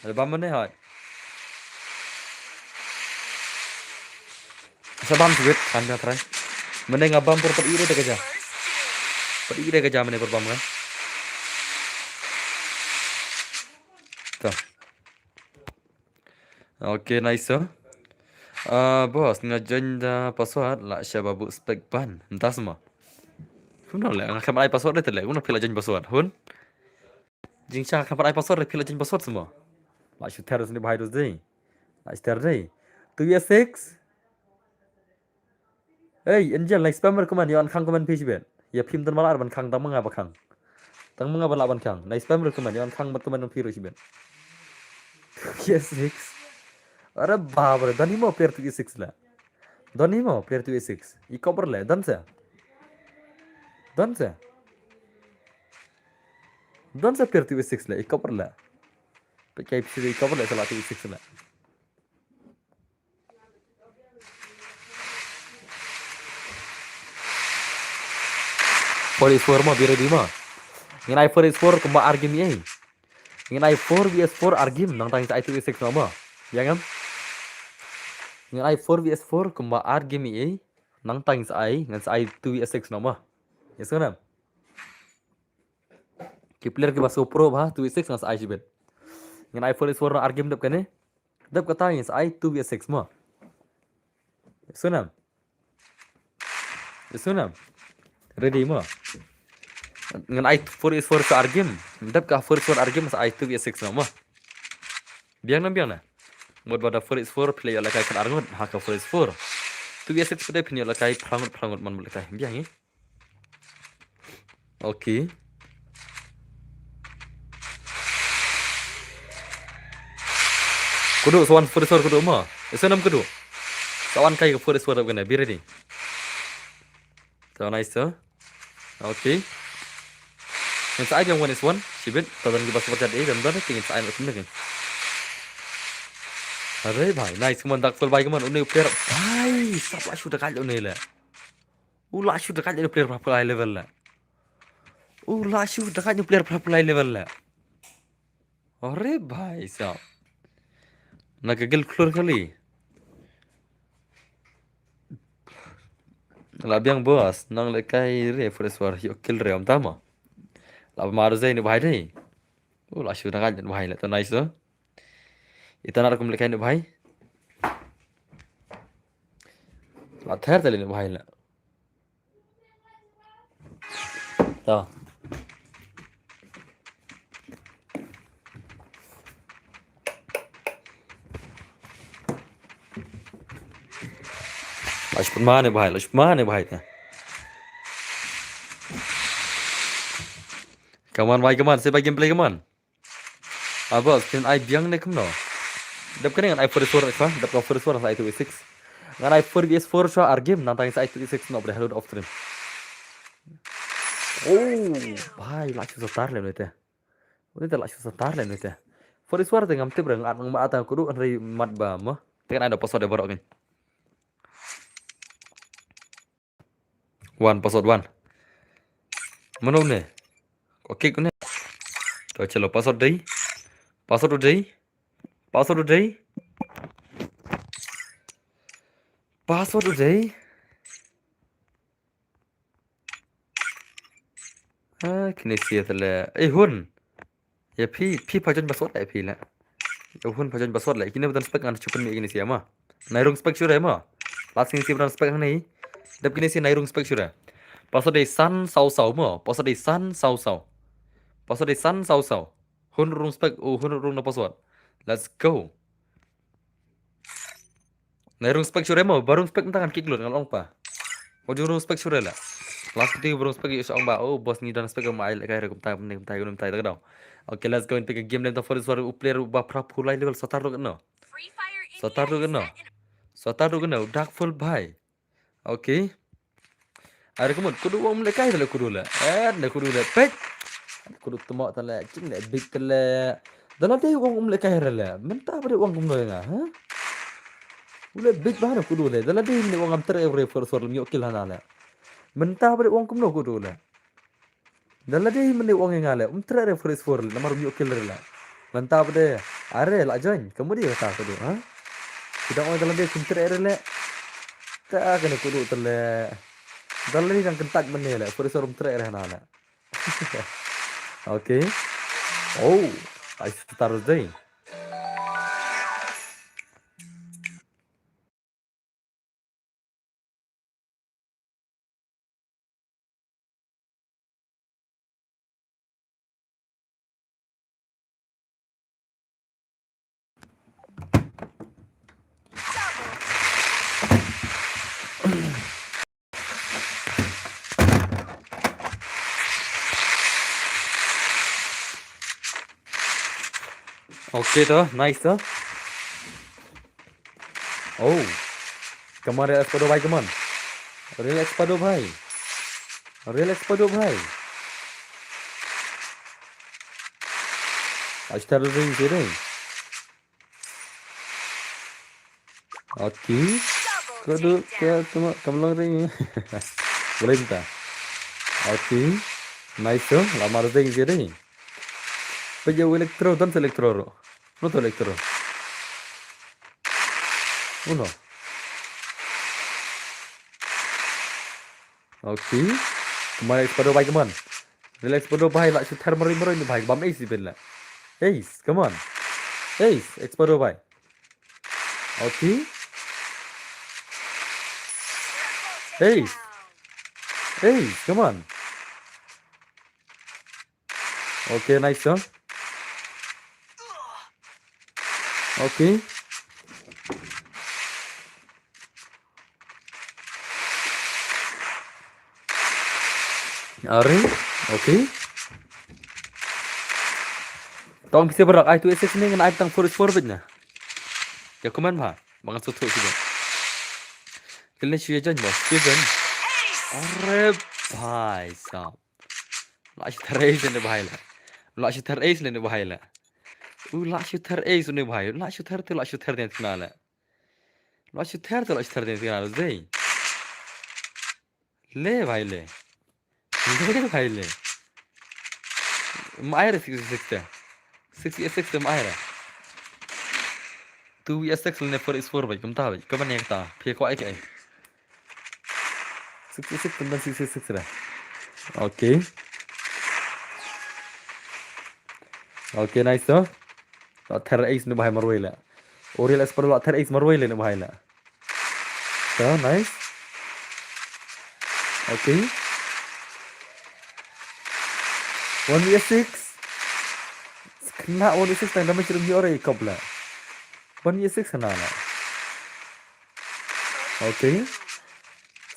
Ada bam ne hai. Sa bam sibit, kan da try. Mynne nga bam por pat ire da ka ja. Pat ire da ka ja mynne por bam kan. To. Okay, nice, sir. Ah, boss, nga join da password la sha ba buh spec ban. Mynta sma. Kumno le, nga khlem ai password te le, kumno phi la join password? Hun? Jingshisha nga khlem ai password, phi la join password sma. La shu ter sni bhai dos dei. La shu ter dei. Two vs six. Hey, Angel, nai spam recommend, ïa wan khang comment phi shibit. Ïa phim don ma lah ban khang, tang ma nga ba khang. Tang ma nga ba lah ban khang. Nai spam recommend, ïa wan khang bad comment phi ruh shibit. Two vs six. Are bap re, don hi mo player two vs six la. Don hi mo player two vs six. I cover le, don sa. Don sa. Don sa player two vs six la, i cover la. Peit kai phi i cover la, sa la two vs six la. Four vs four mo, be ready mo. Ngin ai four vs four kumba ar game ei. Ngin ai four vs four ar game, nangta ngin sa ai two vs six mo mo. Ïa ngam? Ngin ai four vs four kumba ar game ei. Nangta ngin sa ai, ngin sa ai two vs six mo mo. Ïa sngewbha. Ki player kiba sngewpro bha, two vs six ngin sa ai shibit. Ngin ai four vs four ar game dep kane. Dep kata ngin sa ai two vs six mo. Ïa sngewbha. Ïa sngewbha. Ready mo. Ngan ai four vs four sa ar game. Dep ka four vs four ar game sa ai two vs six mo. Biang na, biang na. Mut ba da four vs four phi la ïoh lehkai khatar ngut ha ka four vs four. Two vs six phi dei phin ïoh lehkai phra ngut, phra ngut man lehkai. Biang i. Okay. Kudu, sa wan four vs four kudu mo. Isa nam kudu. Sa wan kai ka four vs four dap kane, be ready. So nice, so. Okay. Ngin sa ai biang one vs one. Shibit, ta don kiba support jat eh, don don, ngin sa ai nak kumne. Are bhai, nice, come on, Dark Full bhai, come on, une player. Bhai, sap la shu da kai une le. U la shu da kai player phra phew lai level la. U la shu da kai player phra phew lai level la. Are bhai sab. Na ka guild khlur kali. La biang boss, nang lehkai re four vs four, ïoh kill re ym tama. La mar zai ne bhai dei. U la shu da kai bhai la, to nice to. Ita na rukom lehkai ne bhai. La ther tali ne bhai la. To. Lashman ne bhai, lashman ne bhai ta. Come on bhai, come on, se bhai gameplay, come on. Aba, phin ai biang ne kumno. Dep kane ngan ai four vs four ka, dep ka four vs four sa ai two vs six. Ngan ai four vs four sa ar game, nangta sa ai two vs six no, bre, hello off stream. Oh, bhai, la shu sa tar le ne te. Une te la shu sa tar le ne te. Four vs four te ngam tip re, ngat ngam ata kudu hynrei mat ba mo. Te kan ai da password de baroh kin. One, password one. Mano ne? Ko kick ne? To chalo, password dei. Password dei. Password dei. Password dei. Ah, kine sia tale. Eh, hun. Ya phi, phi pha join password la phi la. Ya hun pha join password la. Kine ba don spec ngan chupan mi kine sia ma. Nai rung spec sure ma. Last kine sia ba don spec ngan ni. Dep kine sia nai rung spec sure. Password dei san saw saw ma. Password dei san saw saw. Password dei san saw saw. Hun rung spec, oh, hun rung na password. Let's go. Nai rung spec sure mo, ba rung spec mynta ngan kick lut ngan ong pa. Mo jung rung spec sure la. Last kiti ba rung spec ïoh sa ong ba, oh boss ngi don spec ma ai lehkai re kumta kumne kumta kumne kumta kumta. Okay, let's go into the game, lem ta four vs four u player ba phra phew lai level, sa tar ruh no. Sa tar ruh no. Sa tar ruh no, Dark Full bhai. Okay. Are kumut, kudu ong um lehkai tale kudu le. Eh, le kudu le. Pek. Kudu temo tale, king le big tale. Dala dei ong um lehkai re le. Mynta ba dei ong kumno nga, ha? U le big ba na kudu le. Dala dei ne ong am tre re four four lem ïoh kill hana le. Mynta ba dei ong kumno kudu le. Dala dei mynne ong nga le, um tre re four vs four le, namar um ïoh kill re le. Mynta ba dei, are la join, kamu dei kata kudu, ha? Ki dang ong dala dei kum tre re le. Ta kane kudu tale. Dala dei dang kyntait mynne le, four vs four um tre re hana le. Okay. Oh, ai star dei. Okay to, nice to. Oh. Come on, relax pado bhai, come on. Relax pado bhai. Relax pado bhai. Ashtar ring sih deh. Okay. Kadu ke tuma kamlang ring. Boleh minta. Okay. Nice to. Lamar deh sih deh. Pejauh elektro dan elektro. No to elektro. Uno. Okay. Kemana Expado bhai, come on. Relax Expado bhai, lah shu ther maroi maroi ni bhai, bam ace ben lah. Ace, come on. Ace, Expado bhai. Okay. Ace. Ace, come on. Okay, nice to. Okay. Are, okay. Tong pisa berak ai tu S X ni ngan ai tang four four bit na. Ya kuman bha, bang so tu sida. Kelen shu ya jan bos, shu jan. Are bhai sahab. Lah shu ther ace ne bhai la. Lah shu ther ace ne bhai la. U lah shu ther ace ne bhai. Lah shu ther te lah shu ther ne tna la. Lah shu ther te lah shu ther ne tna la dei. Le bhai le. Le bhai le. Ma ai re six six te. Six six te ma ai re. Two V S six ne four is four bhai. Kumta bhai. Kaban ne kata. Phi ko ai ke. Six six six, six six six ra. Okay. Okay, nice to. Lah ther ace ne bhai marwei la. Oriel Esper lah ther ace marwei le ne bhai la. To, nice. Okay. One V six. Kena one V six tang damage rum ore kop la. One V six na la. Okay.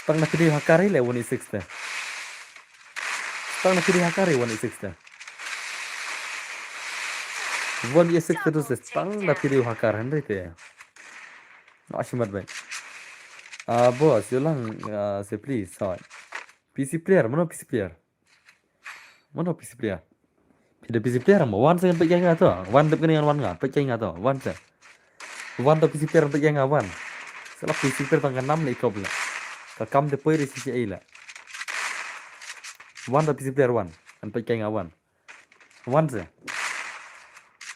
Tang na pidi hakari le one six te. Tang na pidi hakari one six te. One six te tu se tang na pidi hakar hande te. Ashimat bai. Ah, boss, yolang, ah, se please, sorry. P C player, mano P C player? Mano P C player? Phi da P C player mo, wan se ngan peit ïa nga to. Wan dep kane ngan wan nga, peit ïa nga to. Wan se. Wan to P C player peit ïa nga wan. Sala P C player tang ka nam ne kop la. Ka kam de poi re si si ai la. Wan to P C player wan. Ngan peit ïa nga wan. Wan se.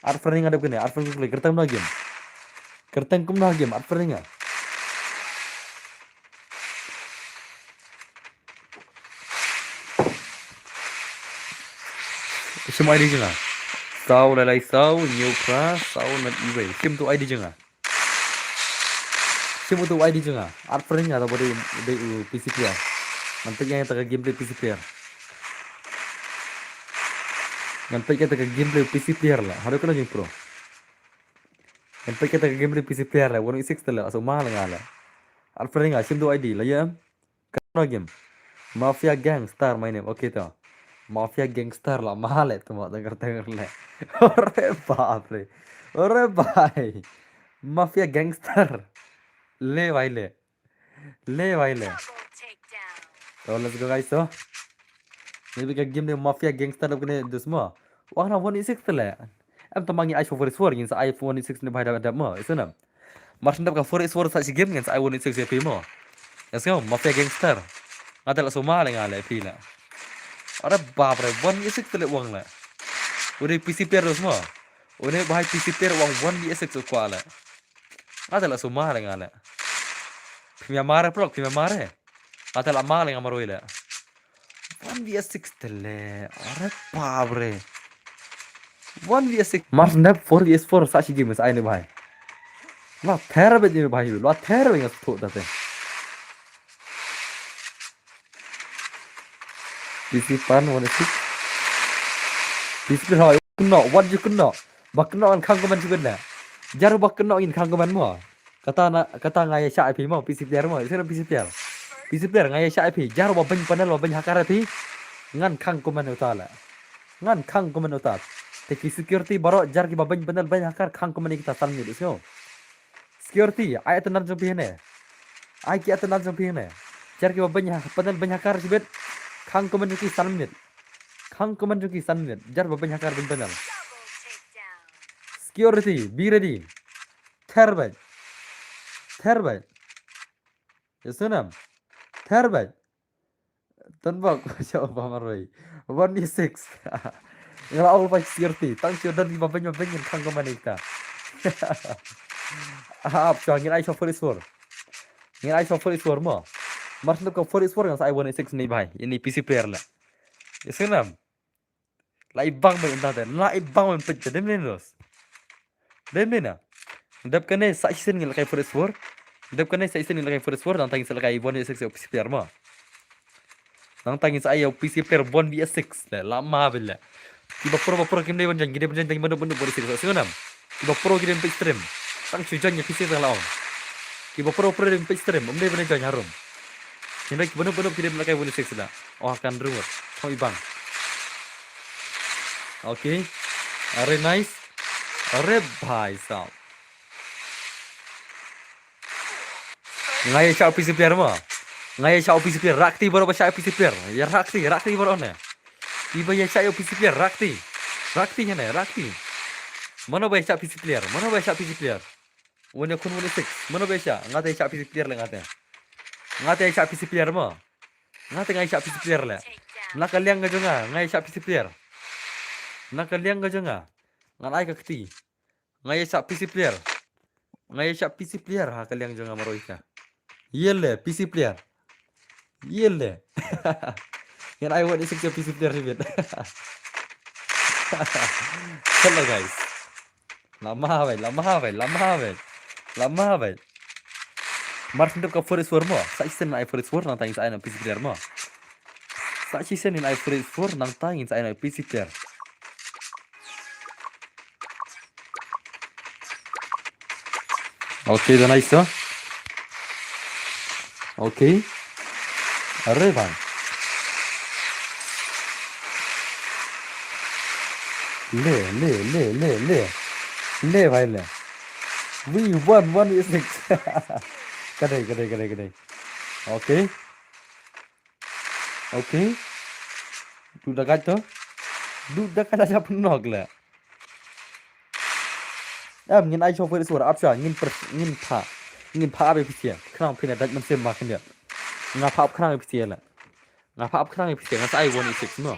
Art friend nga dep kane, art friend kuk le kertang no game. Kertang kum no game, art friend nga. Shim I D jong nga. Saw lai lai saw, hynñiew phra, saw, nat iwei. Shim tu I D jong nga. Shim tu I D jong nga. Art friend nga, ta ba dei, dei u P C player. Ngan peit ïa ta ka gameplay P C player. Ngan peit ïa ta ka gameplay P C player la. Haduh kano jingpro. Ngan peit ïa ta ka gameplay P C player la. One six te la. Asu ma la nga la. Art friend nga, shim tu I D la ïa. Kano game? Mafia Gangster my name. Okay to. Mafia Gangster la ma le tu ma tang kertang le. Ore bap re. Ore bhai. Mafia Gangster. Le bhai le. Le bhai le. To let's go guys to. Maybe ka game de Mafia Gangster dep kane dus mo. Wah na one six te le. Em ta ma ngi ai four four ngin sa ai one six ne bhai da da mo. Isu na. Mar shen dap ka four is four sa shi game ngin sa ai one six ïa phi mo. Let's go, Mafia Gangster. Nga te la suma le nga le phi la. Are bap re, one v six te le wang le. Ude P C player mo. Ude bhai P C player wang one v six u kwa le. Nga te la suma le nga le. Phi mia mare prok, phi mia mare. Nga te la ma le nga maroi le. One v six te le. Are bap re. One v six. Mar shen dap four v four sa shi game sa ai ne bhai. La ther be ne bhai. La ther be nga tu da te. P C pan one v six. P C pan ha no, what you can no. Ba kynnoh ngan khang kumne shi bynta. Jar ba kynnoh ngin khang kumne mo. Kata na, kata nga ïa shah ïa phi mo, P C player mo, ïa sera P C player. P C player nga ïa shah ïa phi, jar ba beiñ panel ba beiñ hakar ïa phi. Ngan khang kumne uta la. Ngan khang kumne uta. Te ki security baroh jar kiba beiñ panel beiñ hacker khang kumne kita san minit, ïohsngew. Security, ai attendance jong phi hangne. Ai ki attendance jong phi hangne. Jar kiba beiñ ha-, panel beiñ hacker shibit. Khang kumne ki san minit. Khang kumne ki san minit. Jar ba beiñ hacker beiñ panel. Security, be ready. Ther beit. Ther beit. Ïohsngew nam. Ther beit. Tang ba, sha ba marwei. One v six. Nga la ong ba security. Tang shu don kiba beiñ ba beiñ khang kumne kita. Ap sha ngin ai sha four v four. Ngin ai sha four v four mo. Mar shu ka four v four ngan sa ai one v six ni bhai. Ini P C player la. Ïohsngew nam. La i bang beiñ mynta te. La i bang beiñ peit te. Dei mynne dos. Dei mynne na. Dep kane sa shisien ngin lehkai four v four. Dep kane sa shisien ngin lehkai four v four, nangta ngin sa lehkai one v six ïa u P C player mo. Nangta ngin sa ai ïa u P C player one v six. Le, la ma beit le. Kiba pro ba pro kim dei ban join, kim dei ban join, tang ban ban ban six. Ïohsngew nam. Kiba pro kim dei ban peit stream. Tang shu join ïa P C tang la ong. Kiba pro pro dei ban peit stream, ym dei ban join harum. Hynrei kiba noob ba noob kim dei ban lehkai one v six la. Oh, kan rung. Kham i bang. Okay. Are nice. Are bhai sahab. Nga ïa shah P C player mo. Nga ïa shah P C player. Rakti baroh ba shah P C player. Ïa rakti, rakti baroh ne. Kiba ïa shah ïa P C player, rakti. Rakti hangne, rakti. Mano ba ïa shah P C player? Mano ba ïa shah P C player? Wan ïa khun one v six. Mano ba ïa shah? Nga te ïa shah P C player le nga te. Nga te ïa shah P C player mo. Nga te nga ïa shah P C player le. Na ka liang ka jong nga, nga ïa shah P C player. Na ka liang ka jong nga. Ngan ai ka kti. Nga ïa shah P C player. Nga ïa shah P C player ha ka liang jong nga marwei ka. Ïa le P C player. Ïa le. Ngan ai one v six ïa P C player shibit. Hello guys. La ma beit, la ma beit, la ma beit. La ma beit. Mar shu dep ka four v four mo. Sa shisien ai four v four nangta ngin sa ai na P C player mo. Sa shisien ngin ai four v four nangta ngin sa ai na P C player. Okay, da nice to. Okay. Are bang. Le, le, le, le, le. Le bhai le. We won one v six. Ka dei, ka dei, ka dei, ka dei. Okay. Okay. Duh da kata. Duh da kata siapa nok le. Em, ngin ai sha four v four, ap sha, ngin per, ngin pha. Ngin pha ap ïa phi sha. Khnang phin da dait mynsiem ma khyndiat. Nga pha ap khnang ïa phi sha le. Nga pha ap khnang ïa phi sha, nga sa ai one v six mo.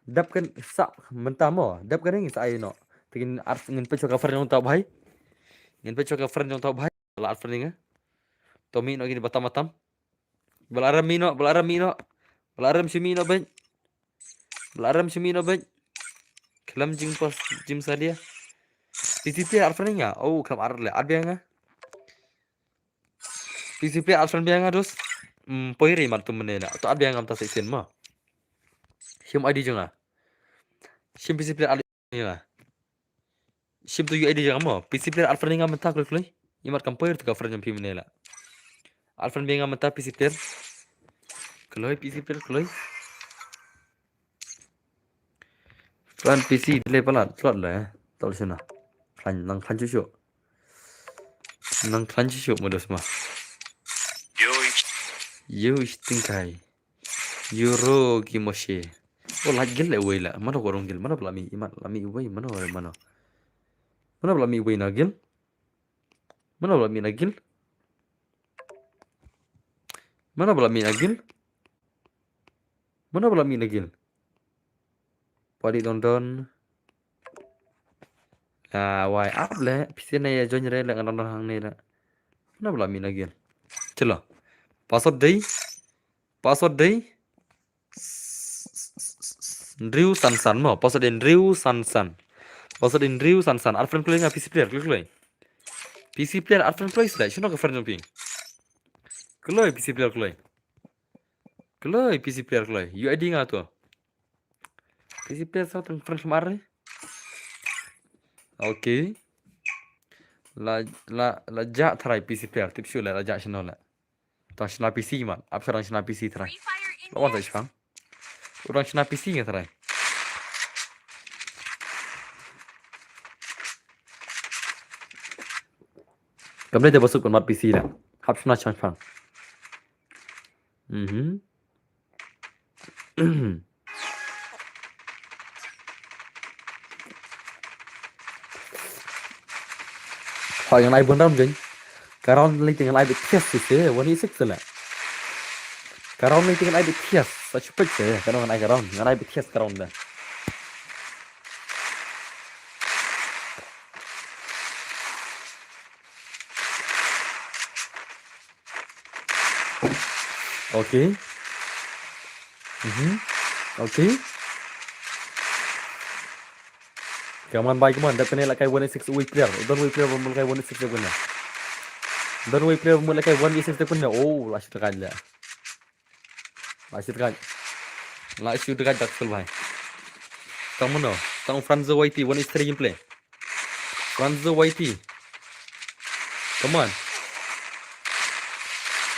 Dep kan sa mynta mo. Dep kan ngin sa ai noh. Te ngin ar, ngin peit sha ka friend jong ta bhai. Ngin peit sha ka friend jong ta bhai. La ar friend nga. To mih noh kine batam batam. Ba la rem mih noh, ba la rem mih noh. Ba la rem shu mih noh beit. Ba la rem shu mih noh beit. Khlem jingpos, jingsalia. P C player ar friend nga. Oh, khlem ar le, ar biang nga. P C player ar friend biang nga, dos. Hmm, poi ri mar tu mene la. To ar biang nga mynta sa shisien mo. Shim I D jong nga. Shim P C player ar biang nga. Shim tu U I D jong nga mo. P C player ar friend nga mynta kloi kloi. Imat kam poi tu ka friend jong phi mene la. Ar friend biang nga mynta P C player. Kloi P C player kloi. Friend P C delay palat, palat la, eh. Tol sina. Khlaiñ, nang khlaiñ shuh shuh. Nang khlaiñ shuh shuh mo dos ma. Yo, stingkai. Euro ki moshe. Oh, lait gil le uwei la. Mano ko rong gil. Mano ba la mih, imat la mih uwei. Mano, mano. Mano ba la mih uwei na gil. Mano ba la mih na gil. Mano ba la mih na gil. Mano ba la mih na gil. Padi don don. Ah, wai ap le. Phi sien ne ïa join re le nga don don hangne le. Mano ba la mih na gil. Chalo. Password dei. Password dei. Ndriu Sansan mo, password dei Ndriu Sansan. Password dei Ndriu Sansan. Ar friend kloi nga P C player, kloi kloi. P C player, ar friend kloi sdai, shano ka friend jong phi? Kloi P C player kloi. Kloi P C player kloi. U I D nga to. P C player sa tang friend khlem ar re. Okay. La, la, la jah tharai P C player, tip shu la, la jah shano la. Tang shna P C man. Ap sha dang shna P C trai. Ba wan ta shpang. U dang shna P C nga trai. Kam dei te ba suk ban mat P C la. Hap shna chang phang. Mhm. Hoi ngan ai bun ram jeng. Ka round lei te ngan ai bit thias si se, one e six la. Ka round lei te ngan ai bit thias, sa chupet se, ka ngan ai ka round, ngan ai bit thias ka round da. Okay. Mhm. Okay. Come on, bhai, come on. Dep kane la kai one six away player. Don away player ba mul kai one six dep kane. Don away player ba mul kai one six dep kane. Oh, la shu dep kai la. La shu dep kai. La shu dep kai dak sul, bhai. Tang mano. Tang Franzo Y T, one is three in play. Franzo Y T. Come on.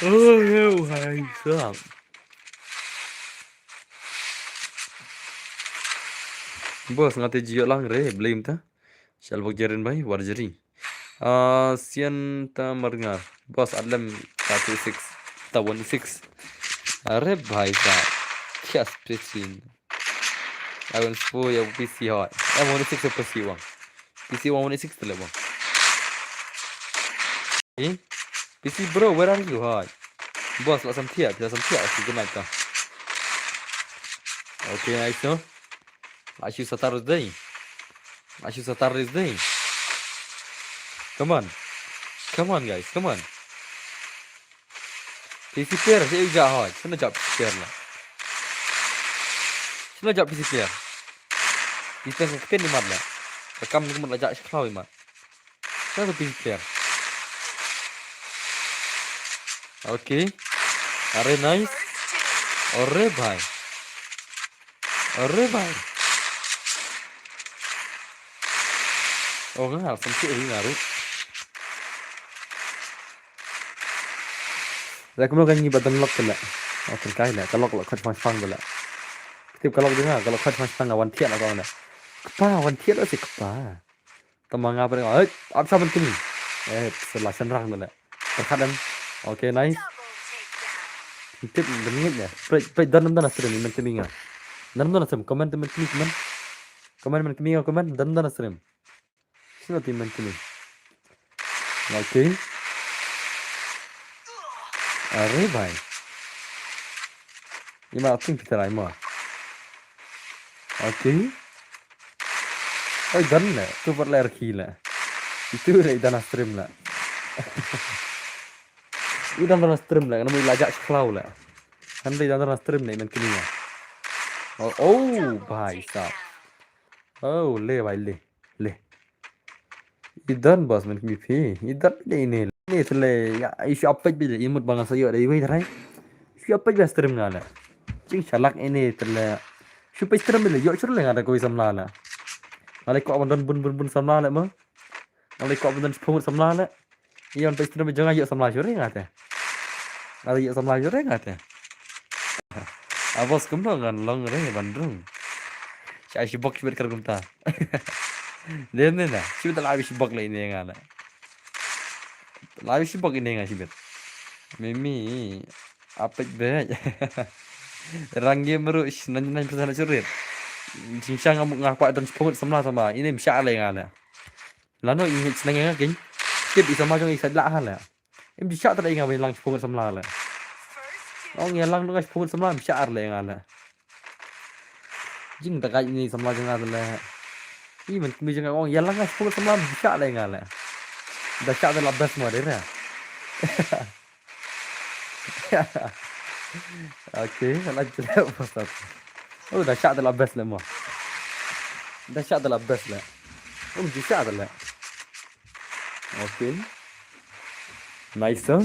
Oh, yo, hai, sup. Boss, nga te jio lang re, blame ta. Shall bok jerin bai, war jeri. Ah, sian ta marnga. Boss, adlem ta two six, ta one six. Are bhai sa. Thias pechin. Ai wan spo ya P C hoi. Ai one six ya P C wang. P C wang one six tele bang. Eh? P C bro, where are you? Hoi. Boss, la sam thiah, la sam thiah, okay, good night ka. Okay, nice, no? La shu satar dei. La shu satar dei. Come on. Come on, guys, come on. P C player, shu ja hoi. Shu na ja P C player la. Shu na ja P C player. P C player ka ktien imat la. Ka kam ni mat la ja shi khlaw imat. Shu na P C player. Okay. Are nice. Are bhai. Are bhai. Oh, nga hal sam sih ri naru. Lah kumno kan ngi ba don lok kala. Oh, kan kai la, ka lok lok khat phang phang la. Tip ka lok ding ha, ka lok khat phang phang wan thiat la ka wan. Kpa, wan thiat la si kpa. Tama nga pare, eh, ap sa ban kini. Eh, sela shen rang la. Perkhat em. Okay, nice. Tip dengit ya. Pre, pre, dan dan stream, men kini nga. Dan dan stream, comment, men kini, comment. Comment, men kini nga, comment, dan dan stream. Sino ti men kini. Okay. Are bhai. Ima ting pita lai ma. Okay. Oi, dan le. Tu pat ler ki le. Itu le dan stream le. Itu dan stream le. Namu ilajak seklaw le. Kan dan stream le men kini. Oh, oh, bhai sahab. Oh, le bhai le. Le. Idan bas men kmi phi. Idan le ne. Ne tele ya isu apet bi le imut banga sayo de iwe trai. Isu apet bi stream nga le. Jing shalak ine tele. Isu pe stream le yo chur le nga da koi samla le. Nga le ko abandon bun bun bun samla le ma. Nga le ko abandon sepung samla le. Ion pe stream jong ayo samla chur nga te. Nga le yo samla chur nga te. Abos kumno ngan long re bandrung. Sha isu bok chibet kar kumta. Dem ne na, shibit la bi shibok le ine nga na. La bi shibok ine nga shibit. Mimi, apet bet. Rang game ru, nan nan pesan surit. Jingshang nga nga kwah don sepung samla sama. Ine msha le nga na. Lano ine sneng nga kin. Skip i sama jong i sa la ha la. Im di sha ta le nga wen lang sepung samla le. Ong ya lang nga sepung samla msha le nga le. Jing da kai ni samla jong nga le. I men kumi jong nga ong ya lang nga sepung samla msha le nga le. Da sha ta la best mo de na. Okay, la jle pasat. Oh, da sha ta la best le mo. Da sha ta la best le. Um, di sha ta le. Okay. Nice, huh?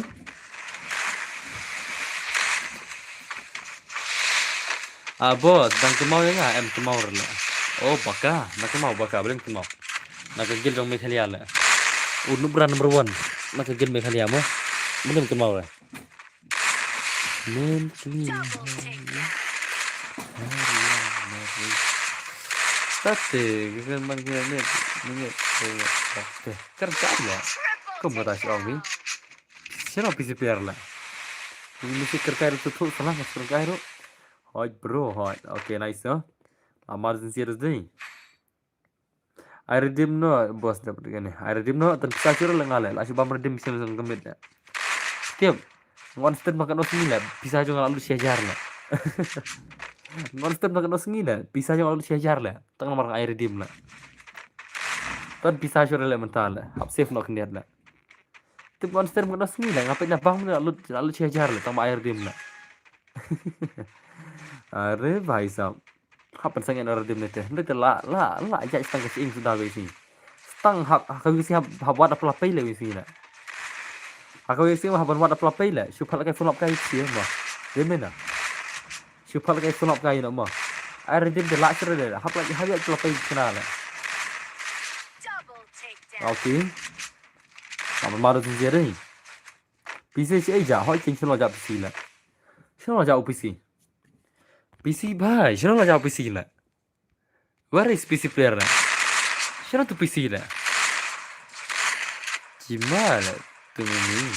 Ah, boss, dang kynmaw ïa nga, em kynmaw re la. Oh, baka, na kynmaw baka, balei kynmaw. Na ka guild jong Meghalaya la. U Nubra number one. Na ka guild Meghalaya mo. Balei kynmaw re. Men kini. Tate, kita man kini ni, ni, ni, tate. Kerja lah. Kum kata shi ong mi. Shano P C player la. Ini si kerkai ruh tu tu salah mas kerkai ruh. Hoi bro, hoi. Okay, nice, no? Amar zin serious dei. I redeem no, boss da put gane. I redeem no, tan pisa sure la ngale. La shi bam redeem sien sien kemit da. Tiap. Ngon stet makan os ngile. Pisa jong la lu shi hajar la. Ngon stet makan os ngile. Pisa jong la lu shi hajar la. Tang namar I redeem la. Tan pisa sure la mental la. Hap safe no kniat la. Tip ngon stet makan os ngile. Ngapai na bang la lu la lu shi hajar la. Tang ma I redeem la. Are bhai sahab. Hap pynsangen ar dim ne te. Ne te la la la ja stang ka sing suda we si. Stang hak hak we si hap hap wat apla pei le we si la. Hak we si hap wat apla pei le. Shu phala kai phone up kai si ma. Dim na. Shu phala kai phone up kai na ma. Ar dim te la sere le. Hap la hap ya apla pei kena le. Okay. Apa maru sin jere. P C si ai ja hoi king shano ja P C le. Shano ja P C. P C bhai, shano la ja P C la. Where is P C player la? Shano tu P C la. Jima la tu mimi.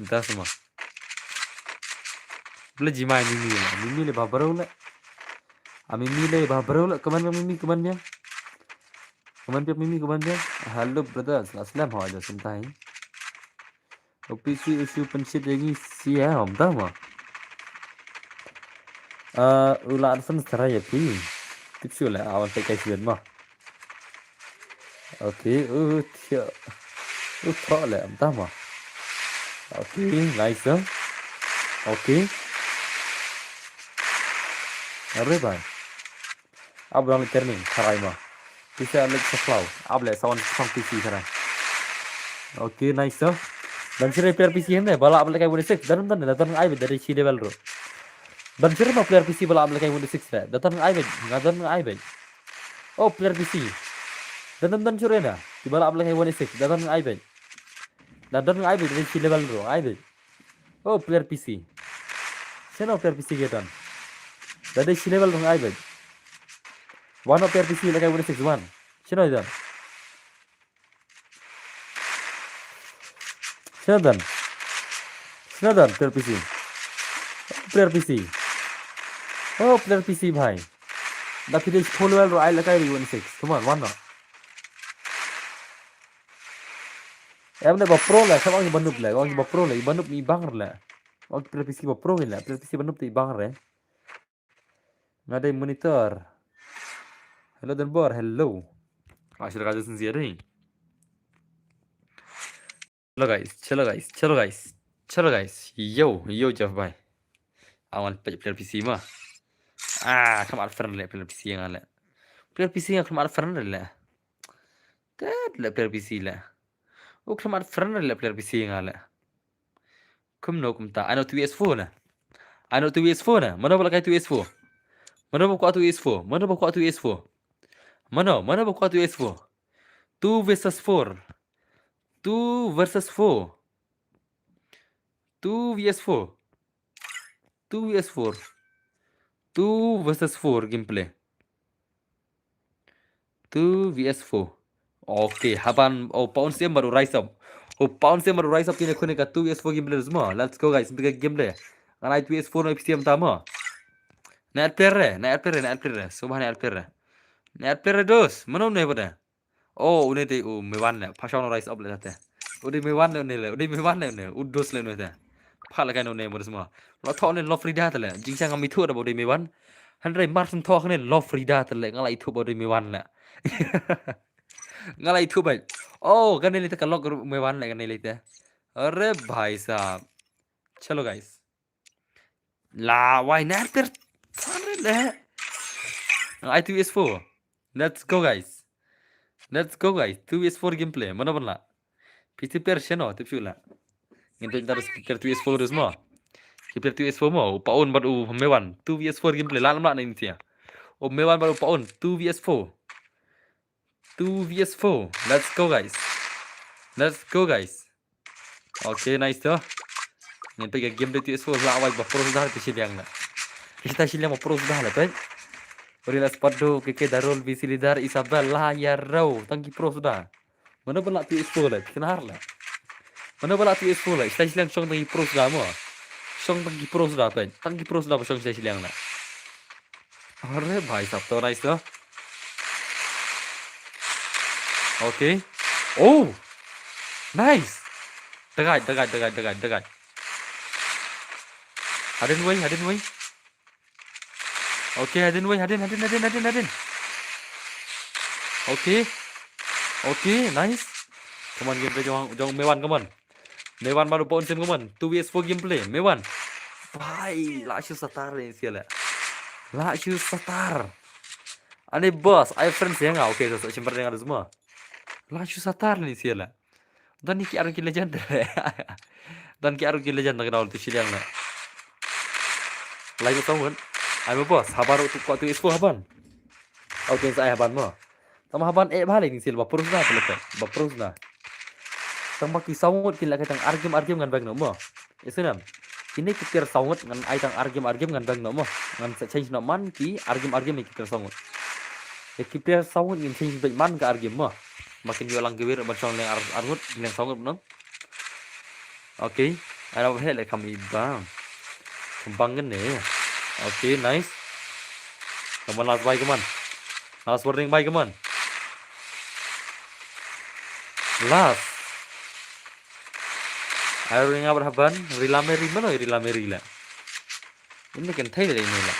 Entah semua. Bela jima mimi la. Mimi le ba bro la. A mimi le ba bro la. Kaman mimi kaman dia. Kaman dia mimi kaman dia. Hello brothers. Aslam ho aja sentai. O P C u shu pynshit ïa ngi sia hom da ma. Ah, u la arsan sarai ïa phi. Tip shu le awan te kai shu ma. Okay, u thia. U tho le am da ma. Okay, nice da. Okay. Are bhai. Ab dang le training tharai ma. Pisa le sa flow. Ab le sawan song P C tharai. Okay, nice so. Dan sire player P C hende bala ab le kai one six. Dan dan dan ai be dari chi level ro. Dan sire ma player P C bala ab le kai one six re. Dan ai be, nga dan ai be. Oh, player P C. Dan dan dan sire na. Di bala ab le kai one six. Dan ai be. Dan ai be dari chi level ro. Ai be. Oh, player P C. Shano player P C ke dan. Dade shi level dong ai bai. One of player P C like I would six one. Shano dan. Shano dan. Shano dan player P C. Player P C. Oh, player P C bhai. Da pide full level ro ai like I would six. Come on, one no. Em ne ba pro le, sa ong ba noob le, ong ba pro le, ba noob ni bang le. Ong player P C ba pro le, player P C ba noob te bang re. Nga dei monitor. Hello Denbor, hello. Ah, sila kaja sincere. Hello guys, hello guys, hello guys. Hello guys. Yo, yo Jeff bhai. Awan peit player P C ma. Ah, khlem at friend le player P C nga le. Player P C nga khlem at friend le. Tet le player P C le. U khlem at friend le player P C nga le. Kumno kumta. Ano two V S four na. Ano two V S four na. Mano ba la kai two V S four. Mano ba kwah two V S four. Mano ba kwah two V S four. Mano, mano ba kwah two V S four. Two versus four. Two versus four. Two V S four. Two V S four. Two versus four gameplay. Two V S four. Okay, haban, oh, pound same baru rise up. Oh, pound same baru rise up kine kune ka two V S four gameplay semua. Let's go guys, big gameplay. Ngan ai two V S four no P C em tama. Na add player re, na add player re, na add player re. Soba na add player re. Na add player re dos. Mano ne pada. Oh, une te u Mewan le. Pasha no rise up le tate. U de Mewan le une le. U de Mewan le une. U dos le une te. Pha le kai no ne mo semua. Lo tho ne lo Frida te le. Jingchang ngam ithu da bo de Mewan. Hynrei mar sum tho ne lo Frida te le. Nga la ithu bo de Mewan le. Nga la ithu bai. Oh, kane le te ka lok Mewan le kane le te. Are bhai sahab. Chalo guys. La wai na ter. Sare le. Ai two V S four. Let's go guys. Let's go guys. Two V S four gameplay. Mano ban la. P C player shano tip shu la. Ngin peit dar player two V S four dus mo. Ki player two V S four mo. U Paun bad u Mewan. Two V S four gameplay. La lam la na insia. U Mewan bad u Paun. Two V S four. Two V S four. Let's go guys. Let's go guys. Okay, nice to. Ngin peit ka game de two V S four la wai ba pro sudah te shiliang la. Kita shiliang ba pro sudah la peit. Uri la Spado, K K Darul, V C Leader, Isabel la ya rau. Tang ki pro sudah. Mano ban la two V S four la. Kena har la. Mano ba lah tu is full, eh? Stai sliang shong tang ki pro suda mo. Shong tang ki pro suda, pyn. Tang ki pro suda ba shong stai sliang na. Are bhai sab to nice to. Okay. Oh. Nice. Dagai, dagai, dagai, dagai, dagai. Hadin wei, hadin wei. Okay, hadin wei, hadin, hadin, hadin, hadin, hadin. Okay. Okay, nice. Come on, gameplay jong, jong Mewan, come on. Mewan baru pon sim, come on. Two V S four gameplay, Mewan. Bhai, lah shu satar ni sial. Lah shu satar. Ani boss, ai friends ya nga. Okay, so, so, simper dengan semua. Lah shu satar ni sial. Dan ni ki arung ki legend. Dan ki arung ki legend na kenal tu siliang na. Lai ko song kan. Ai mo boss, habar tu kuat tu ispo haban. Au tin sa ai haban mo. Tama haban eh bhale ni sil ba prus na pele pe. Ba prus na. Tang ba ki song kan la ka tang argim argim ngan bang no mo. Isinam. Kine ki player song ngan ai tang argim argim ngan bang no mo. Ngan sa change no man ki argim argim ki player song. Ki player song ngan change bang man ka argim mo. Makin yo lang gewir ban song leng ar arngut leng song no. Okay. Ai na ba he le kam i ba. Kam bang ne. Okay, nice. Come on, last buy, come on. Last warning buy, come on. Last. Ai ring abar haban, rila meri mano rila meri la. Ini kan thai le ini la.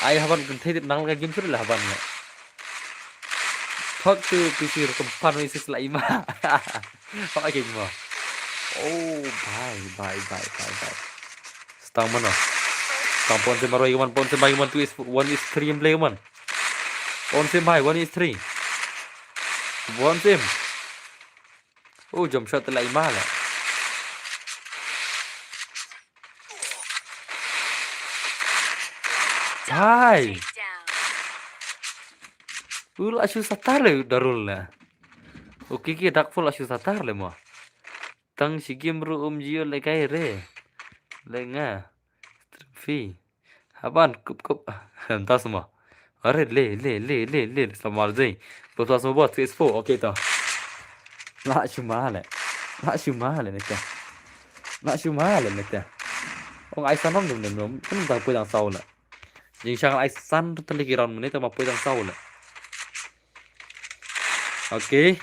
Ai haban kan thai nang la game suri la haban la. Thok tu P C rukum pan isi sila ima. Thok ai game mo. Oh, bye, bye, bye, bye, bye. Stang mano. Stang pon sim marwai kaman, pon sim bai kaman, two is one is three in play kaman. Pon sim bai, one is three. Pon sim. Oh, jump shot la ima la. Hai. U la shu satar le darul la. Okay, ki dak full la shu satar le mo. Tang shi game ru um jio le kai re. Le nga. Stream fee. Haban kup kup. Entas mo. Are le le le le le samar jai. Bos bos mo bos S four. Okay to. La shu ma le. La shu ma le ne ta. La shu ma le ne ta. Ong ai san rom dum dum dum. Kan ta pui dang sau le. Jing shang ai san tu tali ki round mene ta ma pui dang sau le. Okay.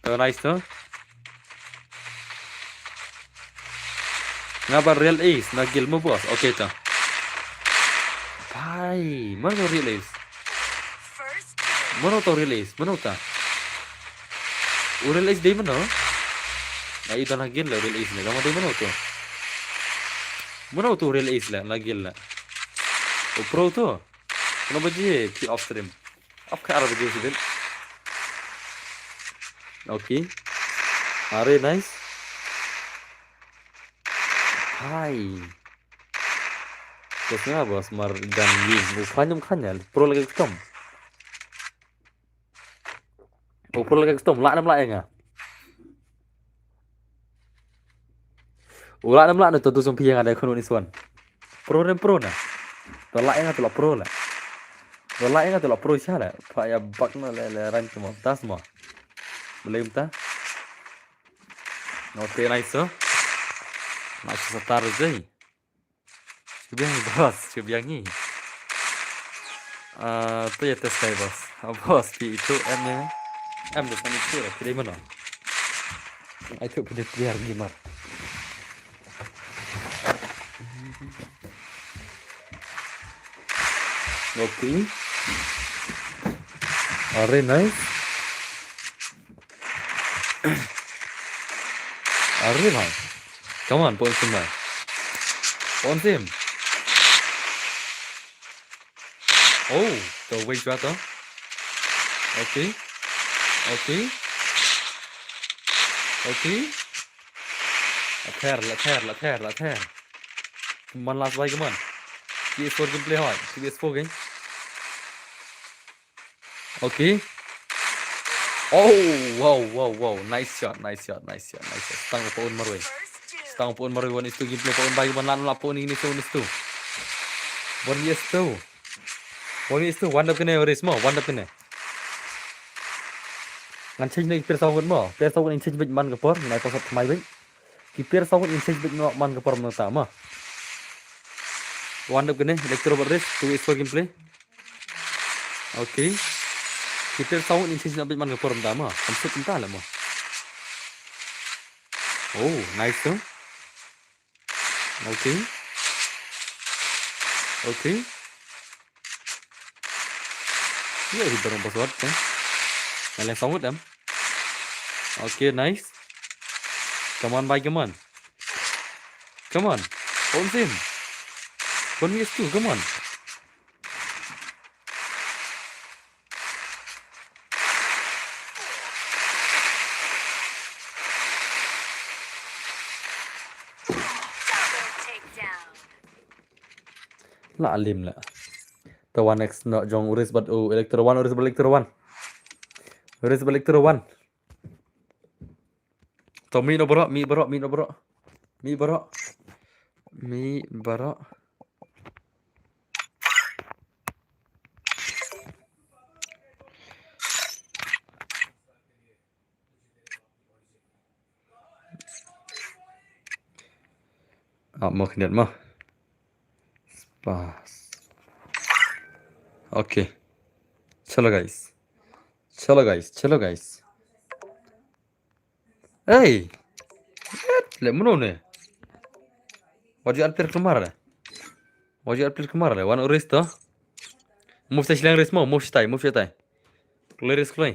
To nice to. Nga ba real ace na guild mo boss. Okay to. Bhai, mano real ace? Mano to real ace? Mano ta? U real ace dei mano? Na i da na guild la real ace ne. Kama dei mano to? Mano to real ace la na guild la? U pro to? Kano baje ki off stream? Off ka ara baje si din. Okay. Are nice. Hai. Bos nga bos mar gan li. U khanyam khanyal. Pro lagi ketom. U pro lagi ketom. Lak nam lak nga. U la nam la na to tu song phi nga dei khun u ni swan. Pro nem pro na. To la nga to la pro la. To la nga to la pro sha la. Pha ya bak na le le ran tu mo. Tas mo. Belum ta. Okay, nice so. Nice satar jai. Shu biang ni boss, shu biang ni. Ah, tu ya test kai boss. Ah, boss, pi itu M ya. M tu sani tu lah, kira mana? Ai tu pada player gamer. Okay. Are nice. Are bhai. Come on, pon sim bhai. Pon sim. Oh, to wei jua to. Okay. Okay. Okay. La ther, la ther, la ther, la ther. Come on, last buy, come on. T S four gameplay hoi. T S four game. Okay. Oh, wow, wow, wow. Nice shot, nice shot, nice shot, nice shot. Stang pon marwei. Stang pon marwei, one is two gameplay, pon bai, one lan la pon ini so one is two. One is two. One is two, one dap kene, one is mo, one dap kene. Ngan change ne ki player saw ngut mo. Player saw ngut in change beit man ka por. Ngan ai pawsat thymmai beit. Ki player saw ngut in change beit mo man ka por mynta mo. Wan dep kane, Electro bad Riz, two v four gameplay. Okay. Ki player saw ngut in change beit man ka por mynta mo. Kam suk mynta la mo. Oh, nice tu. Okay. Okay. Ïa, hi barang password kan. Ngan leh sawut em. Okay, nice. Come on, bhai, come on. Come on. Own sim. One v two, come on. Double takedown. La lim la. Te one x no jong u Riz bad u Electro one, u Riz bad Electro one. U Riz bad Electro one. To mih no baroh, mih baroh, mih no baroh. Mih baroh. Mih baroh. Ah, mo khyndiat mo. Spas. Okay. Chalo guys. Chalo guys, chalo guys. Hey. Le mano ne. Wajib add player kemar le. Wajib add player kemar le. Wan u Riz to. Move sha shleng Riz mo, move shatai, move shatai. Kloi Riz, kloi.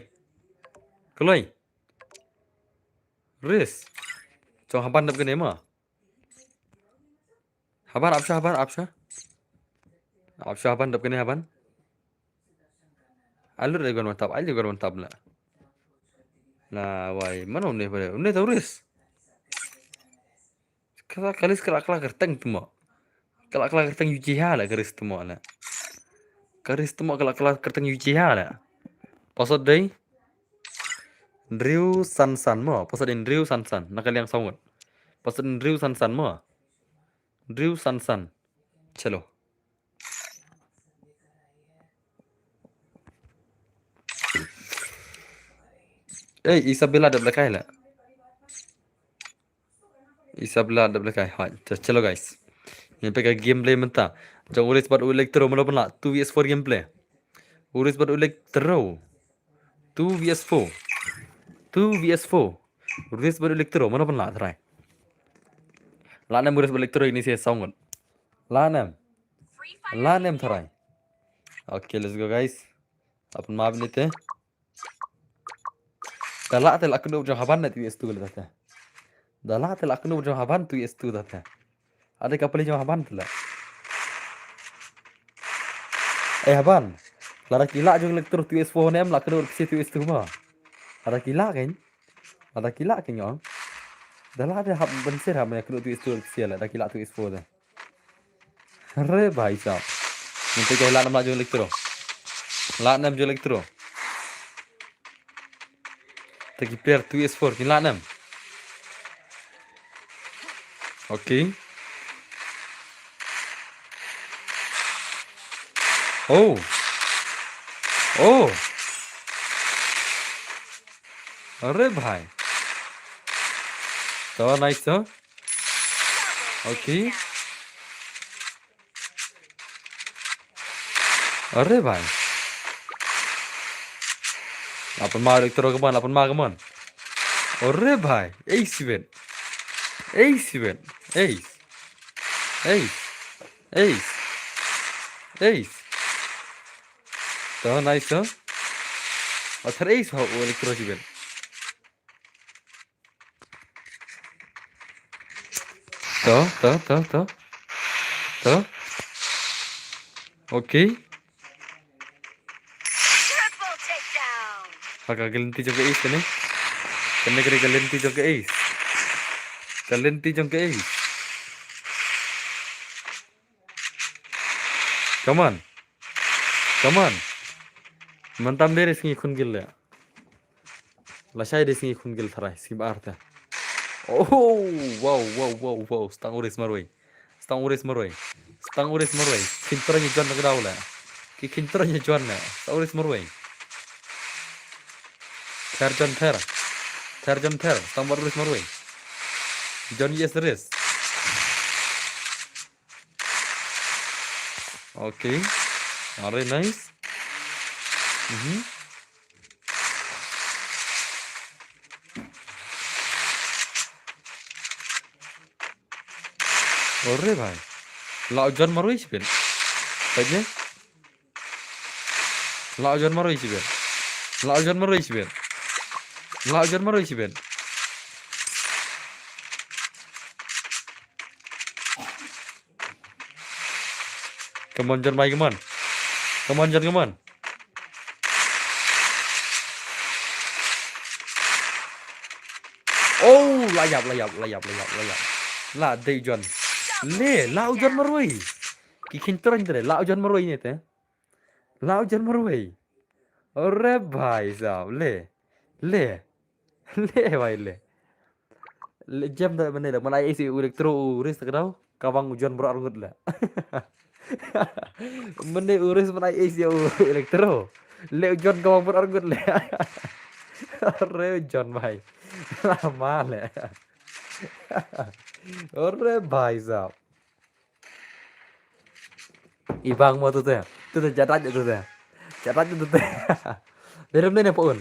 Kloi. Riz. Jong haban dep kane mo. Haban, ap sha, haban, ap sha. Ap sha haban, dep kane haban. Alut dei gon mantap, alut gon mantap la. La wai, mano ne pare? Une ta u Riz. Kala kalis kala kala kerteng temo. Kala kala kerteng U J H la karis temo la. Karis temo kala kala kerteng U J H la. Pasot dei. Ndriu Sansan mo, pasot dei Ndriu Sansan. Na ka liang saw ngut. Pasot dei Ndriu Sansan mo. Ndriu Sansan. Chalo. Ei, Isabella dep lehkai la. Isabella dep lehkai. Hai, ch-, chalo guys. Ngin peit ka gameplay mynta. Jong u Riz bad u Electro mano ban lah. Two v four gameplay. U Riz bad u Electro. Two v four. Two v four. U Riz bad u Electro mano ban lah tharai. Lah ne em u Riz bad u Electro ini se saw ngut. Lah ne em. Lah ne em tharai. Okay, let's go guys. Apun ma bini te. Da lah te la kynduh jong haban ne two v two la te. Da lah te la kynduh jong haban two v two la te. Ade ka pali jong haban te la. Eh haban. Lada ki lah jong Electro two v four ne em la kynduh psi two v two ma. Lada ki lah kan. Lada ki lah kan ong. Da lah te hap bensir hap ne kynduh two v two psi la da ki lah two v four te. Are bhai sahab. Mynta ka lah nam lah jong Electro. Lah nam jong Electro. Te ki player two v four ki lah nam. Okay. Oh. Oh. Are bhai. To nice to. Okay. Are bhai. Lapan ma Electro, come on, lapan ma, come on. Are bhai. Ace event. Ace event. Ace. Ace. Ace. Ace. To nice to. Athar ace ho Electro event. To, to, to, to. To. Okay. Triple takedown. Ha ka lynti jong ka ace kane. Kane kane ka lynti jong ka ace. Ka lynti jong ka ace. Come on. Come on. Mynta dei re sngi khun gil le. Lashai dei sngi khun gil tharai, sngi ba ar te. Oh, wow, wow, wow, wow. Stang u Riz marwei. Stang u Riz marwei. Stang u Riz marwei. Kyntrang ïa John na ka daw le. Ki kyntrang ïa John le. Stang u Riz marwei. Ther John ther. Ther John ther. Tang bad Ris marwei. John yes Ris. Okay. Are nice. Mhm. Ore bhai. Lah u John marwei shibit. Peit ne? Lah u John marwei shibit. Lah u John marwei shibit. Lah u John marwei shibit. Come on John bhai, come on. Come on John, come on. Oh, la ïap, la ïap, la ïap, la ïap, la ïap. La dei u John. Le, lah u John marwei. Ki khin tren tre, lah u John marwei ne te. Lah u John marwei. Ore bhai sahab, le. Le. Le bhai le. Le jem da mane da, man ai isi u Electro u Ris ta ka daw. Ka bang u John bro arngut le. Mane u Ris man ai isi u Electro. Le u John ka bang bro arngut le. Ore u John bhai. Lama le. Ore bhai sahab. I bang mo tu te. Tu te jadat tu te. Jadat tu te. Berem ne ne pun.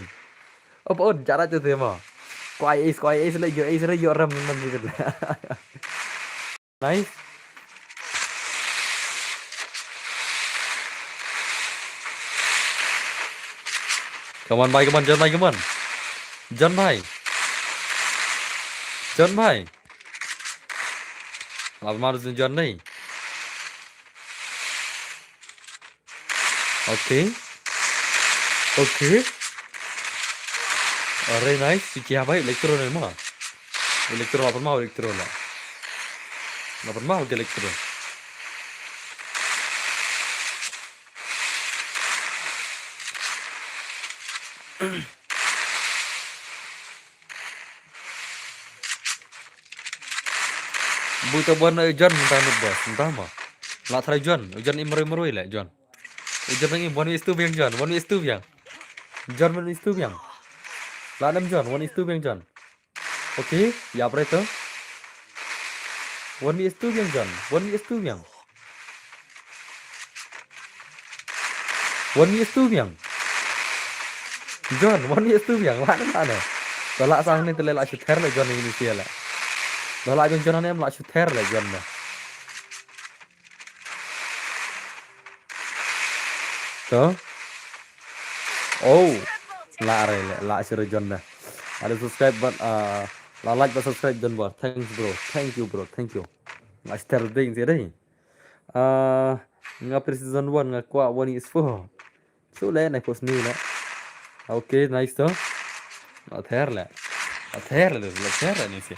Oh pun jadat tu te mo. Ko ai is, ko ai is le yo is le yo ram nam ni. Nice. Come on bhai, come on, John bhai, come on. John bhai. John bhai. Lama mar zin John nei. Okay. Okay. Are nice, si kia bhai Electro ne ma. Electro la pynmaw Electro la. La pynmaw Electro. Bui ta bon u John mynta mut boss, mynta ma. La try John, u John im marwei marwei le John. U John im one v two biang John, one v two biang. John one v two biang. La nem John, one v two biang John. Okay, ïa pre to. One v two biang John, one v two biang. One v two biang. John, one v two biang. Lah ne, lah ne. To lah sang ne te le lah shu ther le John ne ni sia le. To lah biang John ne em lah shu ther le John ne. To. Oh. Lah re le, lah shu re John ne. Ada subscribe bad, ah, la like bad subscribe John bro. Thanks bro. Thank you bro. Thank you. Lah shu ther ding sia ding. Ah, nga pre season one nga kwah one is four. Chu le nai post ni le. Okay, nice to. La ther le. La ther le, la ther le ni si.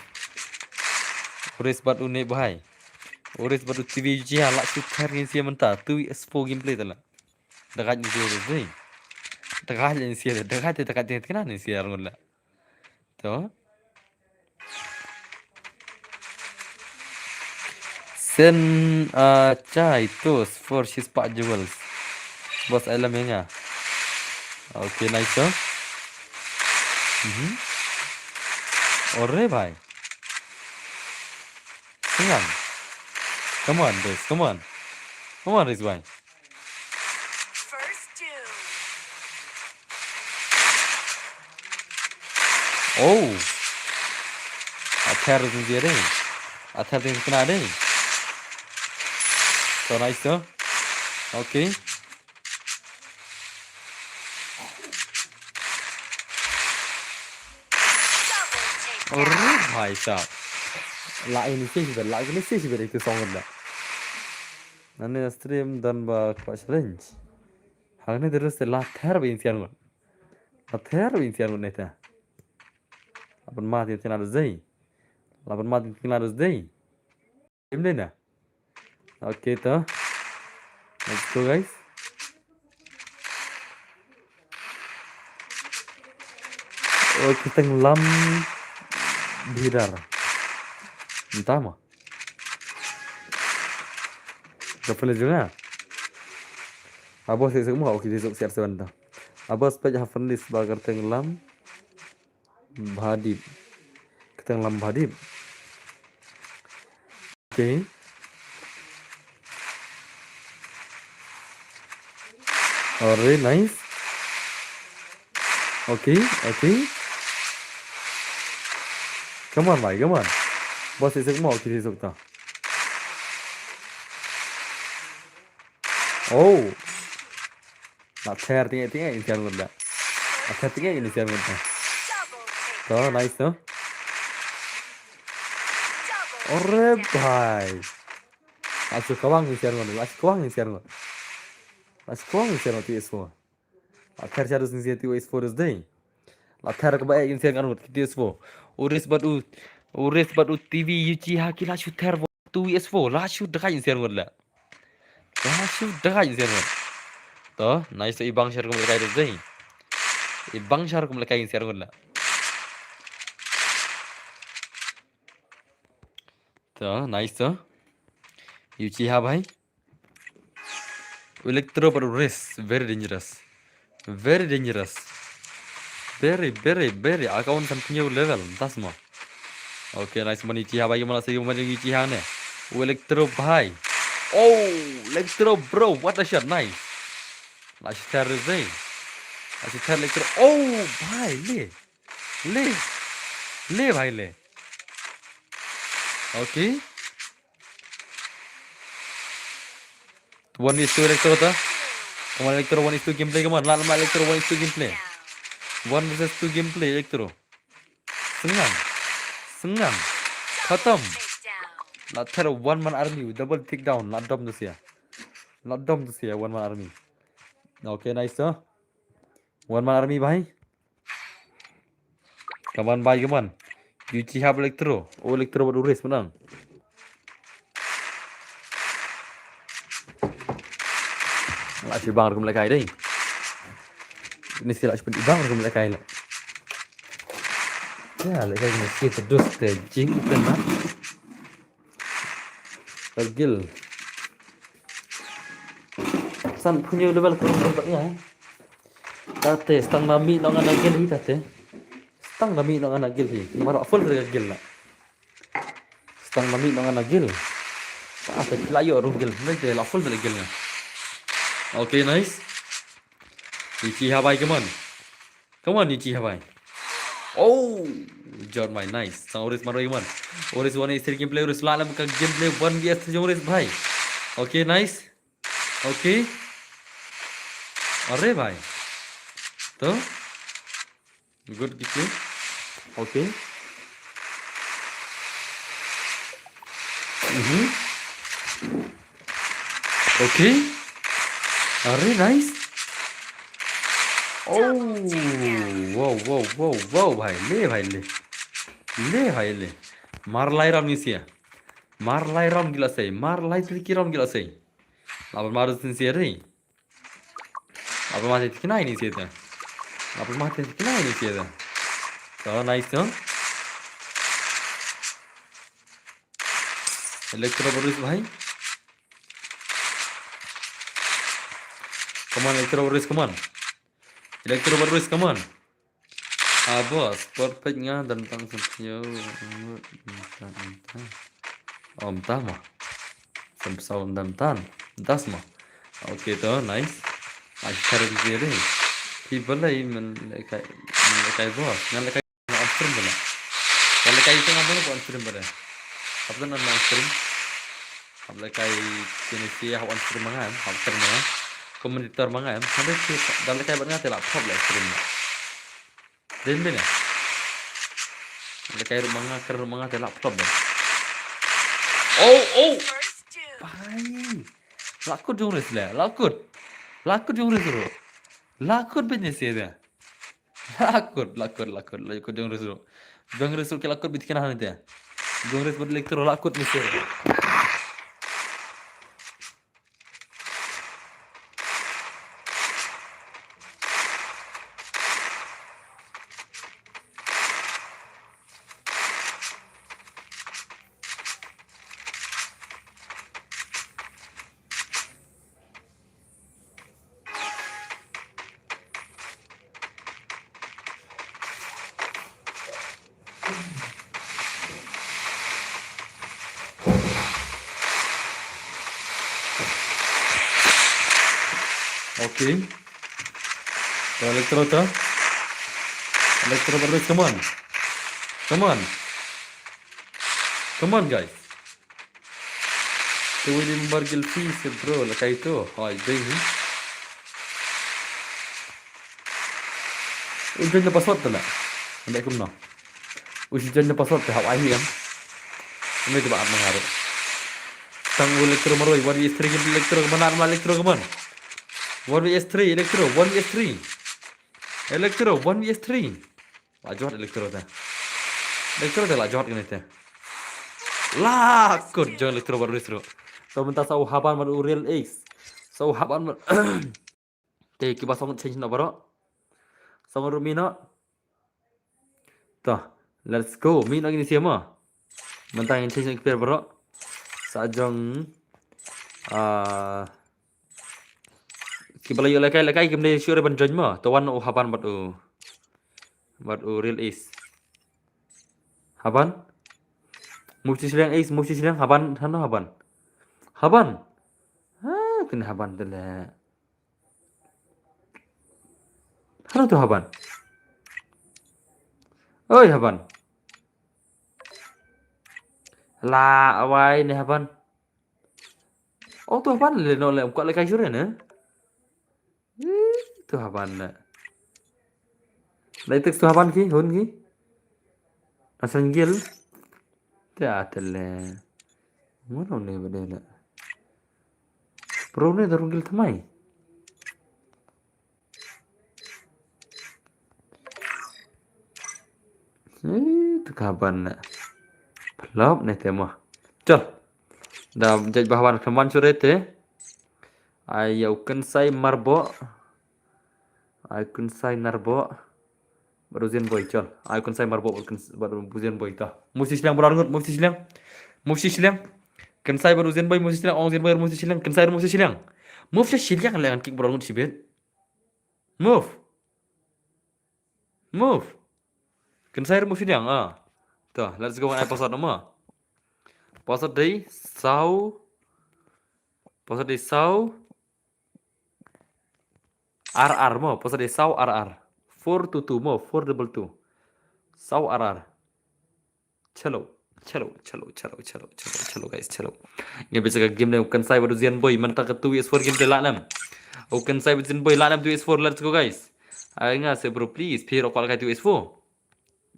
U Ris bad u ne bhai. U Ris bad u T V jia la shu ther ni si mynta. Two is four gameplay te la. Dagat ni si dei. Dagat ni si, dagat te dagat te kena ni si arngut le. To. Sen, ah, chai tos for shispa jewels. Boss, ai lam ïa nga. Okay, nice to. Mhm. Ore bhai. Come on. Come on, Ris, come on. Come on, Ris bhai. First two. Oh. Athar tu dia deh. Athar tu kena deh. So nice tu. Okay. Double take. Arre bhai sahab. La ini sih, la ini sih, itu song la. Nane stream don ba kwah challenge. Hangne terus la ther ba insian ngut. La ther ba insian ngut neta. La pynmad ïa tynad u Zei. La pynmad ïa tynad u Zei. Im dei na. Okay to. Let's go guys. Oh, kyrteng Lam Bidar. Entah ma. Ka pynlong jong nga. Abo sik sik mo, okay, sik sik seven to. Abo spek ha pynlong ba kyrteng Lam Bhadip. Ka tang lam Bhadip. Okay. Alright, nice. Okay, okay. Come on, bhai, come on. Boss, isuk mo, okay, isuk ta. Oh. La ther tinge tinge in siar ngut la. La ther tinge in siar ngut la. To, nice to. Ore bhai. La shu kawang in siar ngut, la shu kawang in siar ngut. La shu kawang in siar ngut ti S four. La ther sha dus in siar ti S four dus dei. La ther kaba ek in siar ngut ti S four. Uris bad u, uris bad u T V Uchiha ki la shu ther bo tu S four. La shu dkai in siar ngut la. La shu dkai in siar ngut. To, nice to, i bang shar kum lekai dus dei. I bang shar kum lekai in siar ngut la. To, nice to. Uchiha bhai. Electro bad Uris, very dangerous. Very dangerous. Very, very, very. Account san pynïaw level. Tasma. Okay, nice man Uchiha bhai, man sa man Uchiha ne. Electro bhai. Oh, Electro bro, what a shot, nice. La shi ther dei. La shi ther Electro. Oh, bhai, le. Le. Le bhai le. Okay. One is two Electro ta. Come on Electro, one is two gameplay, come on. La la Electro, one is two gameplay. One versus two gameplay Electro. Senang. Senang. Khatam. La ther one man army, double take down. La dom tu sia. La dom tu sia one man army. Okay, nice to. One man army bhai. Come on bhai, come on. Uchiha bad Electro. Oh, Electro bad Uris menang. La shi bang rukum lekai dei. Ni si la shi bang rukum lekai la. Ya, lekai ni si terdus te jing te na. Gil. San pynïaw level ko rukum lekai. Tate, stang da mih nong ana gil hi tate. Stang da mih nong ana gil hi. Mar full ka gil na. Stang da mih nong ana gil. Tate pila yo rung gil. Nai te la full da gil na. Okay, nice. Uchiha bhai, come on. Come on, Uchiha bhai. Oh, John bhai, nice. Sang Uris maroi, come on. Uris one is three gameplay, Uris la lam ka gameplay one V S Uris bhai. Okay, nice. Okay. Are bhai. To. Good gameplay. Okay. Mhm. Okay. Are nice. Oh, wow, wow, wow, wow, bhai le, bhai le. Le bhai le. Mar lai round ni sia. Mar lai round gila sei. Mar lai tiki round gila sei. Laban mar sin sia dei. Apa mati tikna ini sih tu? Apa mati tikna ini sih tu? So nice tu. Electro Boris bhai. Come on Electro Boris, come on. Electro Boris, come on. Ah, boss, perfect nga dan tang sempio. Om tama. Sem saw dan tan. Das ma. Okay to, nice. Ai kar di deh. Ki balai men lekai, men lekai boss. Ngan lekai on stream bala. Ngan lekai itu ngan bala on stream bala. Apa tu ngan on stream? Hap lekai kini si hap on stream ma nga em, hap stream ma nga. Commentator ma nga em. Hynrei ki da lekai bad nga te la pop la stream. Dei bine. Lekai ruh ma nga, kren ruh ma nga te la pop bad. Oh, oh. Pai. La kut jong ris le, la kut. La kut jong ris ruh. La kut bine si de. La kut, la kut, la kut, la kut jong ris ruh. Jong ris ruh ki la kut bit kena hane te. Jong ris bad Electro la kut ni sir. Okay. To, Electro to. Electro baroh, come on. Come on. Come on, guys. Te wei di member guild fee se bro, la kai to. Hai, dei hi. U join na password te la. Ande kumno. U join na password te hap ai hi em. Ame te ba ap mangaro. Tang u Electro maroi, one v three game Electro, kemana, kemana Electro, kemana? One v three, Electro, one v three. Electro, one v three. La jot Electro te. Electro te la jot kane te. La kut jong Electro baroh ruh. To mynta sa u Haban bad u Real Ace. Sa u Haban bad. Te kiba song change noh baroh. Song ruh mih noh. To, let's go. Mih noh kine sha mo. Mynta ngin change ki player baroh. Sa jong, ah, kiba la ïoh lehkai, lehkai kim dei shuh re ban join mo. To wan u Haban bad u, bad u Real Ace. Haban. Move sha shiliang Ace, move sha shiliang Haban, hano Haban. Haban. Ha, kane Haban te le. Hano to Haban. Oi Haban. La awai ne Haban. Oh, to Haban le, no le, um kwah lehkai shuh re ne. Ih, to Haban le. Lai text to Haban ki, hun ki. Nasan gil. Te a te le. Ngono ne ba de le. Bro ne da rung gil thymmai. Eh, to ka Haban ne. Plop ne te mo. Chal. Da jait ba Haban khlem wan shuh re te. Ai ïa u Kynsai Marbo. Ai u Kynsai Narbo. Bad u Zenboy, chal. Ai u Kynsai Marbo, bad u Kyns-, bad u Zenboy ta. Move sha shiliang baroh ngut, move sha shiliang. Move sha shiliang. Kynsai bad u Zenboy, move sha shiliang, ong Zenboy, move sha shiliang, Kynsai, move sha shiliang. Move sha shiliang, le ngan kick baroh ngut shibit. Move. Move. Kynsai move shiliang, ah. To, let's go, ai password mo. Password dei saw. Password dei saw. R R mo, password dei saw R R. Four two two mo, four double two. Saw R R. Chalo, chalo, chalo, chalo, chalo, chalo, chalo, guys, chalo. Ngin peit sa ka game ne, u Kynsai bad u Zenboy, mynta ka two v four game te lah ne em. U Kynsai bad Zenboy lah ne em two v four, let's go, guys. Ai nga se bro, please, phi ruh kwah lehkai two v four.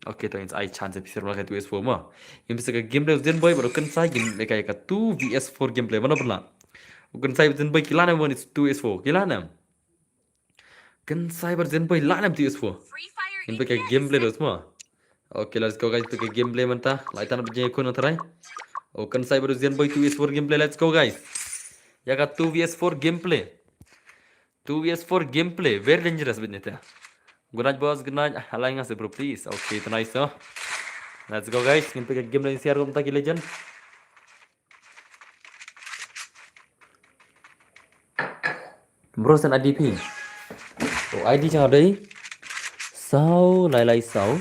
Okay, to ngin sa ai chance phi ruh lehkai two v four mo. Ngin peit sa ka game ne, u Zenboy bad u Kynsai, ngin lehkai ka two v four gameplay, mano phi lah. U Kynsai bad Zenboy ki lah ne em, it's two v four, ki lah ne em. Kynsai bad Zenboy lah ne em two v four. Ngin peit ka gameplay ruh mo. Okay, let's go guys, peit ka gameplay mynta. Lai tan ba jingïakhun na trai. Oh, Kynsai bad Zenboy two v four gameplay, let's go guys. Ïa ka two v four gameplay. Two v four gameplay, very dangerous bad ne te. Good night boss, good night. Ah, lai nga se bro, please. Okay, to nice, oh. Let's go guys, ngin peit ka gameplay share ruh mynta ki legend. Bro, send I D phi. Oh, I D jong nga u dei saw lai lai saw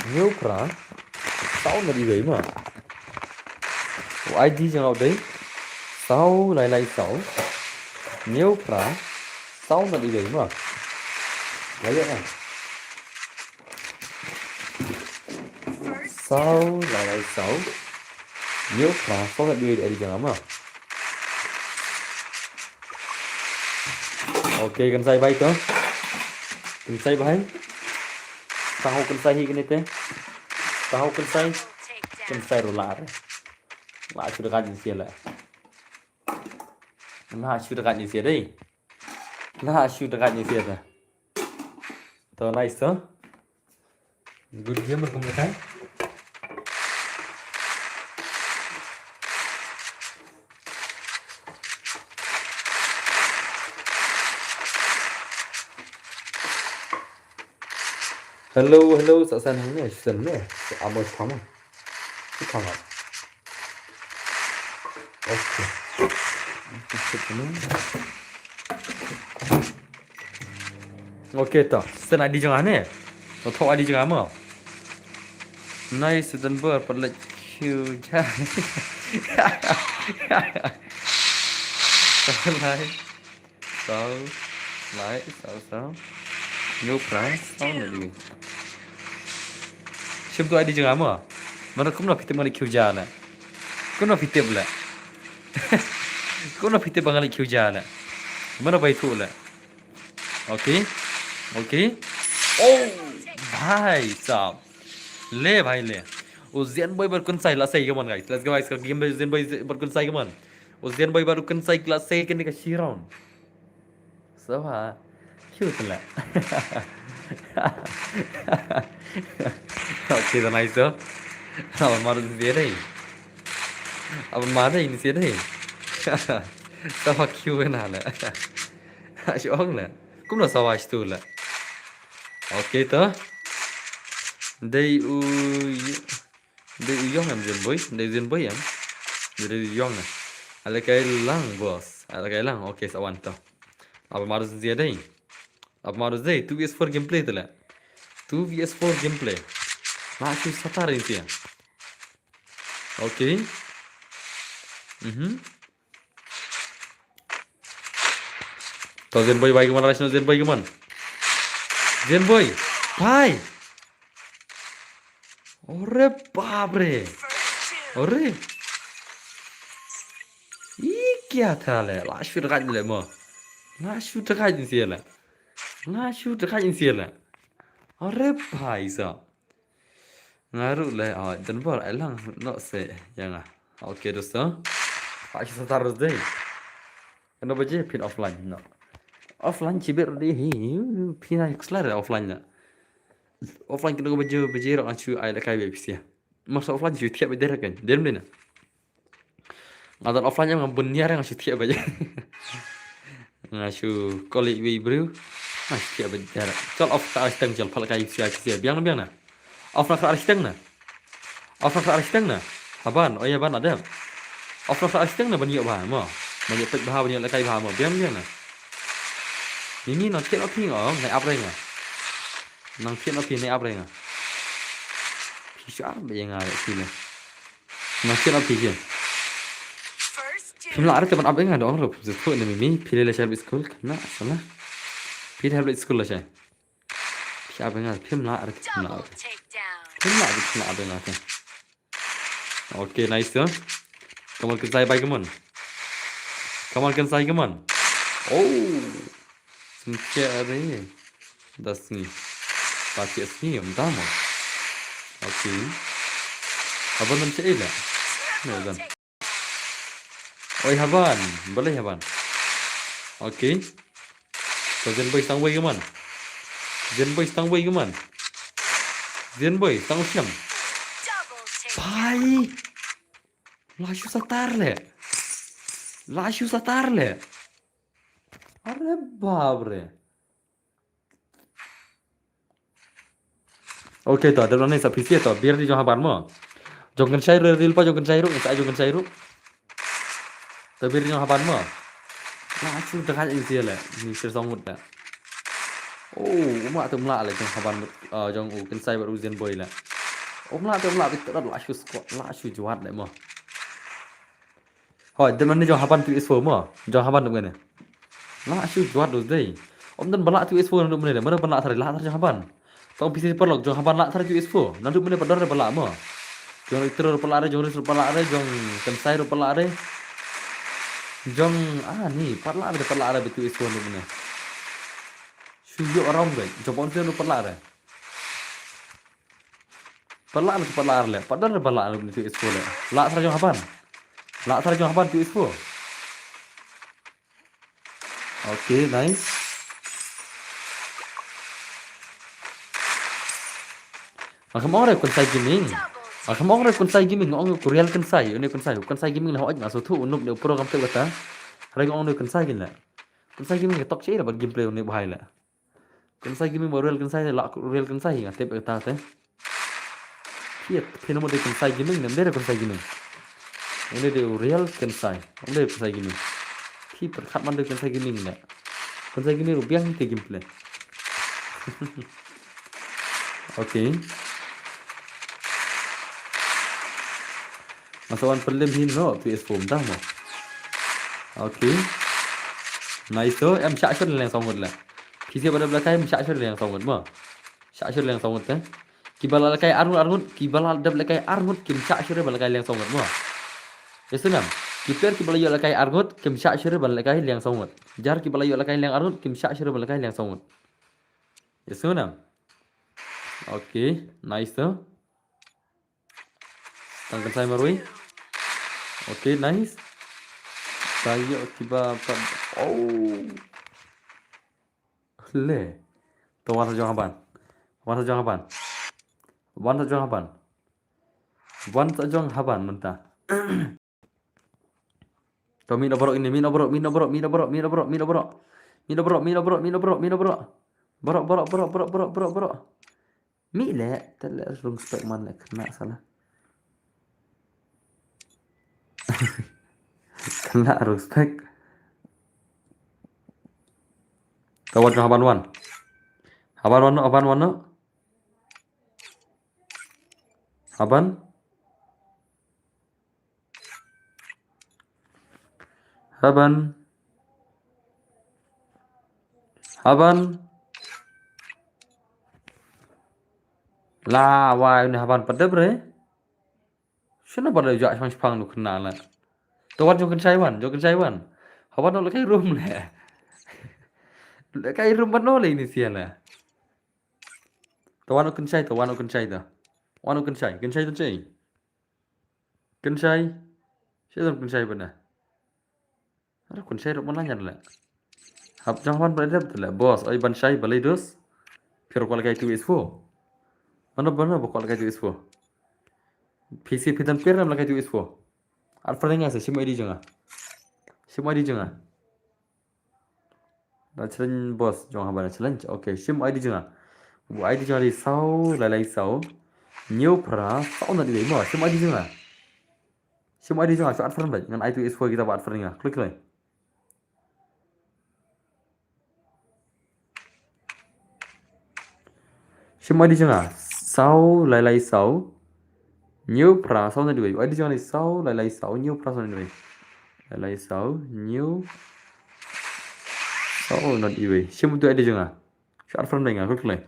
hynñiew phra saw nod wei wei mo. Oh, I D jong nga u dei saw lai lai saw hynñiew phra saw nod wei wei mo. Lai ïa nga. Saw lai lai saw hynñiew phra saw nod wei wei, I D jong nga mo. Okay, Kynsai bhai to. Kynsai bhai. Tang ho Kynsai hi kane te. Tang ho Kynsai. Kynsai ruh lah re. Lah shu da ka jingsia le. Lah shu da ka jingsia dei. Lah shu da ka jingsia te. To nice to. Good game, kum lekai. Hello, hello, sa san hangne, san ne, sa amo chama. Chama. Okay. Okay, to. Send I D jong nga ne. To thoh I D jong nga mo. Nice, Zenboy, pat leit queue ja. Lai. Saw, lai, saw, saw. Nyu pra, saw na dui. Shim tu I D jong nga mo. Mano kumno phi tip nga leit khiew ja la. Kumno phi tip la. Kumno phi tip ba nga leit khiew ja la. Mano ba ithuh la. Okay. Okay. Oh, bhai sahab. Le bhai le. U Zenboy bad u Kynsai la sei ka mon guys. Let's go guys. Ka game Zenboy bad u Kynsai ka mon. U Zenboy bad u Kynsai la sei kane ka shi round. So ha. Cute la. Okay, the nice though. Aba mar zia dei. Aba mar dei ni zia dei. So ha cute na la. Ash ong la. Kumno sawa stu la. Okay to. Dei u, dei u Yong em Zenboy, dei Zenboy em. Dei u Yong em. Ala kai lang boss. Ala kai lang. Okay, sa wan to. Aba mar zia dei. Aba mar zia dei. Two V S four gameplay to la. Two V S four gameplay. La shu satar in sia. Okay. Mhm. To Zenboy bai kaman, Zenboy kaman. Zenboy. Bai. Ore bapre. Ore. Ye kya tha le? La shu dagat le mo. La shu dagat in sia le. La shu dagat in sia le. Ore bhai sahab. Nga ruh le, oh, don bor ai lang noh se ïa nga. Okay dosto. Ai sa tar dei. Kano baje phin offline noh. Offline chibit dei hi, phin ai kslar offline na. Offline kano baje, baje ruh nga shu ai la kai bad phi sia. Mar sa offline shu thiah bad dei kan. Dem dei na. Nga don offline nga bun niar nga shu thiah bad. Nga shu call ïa i briew. Nga shu thiah bad. Chal off ka ar shiteng chal phal kai shu ai phi sia. Biang na biang na. Off na ka ar shiteng na. Off na ka ar shiteng na. Haban, oi haban adep. Off na ka ar shiteng na ban ïoh bha mo. Ban ïoh peit bha, ban ïoh lehkai bha mo. Biang biang na. Mimi nang thiah noh phi nga ong, nai ap re nga. Nang thiah noh phi nai ap re nga. Phi shu ap ba ïa nga re phi le. Nang thiah noh phi ke. Phim lah re te ban ap ïa nga dong ruh. Phi shu thuh ne Mimi, phi le lashai leit skul, khynnah, sana. Phi le leit skul lashai. Phi ap ïa nga, phim lah re, phim lah re. Phim lah re, phim lah ap ïa nga te. Okay, nice to. Kamal Kynsai bai kaman. Kamal Kynsai kaman. Oh. Sngewsih re. Da sngi. Ba tiak sngi ym da mo. Okay. Haban dang che ila. Ne dan. Oi haban, balei haban. Okay. To Zenboy stang wei kaman. Zenboy stang wei kaman. Zenboy stang u siam. Bai. La shu satar le. La shu satar le. Are bapre. Okay to, dep nang sa phi sia to, biar di jong haban mo. Jong Kynsai ruh, ril pa jong Kynsai ruh, sa jong Kynsai ruh. To biar di jong haban mo. La shu dakai in sia le, ni sir song mut da. Oh, um lah te um lah le jong haban, uh, jong u Kynsai bad u Zenboy le. Um lah te um lah bit la shu squad, la shu jwat le mo. Hoi, dep nang jong haban tu isfo mo. Jong haban dep ngene. La shu jwat dus dei. Om dan bala tu isfo nang dep ngene. Mana bala thar la thar jong haban. Tong P C paralok jong haban la thar tu isfo. Nang dep ngene pador bala mo. Jong Itro pala re, jong Ris pala re, jong Kynsai pala re. Jong ah ni, pala re pala re tu isfo dep ngene. Shu yo around dei. Jong pon tu pala re. Pala le pala le. Pador pala le tu isfo le. La thar jong haban. La thar jong haban tu isfo. Okay, nice. Nga kham ong re Kynsai Gaming. Nga kham ong re Kynsai Gaming, nga ong ku Real Kynsai, une Kynsai, Kynsai Gaming le hoj nga so thu unup ne pro kam te kata. Re nga ong ne Kynsai gin le. Kynsai Gaming tok che le bad gameplay une bhai le. Kynsai Gaming ba Real Kynsai la Real Kynsai nga tip kata te. Phi, phi namo de Kynsai Gaming, nem de Kynsai Gaming. Ene de Real Kynsai, nem de Kynsai Gaming. Phi pyrkhat man de Kynsai Gaming ne. Kynsai Gaming u biang te gameplay. Okay. Masa wan pelim hin no, tu is form dah mo. Okay. Nice to, em shah shuh leng saw ngut la. Phi sa ba dep lehkai em shah shuh leng saw ngut mo. Shah shuh leng saw ngut te. Kiba la lehkai ar ngut ar ngut, kiba la dep lehkai ar ngut kim shah shuh ban lehkai leng saw ngut mo. Ïa sngewthuh. Ki player kiba la ïoh lehkai ar ngut kim shah shuh ban lehkai leng saw ngut. Jar kiba la ïoh lehkai leng ar ngut kim shah shuh ban lehkai leng saw ngut. Ïa sngewthuh. Okay, nice to. Tang kynsai marwei. Okay, nice. Tayo kiba pat. Oh. Le. To wan sa jong haban. Wan sa jong haban. Wan sa jong haban. Wan sa jong haban mynta. To mih na baroh ini, mih na baroh, mih na baroh, mih na baroh, mih na baroh, mih na baroh. Mih na baroh, mih na baroh, mih na baroh, mih na baroh. Baroh, baroh, baroh, baroh, baroh, baroh, baroh. Mih leh, te leh rung spek man leh kena salah. Kena rung spek. Ka wan ka haban wan. Haban wan no, haban wan no. Haban. Haban. Haban. La wai ni haban pat dep re. Shano pat dep jua shpang shpang nu kena la. To wan jong kynsai wan, jong kynsai wan. Haban no lehkai room le. Lehkai room ban no le ini sia le. To wan u kynsai, to wan u kynsai to. Wan u kynsai, kynsai to chei. Kynsai. Shi don kynsai bana. Ara kynsai rok mana nyan le. Hap jong wan bana dep le. Boss, oi ban shai balai dos. Phi rok lehkai two is four. Mano bana ba lehkai two is four. P C phi don pir nam lehkai two is four. Ar pernah ngasa shim I D jong nga. Shim I D jong nga. Na challenge boss jong haba na challenge. Okay, shim I D jong nga. U I D jong nga dei saw lai lai saw. Hynñiew phra saw nod iwei mo. Shim I D jong nga. Shim I D jong nga, shu add friend beit. Ngan ai two is four kita ba add friend nga. Klik klik. Shim I D jong nga. Saw lai lai saw. Hynñiew phra saw nod iwei. I D jong nga dei saw lai lai saw. Hynñiew phra saw nod iwei. Lai lai saw. Hynñiew saw nod iwei. Shim utu I D jong nga. Shu add friend beit nga. Klik klik.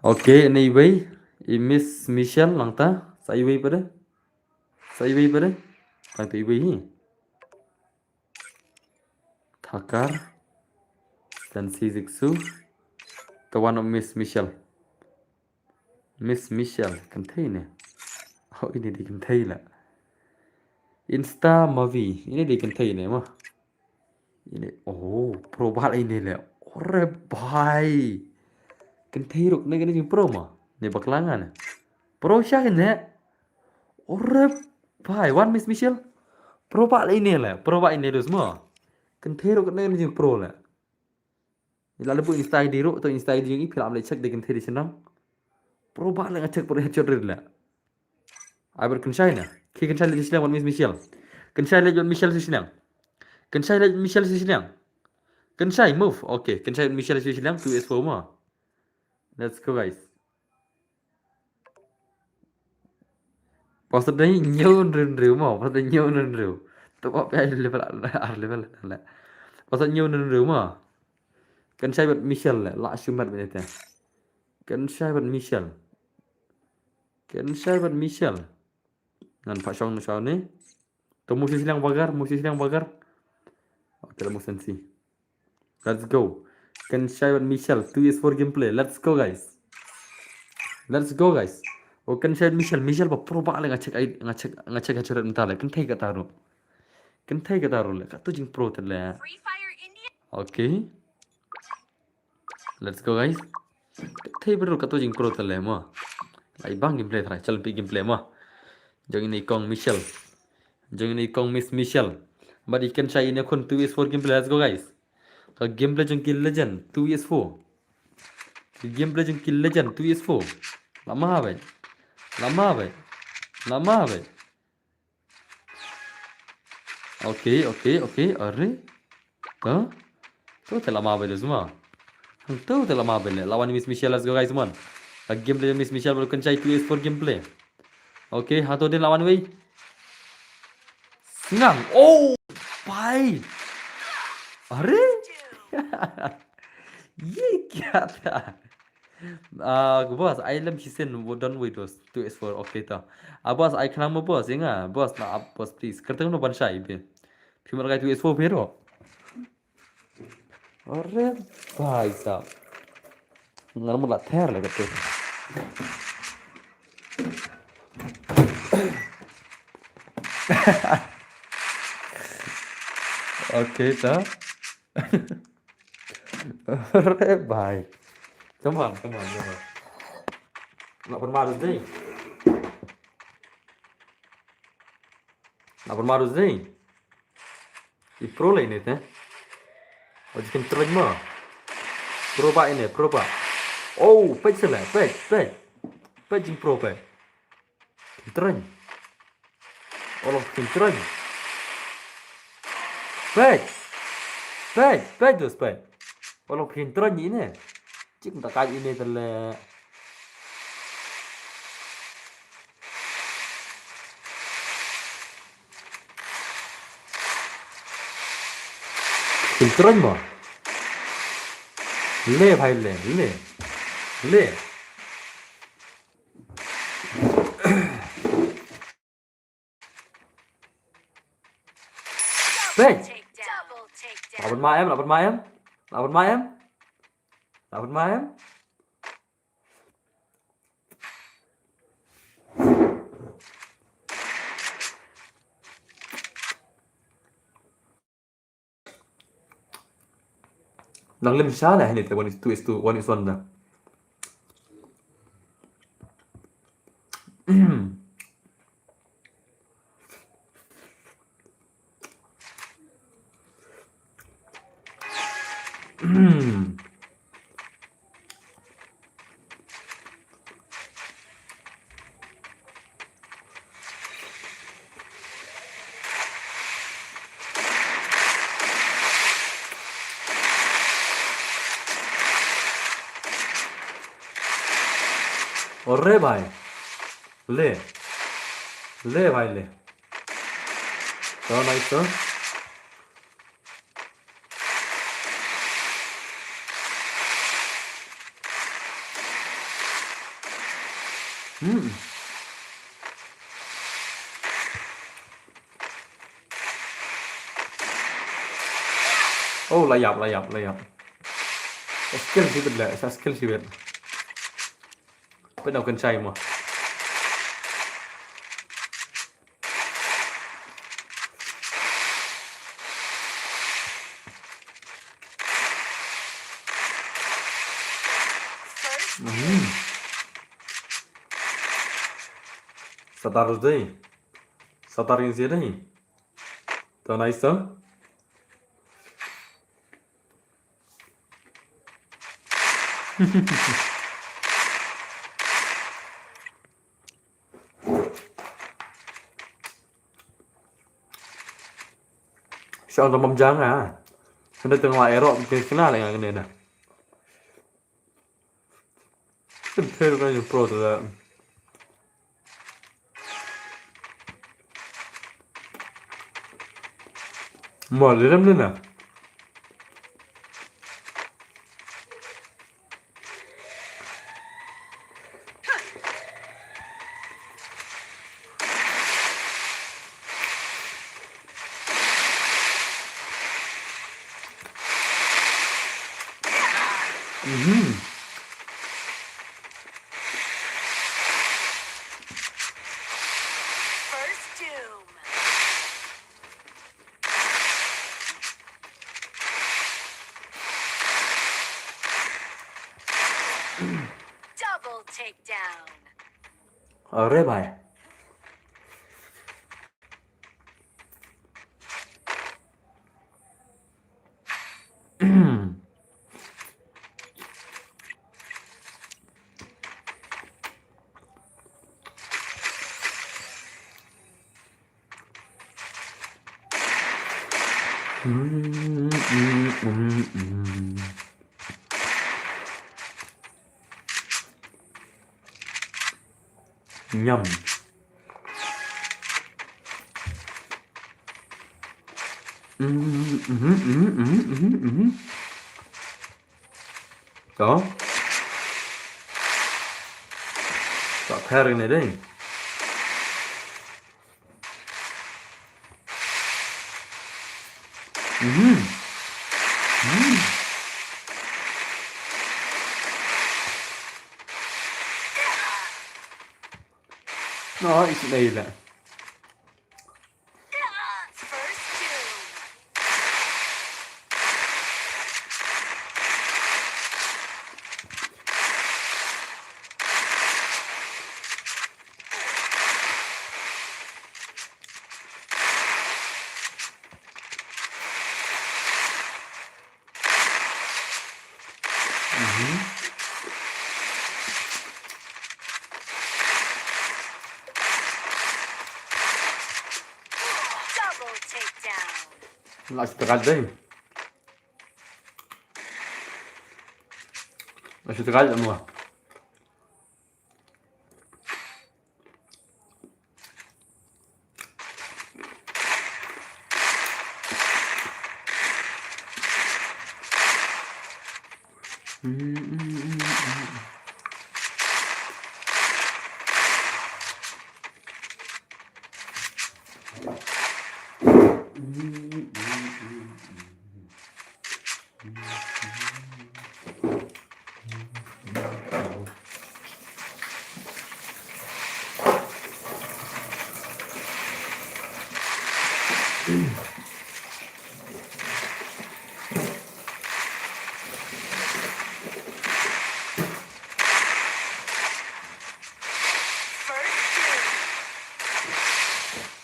Okay, ine iwei i Miss Michelle nangta. Sa iwei pat de. Sa iwei pat de. Nangta iwei hi. Thakar. Sensi Jigsu. Te wan u Miss Michelle. Miss Michelle, kynthei ne. Oh, ine dei kynthei la. Insta movie, ine dei kynthei ne mo. Ine, oh, pro ba la ine le. Ore bhai. Kynthei ruh ne kane jingpro mo. Ne bakla nga ne. Pro sha ne. Ore bhai, wan Miss Michelle. Pro ba la ine le, pro ba ine dus mo. Kynthei ruh ne kane jingpro le. Ila lebu Insta I D ruh, to Insta I D jong i phi lah leit check da kynthei da shnong. Pro ba la nga check pro headshot rit la. Ai bar kynshai na. Ki kynshai leit shnong wan Miss Michelle. Kynshai leit wan Michelle shnong. Kynshai leit Michelle shnong. Kynshai move. Okay, kynshai Michelle shnong two is four mo. Let's go guys. Pas dei hynñiew hynriew hynriew mo, pas dei hynñiew hynriew hynriew. To ba phi ai level ar level le. Pas dei hynñiew hynriew hynriew mo. Kynshai bad Michelle le, la shumat bad ite. Kynshai bad Michelle. Kynshai bad Michelle. Ngan pha shong na shaw ne. To musi silang bagar, musi silang bagar. Okay, la musen si. Let's go. Kynshai bad Michelle, two is four gameplay. Let's go guys. Let's go guys. O kynshai bad Michelle, Michelle ba pro ba le nga check ai, nga check, nga check ha cheret mynta le. Kynthei kata ruh. Kynthei kata ruh le. Kato jingpro te le. Okay. Let's go guys. Kynthei bad ruh kato jingpro te le mo. Ai bang gameplay trai, chal pi gameplay mo. Jong ine i kong Michelle. Jong ine i kong Miss Michelle. Bad i kynshai ine khun two is four gameplay. Let's go guys. Ka gameplay jong ki legend two is four. Ka gameplay jong ki legend two is four. Lama beit. Lama beit. Lama beit. Okay, okay, okay. Are. To. To te lama beit le zuma. To te lama beit le. La wan Miss Michelle, let's go guys, man. Ka gameplay Miss Michelle baru kynjai two S four gameplay. Okay, hato dei la wan wei. Sngang. Oh, bhai. Are? Ye kya tha? Ah, boss, ai lem shisien, wo don wei dos, two S four, okay ta. Ah, boss, ai khnang mo boss, inga, boss, na up, boss, please. Kyrteng no ban shai be. Phi mar kai two S four be ro. Are bhai sahab. Ngan mut la ther le kate. Okay ta. Are bhai. Come on, come on, come on. Nak pun marus deh. Nak pun marus deh. I pro la ine te. O jikin treng mo. Pro ba ine, pro ba. Oh, peit sele, peit, peit. Peit jing pro peit. Treng. Olo kin treng. Peit. Peit, peit dus peit. Olo kin treng ine. Cik ta kai ine tele. Kin treng mo. Le bhai le, le. Le. Peit. Double takedown. Nak pun ma em, nak pun ma em. Nak pun ma em. Nak pun ma em. Nang lim sha na hini te one is two is two, one is one na. Ore bhai. Le. Le bhai le. To nice to. Hmm. Oh, la ïap, la ïap, la ïap. Skill shibit le, sa skill shibit. Pynau kan chai mo. Hmm. Satar dei. Satar yang sini. To nice to. Sa ong da mam jang ah. Hynda teng la ero ke kena la ngan ne na. Teng thir ka yu pro da. Mo le ram ne na. Mhm. First doom. Double takedown. Are bhai. Nyam. Mhm, mhm, mhm, mhm, mhm, mhm. To. To pairing ne dei. Mhm. Mhm. No, it's made. Mhm. Double takedown. Nice try dei. Nice try mo.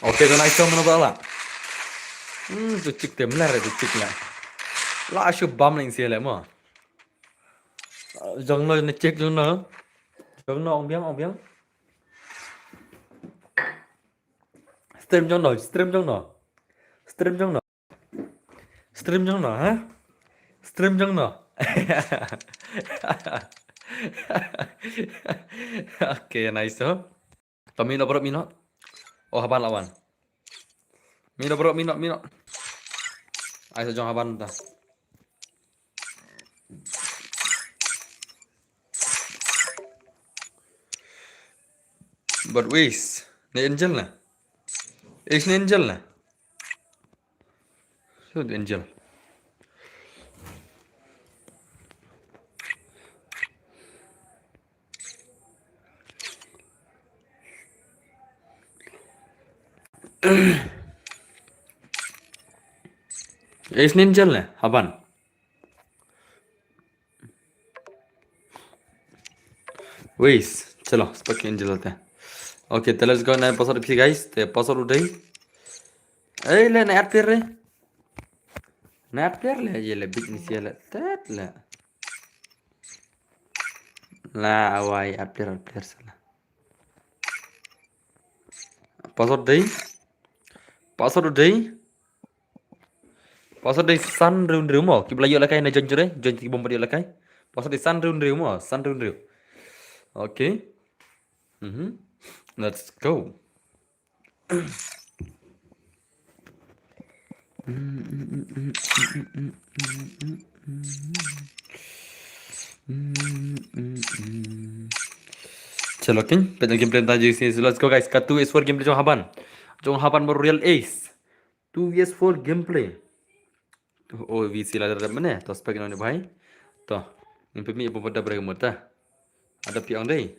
Okay, to nice to mano bala. Hmm, to chik te mlar to chik la. La shu bam ning sia le mo. Jong no ne chik jong no. Jong no ong biang ong biang. Stream jong no, stream jong no. Stream jong no. Stream jong no, ha? Stream jong no. Okay, nice to. To mino bro mino. Oh, haban lawan. Mino bro mino mino. Ai sa jong haban ta. But wis, ne Angel na. Is ne Angel na. So the Angel. Is ne Angel na, haban. Wis, chalo, stuck Angel te. Okay, te let's go na password phi guys, te password u dei. Ei, le na add player re. Na add player le, ye le big ni sia le. Tet le. La awai add player, add player sala. Password dei. Password u dei. Password dei san hynriew hynriew mo. Ki ba la ïoh lehkai na join jure, join ki bym pat ïoh lehkai. Password dei san hynriew hynriew mo, san hynriew hynriew. Okay. Mhm. Let's go. Chalo king, pynlong gameplay ta jingsi. Let's go guys, ka two versus four gameplay jong Haban. Jong Haban ba real ace. Two versus four gameplay. Oh, V C la da mane, to spek no ne bhai. To, ngin pynmih ba da break mut ta. Ada pi ong dei.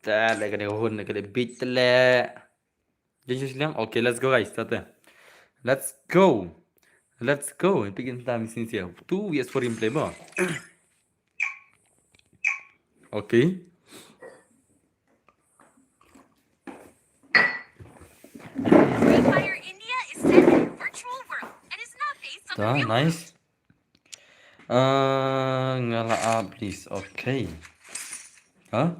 Ta le ka dei hun, ka dei beat le. Jin jin liang. Okay, let's go guys, ta ta. Let's go. Let's go. Begin time since here. Two versus four gameplay mo. Okay. Free Fire India is set in a virtual world and is not based on the Ta, real world. Nice. Ah, nga la up, please. Okay. Ha?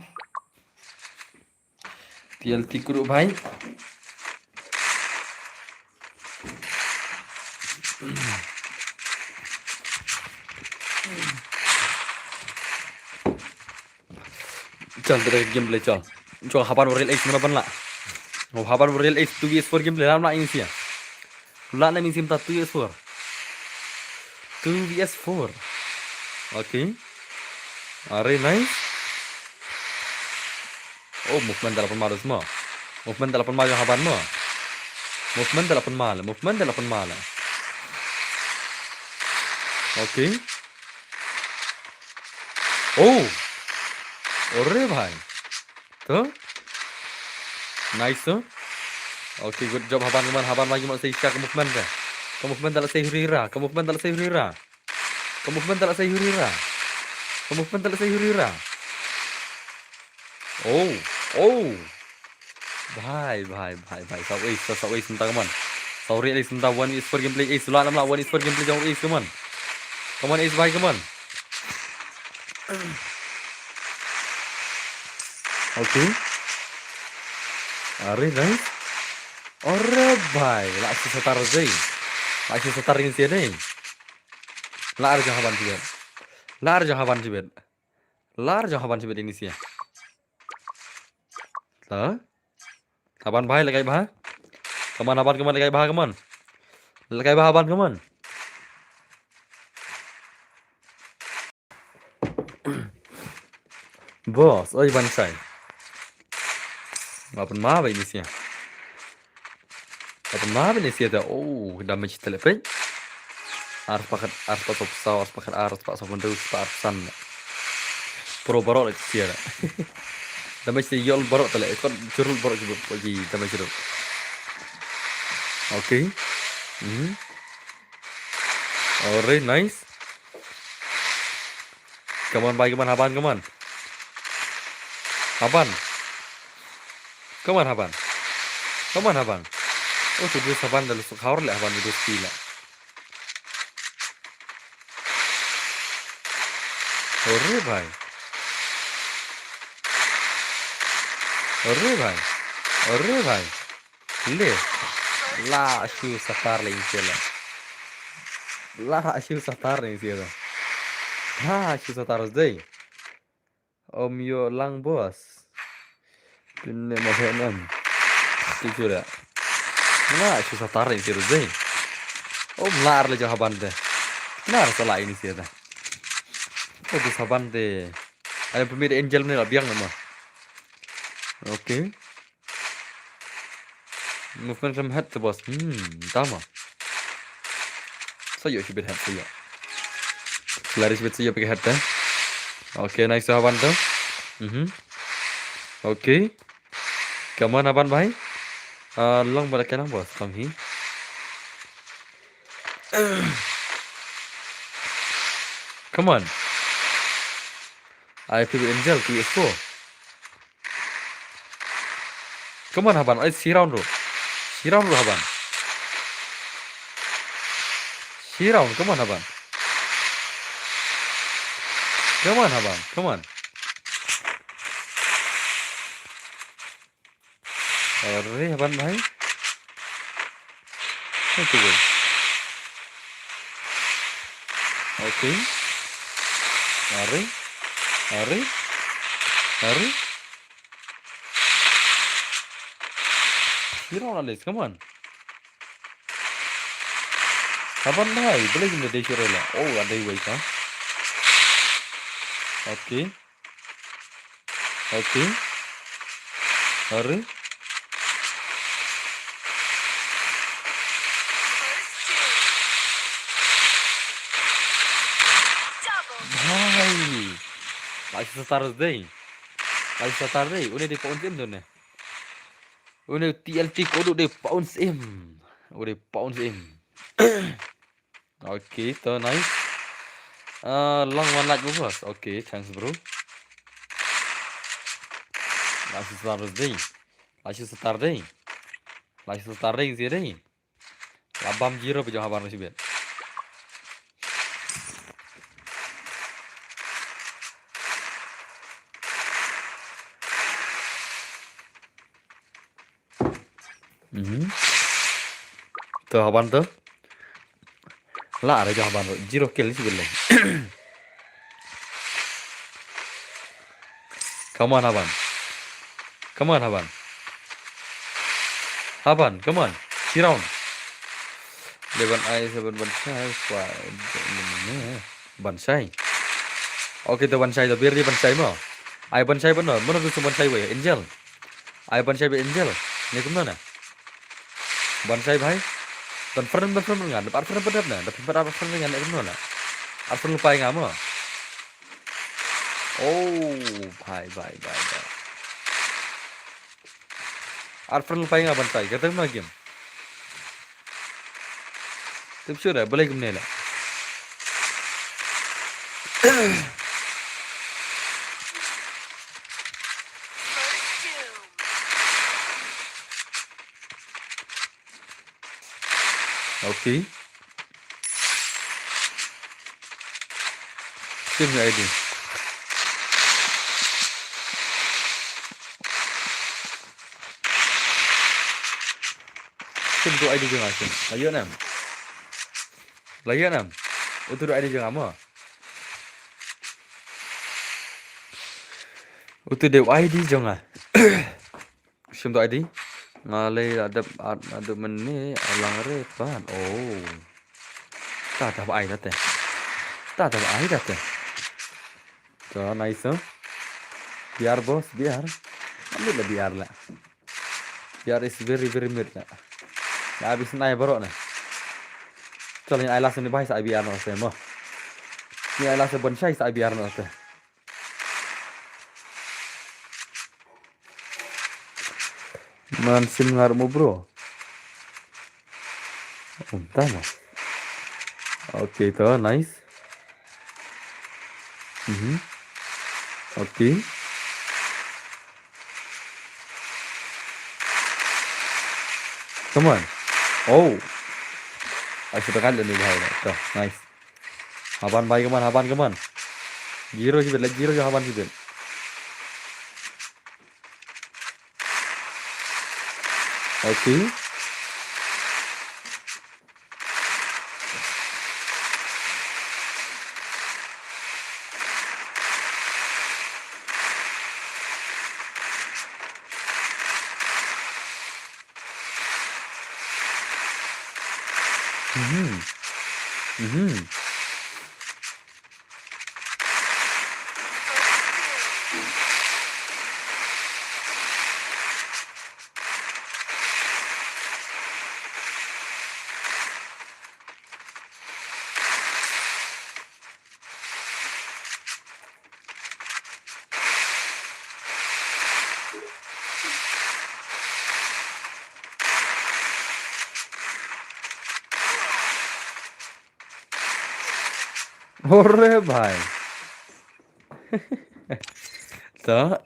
T L T kuru bhai. Chal, tara gameplay chal. Jong Haban Warrior Ace, mano ban lah? Oh, Haban Warrior Ace, two V S four gameplay, lah, lah, inicia. Lah, lah, inicia mynta two V S four. Two V S four. Okay. Are, nice. Oh, movement da la pynmal mo. Movement da la pynmal jong Haban mo. Movement da la pynmal, movement da la pynmal. Okay. Oh. Ore bhai. To. Nice to. Okay, good job Haban, Haban, Haban lagi mat sa ka movement da. Ka movement da la sa hurira, ka movement da la sa hurira. Ka movement da la sa hurira. Ka movement da la sa hurira. Oh, oh. Bhai, bhai, bhai, bhai. Saw ace, saw ace mynta, come on. Saw real ace mynta, one is for gameplay ace. Lah, lah, lah, one is for gameplay jong ace, come on. Come on, ace bhai, come on. Okay. Are, nice. Ore bhai, lah shu satar dei. Lah shu satar inicia dei. Lah ar jong Haban shibit. Lah ar jong Haban shibit. Lah ar jong Haban shibit inicia. Lah. Haban bhai, lehkai bha. Come on Haban, come on, lehkai bha, come on. Lehkai bha Haban, come on. Boss, oi ban sai. Ba pynma ba inicia. Ba pynma ba inicia da. Oh, damage te leh peit. Arspah khat, arspah sawphew saw, arspah khat, arspah sawphew hynriew, arspah arphew san. Pro baroh leh sia da. Damage te ïoh baroh te leh. Kot jurul baroh ki, ki damage ruh. Okay. Mhm. Alright, nice. Come on, bhai, come on, Haban, come on. Haban. Come on, Haban. Come on, Haban. Oh, tu dia Haban dah lusuk haur leh, Haban tu skill leh. Ore bhai. Ore bhai. Ore bhai. Le. Lah shu satar leh inicia leh. Lah shu satar leh inicia leh. Lah shu satar dei. Om ïoh lang boss. Pynne ma pynne. Ti shu da. Lah shu satar inicia dei. Om lah ar leh jong Haban te. Lah ar sa lah inicia te. Oh, tu Haban te. Ai pynmih da angel ne la biang nama. Okay. Movement from head to boss. Hmm, tama. Sa ïoh shibit head sa ïoh. Lari shibit sa ïoh pakai head te. Okay, nice to Haban tu. Mhm. Okay. Come on, Haban bhai. Ah, long bad ka lang boss, long hi. Come on. I feel angel to explore. Come on, Haban. Ai, shi round ruh. Shi round ruh, Haban. Shi round, come on, Haban. Come on, Haban. Come on. Are, Haban bhai. Itu boy. Okay. Are. Are. Are. Hero on this, come on. Haban bhai, boleh guna deh shirela. Oh, ada wait ha. Okay. Okay. Are. Bhai. Lah shu satar dei. Lah shu satar dei. Une dei pounce im tu ne. Une T L T ko dei pounce im. Une pounce im. Okay, to nice. Ah, long one like bro. Okay, thanks bro. Lah shu satar dei. Lah shu satar dei. Lah shu satar dei sia dei. Lah bam zero bejong Haban shibit. Mhm. To Haban to. Lah, ada jong Haban to. Zero kill ni sibel leh. Come on, Haban. Come on, Haban. Haban, come on. Three round. Eleven I seven Banshai, five, Banshai. Okay, to Banshai, to biar di Banshai mo. Ai Banshai ban no, mano tu Banshai wei, Angel. Ai Banshai wei Angel. Ni kumno na? Banshai bhai. Don friend, don friend ngan, dapat friend pedap na, dapat friend ngan, ni kumno na? Ar friend lupai nga mo. Oh, bhai, bhai, bhai, bhai. Ar friend lupai nga Banshai, kata ma game. Tip sure, balai kumne la. Okay. Sim ïa I D. Sim tu I D jong nga sim. La ïoh nam. La ïoh nam. Utu tu I D jong nga mo. Utu dei I D jong nga. Sim tu I D. Nga lei la dep at na dep mene alang re pan. Oh. Ta ta ba ai ta te. Ta ta ba ai ta te. Ta nice, huh? B R boss, B R. Ambil la B R la. B R is very, very mid la. La abis nai barok na. Chal ni ai la sini bai sa B R no se mo. Ni ai la se Banshai sa B R no se. Man sim ngar mo bro. Um, tama. Okay, to, nice. Mhm. Okay. Come on. Oh. Ai, sudah kali ni bahaya. To, nice. Haban bai, come on, Haban, come on. Zero sibit, like zero jo Haban sibit. Okay. Mhm. Mhm. Ore bhai. To.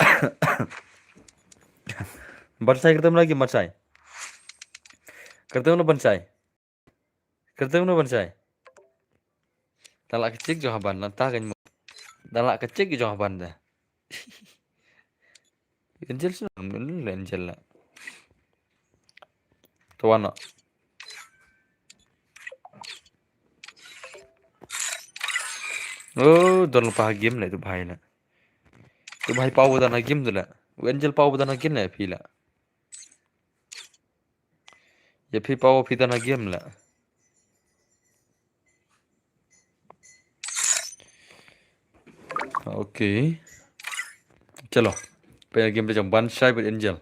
Banshai kyrtem lagi, Banshai. Kyrtem lagi, Banshai. Kyrtem lagi, Banshai. Tala kecik jong Haban, la ta kan mo. Tala kecik jong Haban da. Angel sino, Angel la. To wan no. Oh, don lupa game la tu bhai la. Tu bhai pau dan game tu la. Angel pau dan game la phi la. Ïa phi pau phi dan game la. Okay. Chalo. Pynlong game jong Banshai bad Angel.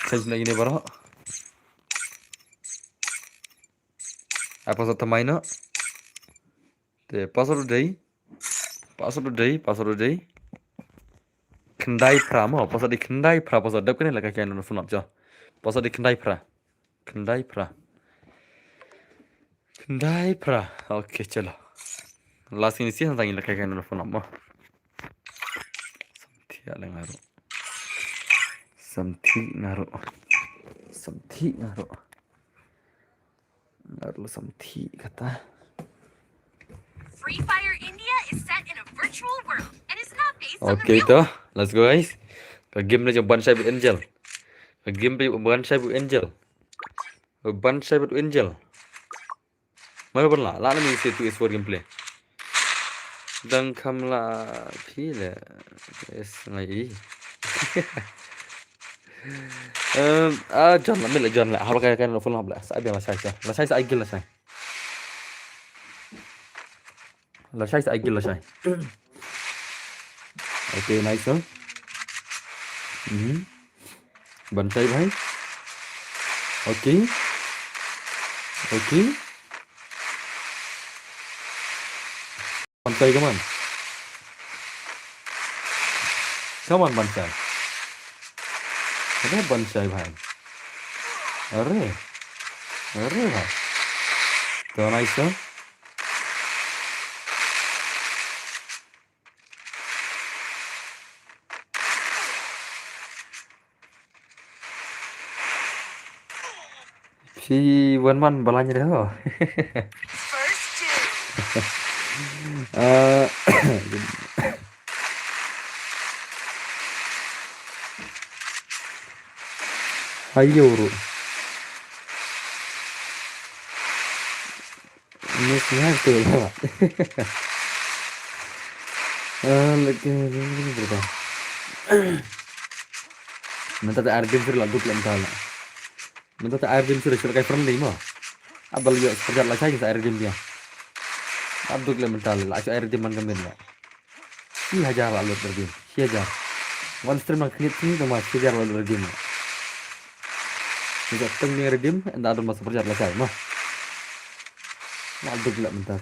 Sa jin ine baroh. Ai password thymmai noh. Te password u dei. Password u dei, password u dei. Khyndai phra mo, password u dei khyndai phra, password dep kane la ka kane no phone jo. Password u dei khyndai phra. Khyndai phra. Khyndai phra. Okay, chalo. Last ini sih tang ila kai kan phone mo. Samthi ale ngaru. Samthi ngaru. Samthi ngaru. Ngaru samthi kata. Free Fire India is set in a virtual world and is not based on the Okay, real to. Let's go, guys. Ka game na jong Banshai bad Angel. Ka game na jong Banshai bad Angel. Banshai bad Angel. Mano ban la, la na mi se tu is for gameplay. Dang kham la phi le. Yes, ngai i. Em, ah, John la, mih la John la. Haba kai kai na full up la. Sa biang la shai sa. La shai sa ai gil la shai. La shai sa ai gil la shai. Okay, nice, huh? Mhm. Ban shai bhai. Okay. Okay. Ban shai, come on. Come on, ban shai. Are, ban shai bhai. Are. Are bhai. To, nice, huh? Phi wan man balang re ho. First kill. Eh, ayo ru. Miss nya tu lah. Ah, lagi, lagi, lagi berapa? Mynta te ai redeem shuh la duk lem ta la. Mynta te ai redeem shuh la shu kai friendly mo. Aba la ïoh super chat la shai sa ai redeem biang. Ab duk lem mynta la shu ai redeem man ka mut la. Shi hajar la lut redeem. Shi hajar. Wan stream nang khyndiat shi tang ma shi hajar la lut redeem. Ni ka teng ni redeem, ynda don ma super chat la shai ma. Nga duk la mynta.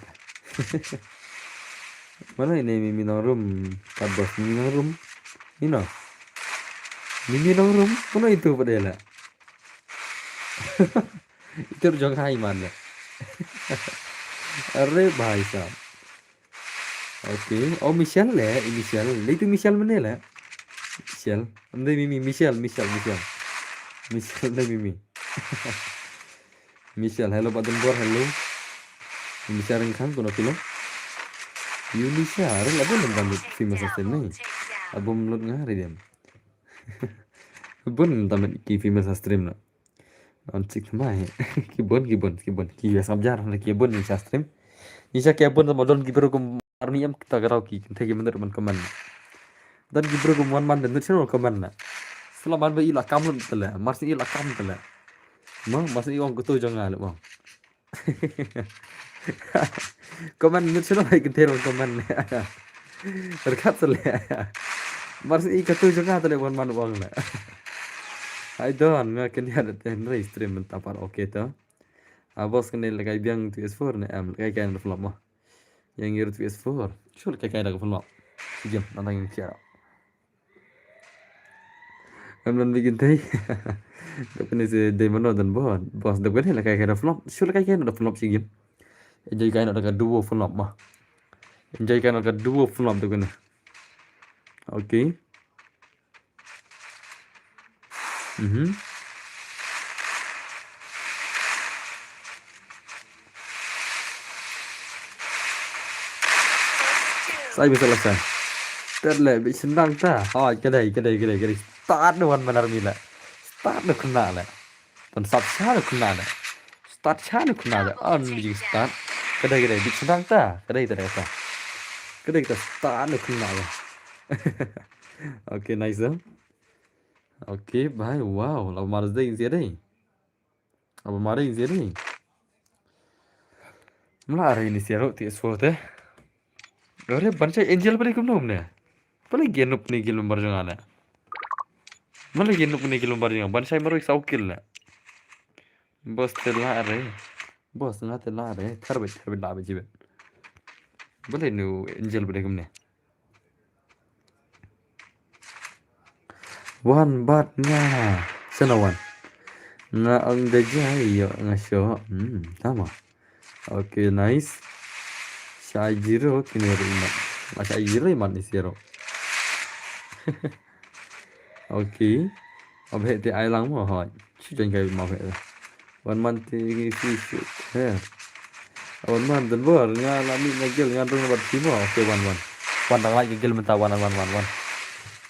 Mano ine Mimi Nongrum, ka bos Mimi Nongrum. Ino. Mimi Nongrum, mano itu pat de la. Itu jong hai man la. Are bhai sahab. Okay. Oh, Michelle le, eh, Michelle. Dei tu Michelle mane le. Michelle. Ym dei Mimi, Michelle, Michelle, Michelle. Michelle dei Mimi. Michelle, hello, Badenbor, hello. Michelle Rengkhang, kono pilo. Yu Michelle, re la bun dam dam female stream ni. Abum lut nga re dem. Bun dam ki female stream na. On sik mai. Ki bun, ki bun, ki bun. Ki ya sab jar, ki bun ni sa stream. Ni sa ki bun sama don ki bro kum army em kita garau ki, kita ki menurut man comment. Dan ki bro kum wan man dan nut channel comment na. Selamat ba ila kam lut tele, mars ila kam tele. Ma, mars i ong kutu jong nga le bang. Comment nut channel ba i kentel comment. Rekat sele. Mars i kutu jong nga tele wan man wang le. Hai don, nga ken ya da ten rei stream mynta pat, okay to. A bos kane lehkai biang tu S four ne em, lehkai kai na flop mo. Yang ngi tu S four. Shu lehkai kai da flop. Sijim, nang tang yang kia. Em nan bikin tei. Dep kane se dei mano dan bos. Bos dep kane lehkai kai da flop. Shu lehkai kai da flop sijim. Enjoy kai na da ka duo flop mo. Enjoy kai na da ka duo flop dep kane. Okay. Mhm. Sai bisa lah sai. Tet le bi sendang ta. Ha, kedai, kedai, kedai, kedai. Start de wan manar mila. Start de kena le. Tan sat sha de kena le. Start sha de kena le. An bi start. Kedai, kedai, bi sendang ta. Kedai, kedai ta. Kedai kita start de kena le. Okay, nice though. Okay, bhai, wow, la mar dei sia dei. Aba mari sia dei. Mla ari ni sia ro ti so te. Ore ban chai angel bari kumno ne. Pale gen up ni gil member jong ane. Male gen up ni gil member jong ban chai maro saw kill ne. Bos te la re. Bos nga te la re. Thar be thar be la be jibe. Bale nu angel bari kumne. Wan bat nga. Sana wan. Nga ang da jai yo nga sho. Hmm, tama. Okay, nice. Shai zero kini ri mat. Ma shai zero mat ni zero. Okay. Abhe te ai lang mo hoi. Chu jan kai ma he. Wan man te ngi fi shu. He. Wan man dan bor nga la mi na gel nga dong bat fi mo. Okay, wan wan. Wan dang lai gel mynta wan wan wan wan.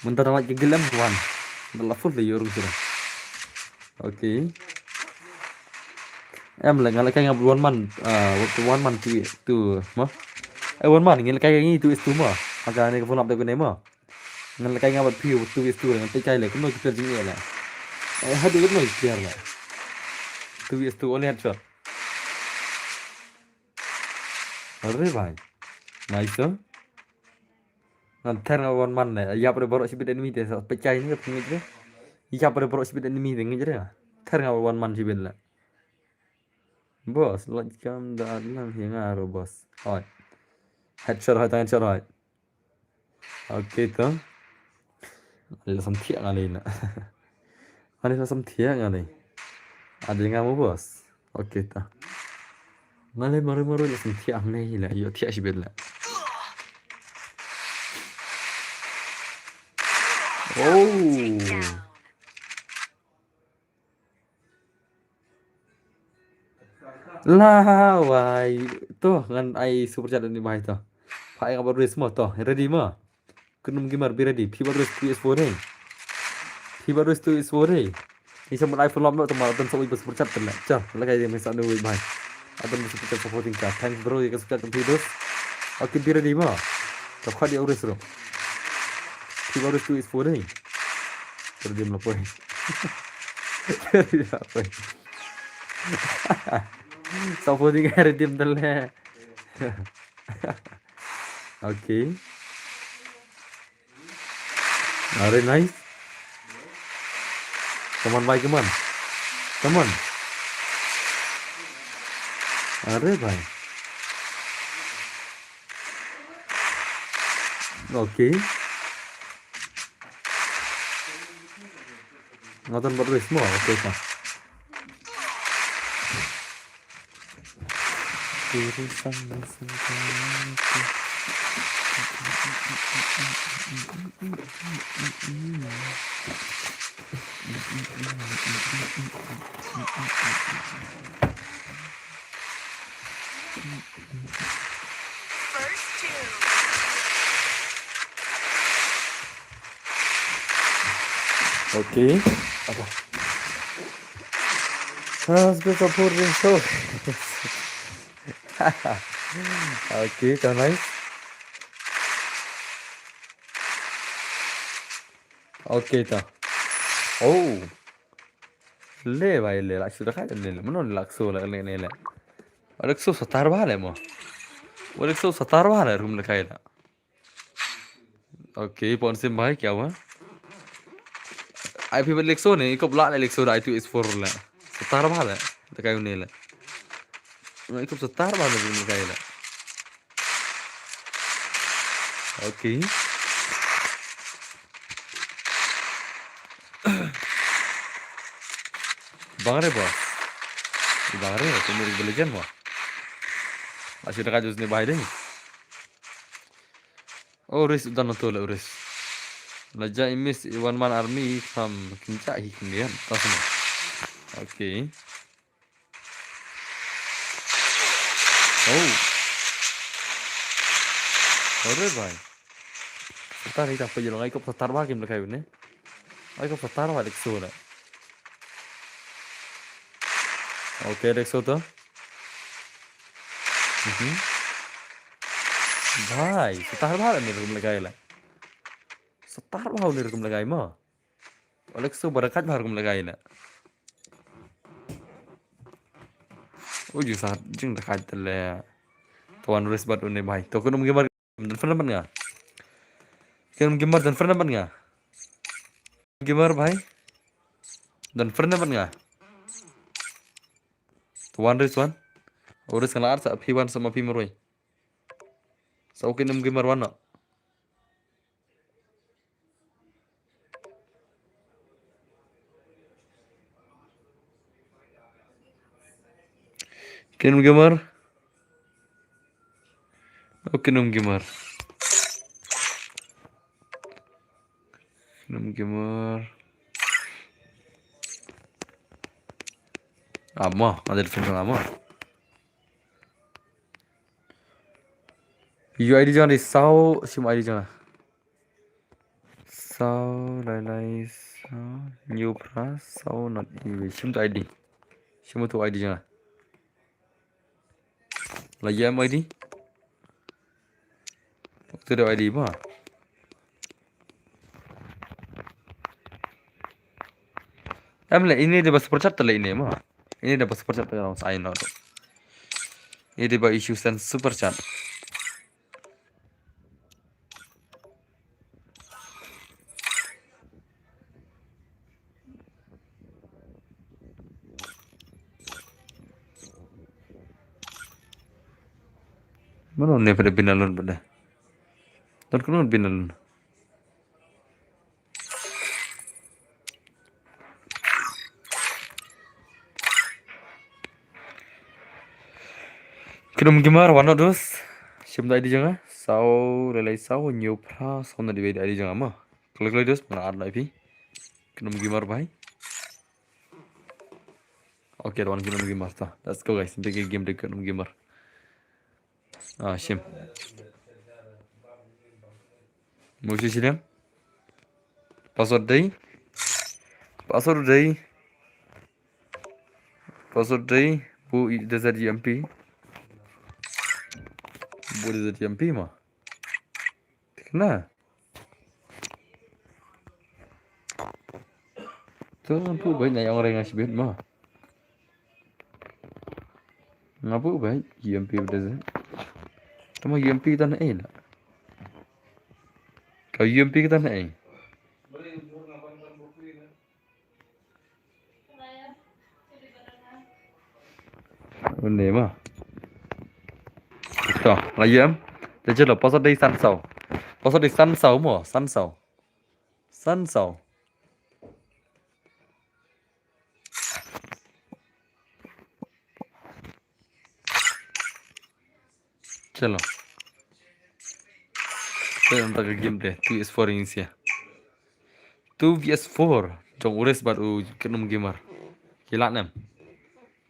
Mynta dang lai gel em wan. Dan la full de yorung sira. Okay. Em le nga le kai nga wan man. Ah, wan man tu tu mo. Eh, wan man ngi le kai ngi tu is tu mo. Maka ne ka phone up de ne mo. Ngan lehkai nga bad phi two vs two, ngan peit kai leh kumno ki player jingeh leh. Eh, haduh kumno ki player leh. Two vs two, only headshot. Are bhai. Nice to. Ngan ther nga one man leh. Ïap re baroh shibit enemy te, sa peit kai ne, peit re. Ïap re baroh shibit enemy te, ngeit re. Ther nga one man shibit leh. Boss, lait kam da lang hi nga ro boss. Hoi. Headshot hoi, tang headshot hoi. Okay to. Nga la sam thiah nga lei na. Nga la sam thiah nga lei. Ada nga mo boss. Okay to. Nga lei maru maru la sam thiah nga lei la. Ïoh thiah shibit la. Oh. Lawai. To, ngan ai super chat ni bhai to. Phai nga bad race mo to. Ready mo? Kynum Gamer, be ready. Phi bad race two vs four dei. Phi bad race two vs four dei. Ni sa mut ai follow up no to, ma don sa ui ba super chat te la. Cha, la kai dei me sa no ui bhai. Adon ba super chat supporting ka. Thanks bro, ïa ka super chat ka phi dos. Okay, be ready mo? To khot ïa u race ro. Phi bad race two vs four dei. Redeem la poi. Redeem la poi. Supporting ka redeem te la. Okay. Are nice. Come on bhai, come on. Come on. Are bhai. Okay. Nga don bad race mo, okay ta. Okay. Apa? Ah, space support din so. Okay, ta nice. Okay ta. Oh. Le bhai le, la shu da kha le, le. Mano la kso la le ne le. Alex so satar ba le mo. Alex so satar ba le room le kai la. Okay, pon sim bhai, kya hua? Ai phi bad Lexo ne, ikop la ne Lexo da ai tu is four la. Satar ba la, da kai ne la. Na ikop satar ba la, da kai la. Okay. Bang re boss. Bang re, tu ni beli jen mo. Masih da kai jus ni bhai ding. Oh, Riz, udah nonton lah, Riz. Laja imis i one man army kam kinca hi kemudian. Tahu semua. Okay. Oh. Ore bhai. Satar hi ta pajulong, ai kop satar ba kim lekai ne. Ai kop satar ba Lexo la. Okay, Lexo to. Mhm. Bhai, satar ba ni rukum lekai la. Satar ba ni rukum lekai ma. Alex tu barakat ba rukum lekai la. Oh, jing sa, jing dekat le. Tuan Ris bad une bhai. To kunum gamer dan friend ban nga. Kunum gamer dan friend ban nga. Gamer bhai. Dan friend ban nga. Tuan Ris wan. Ris kan ar sa phi wan sama phi marwai. Sa ukin em gamer wan no. Kin em gamer. Oh, kin em gamer. Kin em gamer. Ama, ada di sana ama. Yu I D jong di sao, sim I D jong. Sao, lai lai, sao, new plus, sao, not iwi. Sim tu I D. Sim tu I D jong. La yam I D. Tu da I D ba. Em le, ini dei ba super chat te le ini mo. Ini dei ba super chat te, ai no. Ini dei ba issue send super chat. Mano ne pada binalun pada. Don kono binalun. Kynum Gamer, one not dos. Shim da I D jong nga. Saw, lelai saw, hynñiew phra, saw na di I D jong nga mo. Klik, klik dos, mana ar lai phi. Kynum Gamer bhai. Okay, da wan Kynum Gamer ta. Let's go guys. Big game de Kynum Gamer. Ah, shim. Mo shi shiliang. Password dei. Password dei. Password dei. Bu i-, D Z M P. Bu D Z M P mo. Thik na. To, nga buh beit, nga ong re nga shibit mo. Nga buh beit, U M P beit. Tama U M P kata na ei la. Ka U M P kata na ei. Une ma. To, la ïa em. Te jelo, password dei san saw. Password dei san saw mo, san saw. San saw. Chalo. Te nang ta ka game te, two V S four ïa ngin ïa. Two V S four. Jong u Res bad u Kynum Gamer. Ki lah ne em.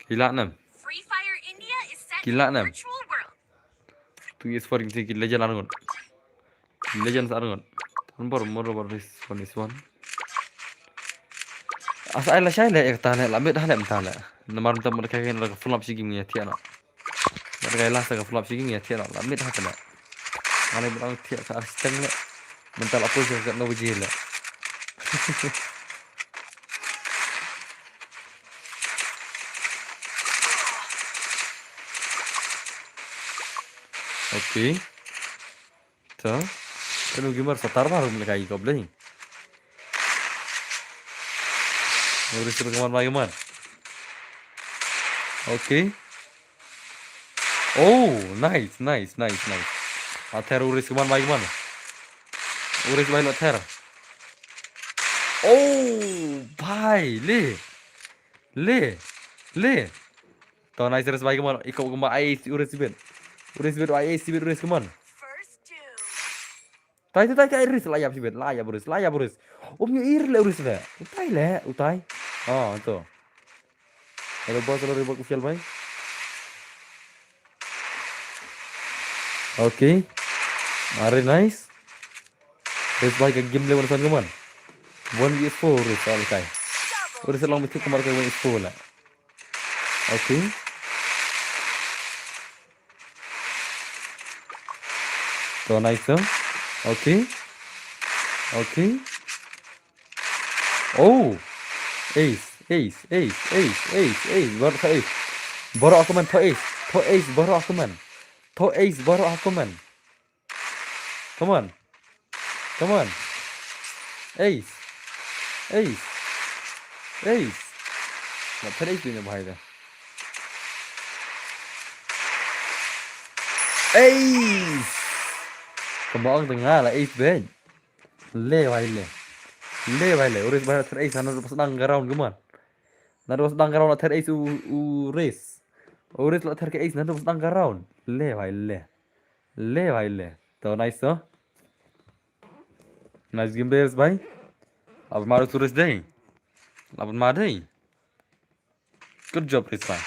Ki lah ne em. Free Fire India is set Ki lah ne em. Virtual world. Two V S four ïa ngin ïa, ki legend ar ngut. Legends ar ngut. Tan bor mor bor this one is one. Asa ai la shai le ek ta le la mit ha le mynta le. Namar mynta mut ka ken la full up shi game ïa thiah na. Mut ka la sa ka full up shi game ïa thiah na la mit ha ta le. Ale mynta thiah sa ar siteng le. Mynta la pun sa no baje le. Okay. Ta. Kynum Gamer sa tar ba rum le kai ko blei. Uri suruh kemana lagi man. Okay. Oh, nice, nice, nice, nice. Ater Uri suruh kemana lagi man. Uri suruh lagi ater. Oh, bhai, le. Le. Le. To nice Uri suruh lagi man. Iko kemana ai Uri suruh. Uri suruh ai Uri suruh kemana. Tai, tai, tai, tai, Ris, la ïap shibit, la ïap Ris, la ïap Ris. Um, ïohi le Ris le. Utai le, utai. Ah, to. Hello, boss, hello, Rebel Official, bhai. Okay. Are nice. Ris, bhai, ka game le one son kaman. One V S four, Ris, ah, utai. Ris, long mithik kamar ka one V S four la. Okay. To nice to. Okay. Okay. Oh. Ace, ace, ace, ace, ace, ace. Baroh ka ace. Baroh aku man, to ace. To ace, baroh aku man. To ace, baroh aku man. Come on. Come on. Ace. Ace. Ace. Nak phet ace byn bhai da. Ace. Ka ba ong tang nga la ace byn. Le bhai le. Le bhai le. U Ris bhai la ther ace, hana ruh sdang ka round, come on. Hana ruh sdang ka round la ther ace u, u Ris. U Ris la ther ka ace, hana ruh sdang ka round. Le bhai le. Le bhai le. To nice to. Nice game players bhai. Laban ma dei tourist dei. Laban ma dei. Good job, Rizwan.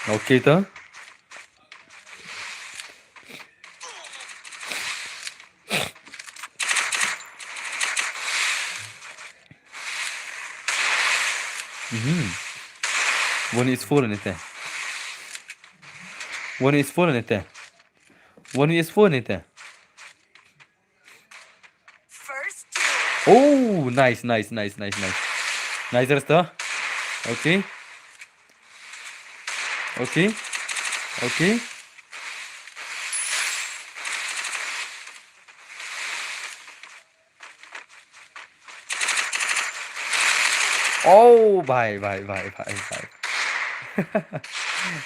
Okay to. Mhm. One is four ne te. One is four ne te. One V S four ne te. First kill. Oh, nice, nice, nice, nice, nice. Nice, Resta. Okay. Okay. Okay. Oh, bye, bye, bye, bye, bye.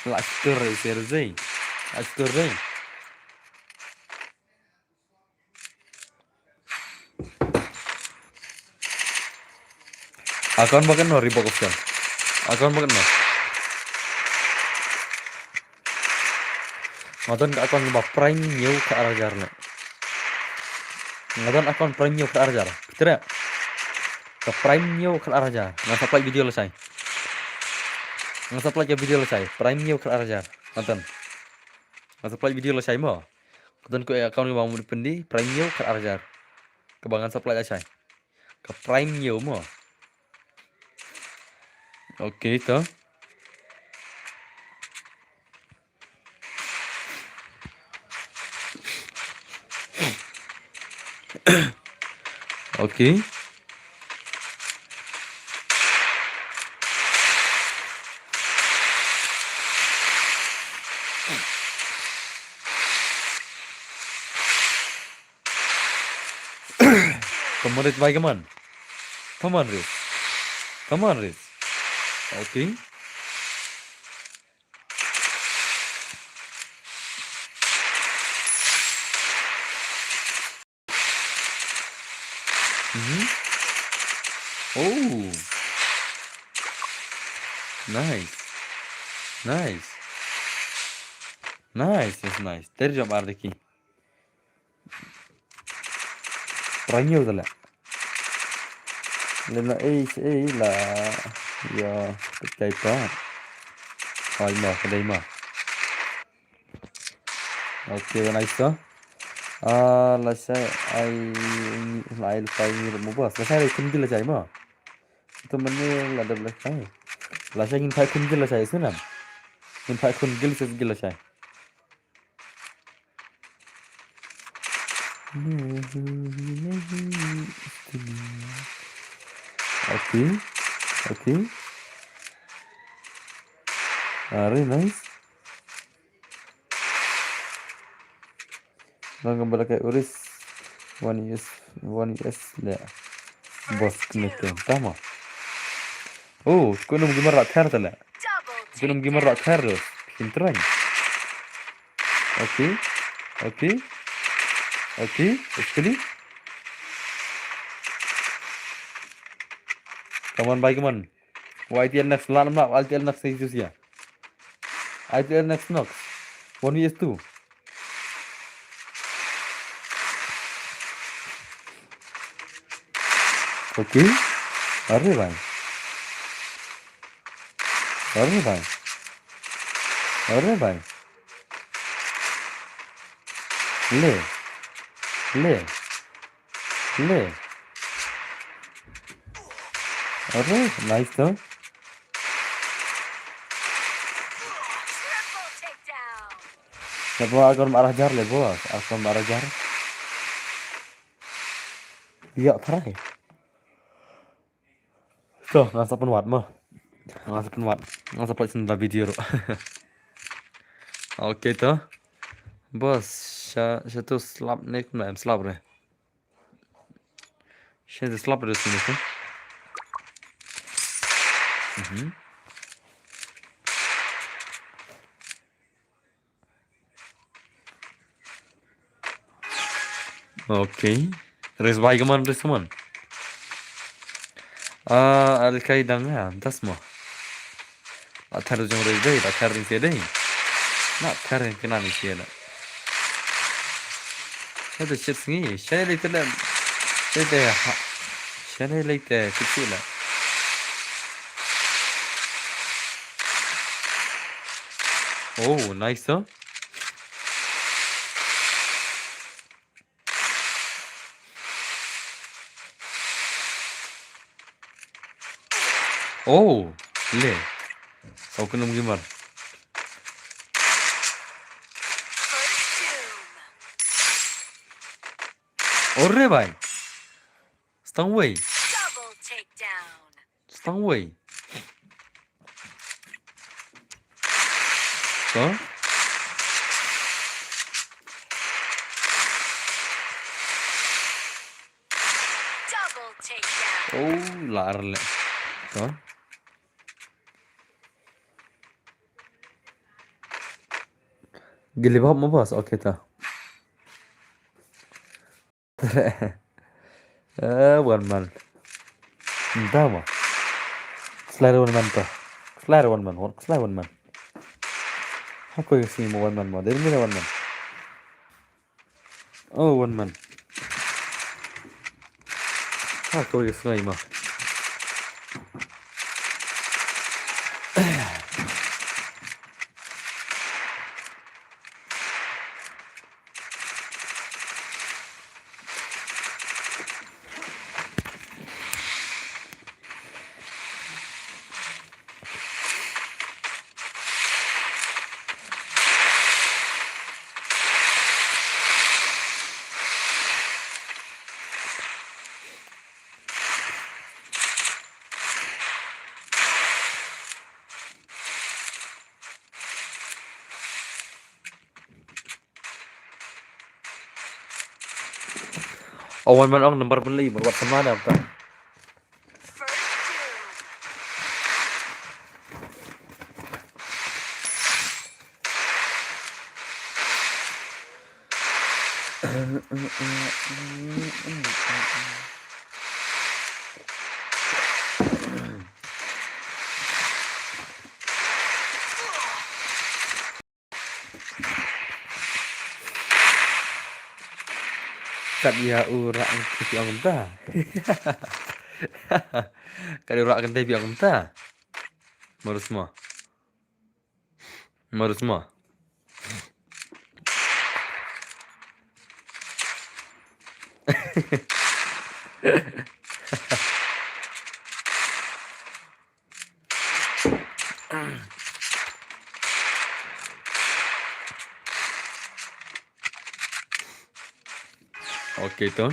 Lah stur, seriously. Lah stur, eh. Account ba kano, Reebok Official? Account ba kano? Nga don ka account ba prime ñiew khat ar hajar ne. Nga don account prime ñiew khat ar hajar. Phi tip? Ka prime ñiew khat ar hajar. Ngan sa plie video lashai. Ngan sa plie ka video lashai. Prime ñiew khat ar hajar. Nga don. Ngan sa plie video lashai mo. Ka don ka account ba mut pyndi, prime ñiew khat ar hajar. Kaba ngan sa plie lashai. Ka prime ñiew mo. Okay, to. Okay. Come on, Riz, bhai, come on. Come on, Riz. Come on, Riz. Okay. Mhm. Oh. Nice. Nice. Nice, yes, nice. Ter jam ar deki. Prime ñiew tala. Lena ei ei la. Ya, petai pa. Ai ma, kedai ma. Okay, nice to. Ah, lashai ai, ai lashai ni mo bos. Lashai ai khun gil lashai mo. Ito mane la dab lashai. Lashai ngin phai khun gil lashai sunam. Ngin phai khun gil ses gil lashai. Okay, okay. Ah, very nice. Nang kembali ke Uris. One U S, one U S le. Bos kena ke. Tama. Oh, kunum gimar rak thar tala. Kunum gimar rak thar dos. Pinterang. Okay. Okay. Okay. Actually. Come on, bhai, come on. Y T L next, lan ma, Y T L next, next, ya. Y T L next, next. One V S two. Okay. Are bhai. Are bhai. Are bhai. Le. Le. Le. Are, nice to. Triple takedown. Lebo akor marah jar lebo, akor marah jar. Iya, try. To, ngan sa pynwad mo. Ngan sa pynwad. Ngan sa pynwad sa video ruh. Okay to. Bos, sha, sha to slap ne kumno em slap re. Sha to slap re sini to. Mhm. Okay. Res bai kaman, res kaman. Ah, al kai dang ya, das mo. Athar jong res dai, athar ni se dai. Na athar ni kena ni se na. Sha da shit sngi, sha da lei te la. Sha da ha. Sha da lei te, kit sila. Oh, nice, huh? Oh, le. Kau kena mengimar. First doom. Ore bai. Stang wei. Double takedown. Stang wei. Ko? Double takedown. Oh, lar le. Ko? Gili bab mo boss, okay ta. Eh, one man. Nda ma. Slide one man ta. Slide one man. One, slide one man. Hako yung sini mo one man mo. Dili mo one man. Oh, one man. Hako yung sini mo. Awan man ong number beli, berbuat sama dah, bukan? Kat ïa u rak ngi phi ong kumta. Kat ïa u rak ngi phi ong kumta. Marus mo. Marus mo. Okay to.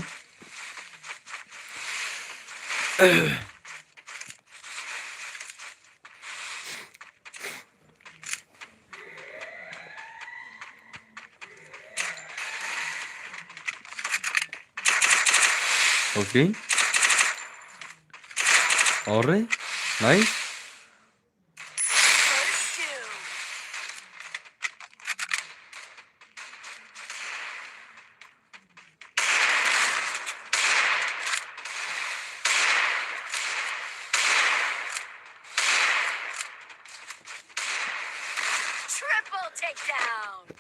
Okay. Ore. Nice. Triple takedown.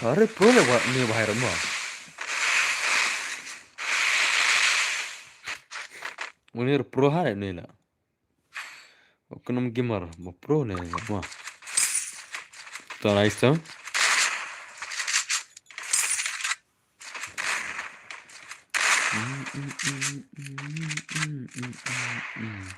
Are pro le wa ni bahai rama. Uni pro ha ne la. Kunum gamer mo pro ne ma. To nice to. Mhm. Mhm. Mhm.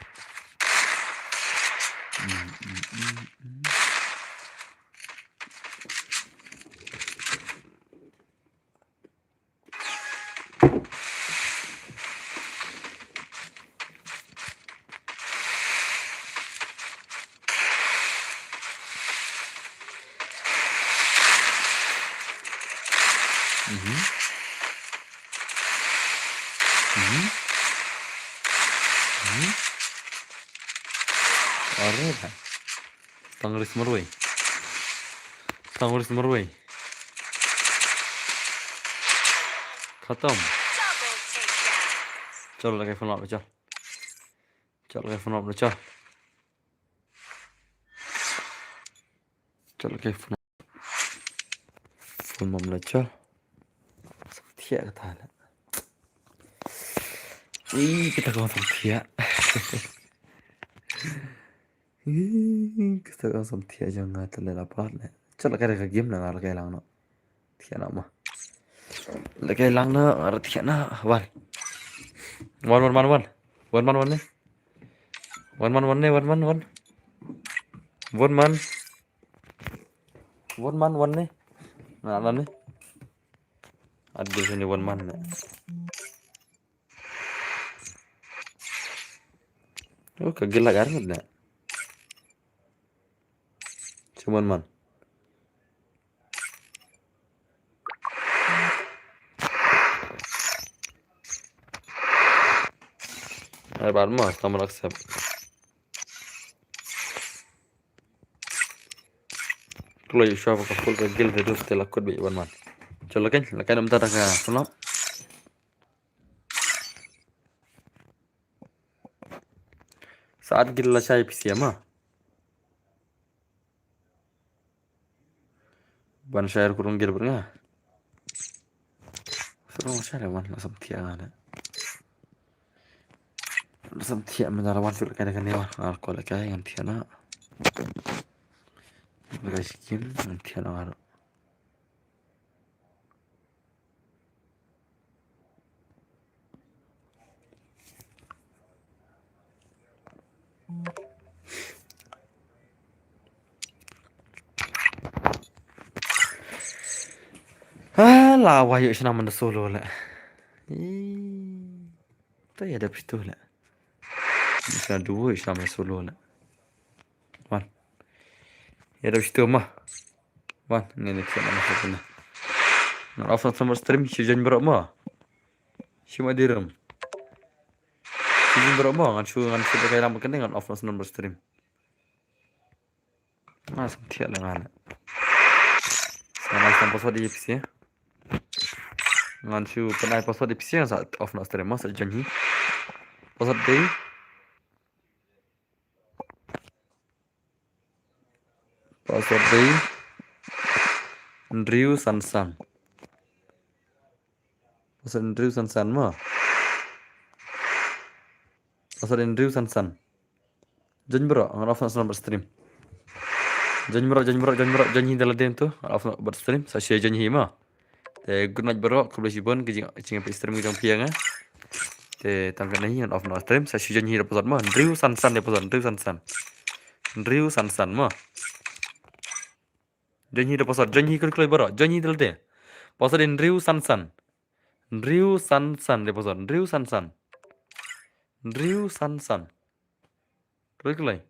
Alright. Tang ris marwei. Tang ris marwei. Khatam. Chal, lagi phone up, chal. Chal, lagi phone up, chal. Chal, lagi phone up. Phone mom la, chal. Thiah kata la. Ih, kita kong sam thiah. Ih, kita kong sam thiah jong nga te la palat le. Chal ka re ka game na nga la kai lang no. Thiah na ma. La kai lang no, nga re thiah na. Wan. Wan, wan, wan, wan. Wan, man, wan ne. Wan, man, wan ne, wan, man, wan. Wan, man. Wan man, wan ne. Na, na ne. Aduh, ini wan man ne. Oh, ka gila gar ne. Cuman man. Ai bar ma, sama accept. Kloi shuwa ba ka full ka guild te dus te la kut beit wan man. Chalo kan, la kan am ta ka sunap. Saat guild la shai P C ma. Ban shai rukurung guild bernga. Rukurung shai wan la sam thiang ada. Sam thiah mynta la wan shu lehkai da kane, wan ngan call lehkai ngan thiah na. Lehkai skim ngan thiah na ngan. Hala, wa ïoh shna man da solo leh. Ih. Ta ïa dep shitu leh. Shna duo, shna me solo leh. Wan. Ïa dep shitu ma. Wan, ne ne kian ma shitu na. Ngan off na stream, shi jan bro ma. Shi ma diram. Shi jan bro ma, ngan shu, ngan shu kai lam kane ngan off na stream. Nga sam thiah la nga leh. Nga sam password i pisi. Ngan shu pynai password i pisi, nga sa off na stream, sa jan hi. Password dei. Password dei. Ndriu Sansan. Password Ndriu Sansan ma. Password Ndriu Sansan. Jan bro, ngan off na stream. Jan bro, jan bro, jan bro, jan hi da la dem tu. Ngan off na stream, sa share jan hi ma. Te good night bro, khublei shibun ki jing jing pi stream ki jong phi nga. Te tang kane hi ngan off na stream, sa share jan hi da password ma. Ndriu Sansan da password, Ndriu Sansan. Ndriu Sansan ma. Jan hi da password, jan hi kul kul bro, jan hi da la dem. Password Ndriu Sansan. Ndriu Sansan da password, Ndriu Sansan. Ndriu Sansan. Klik klik.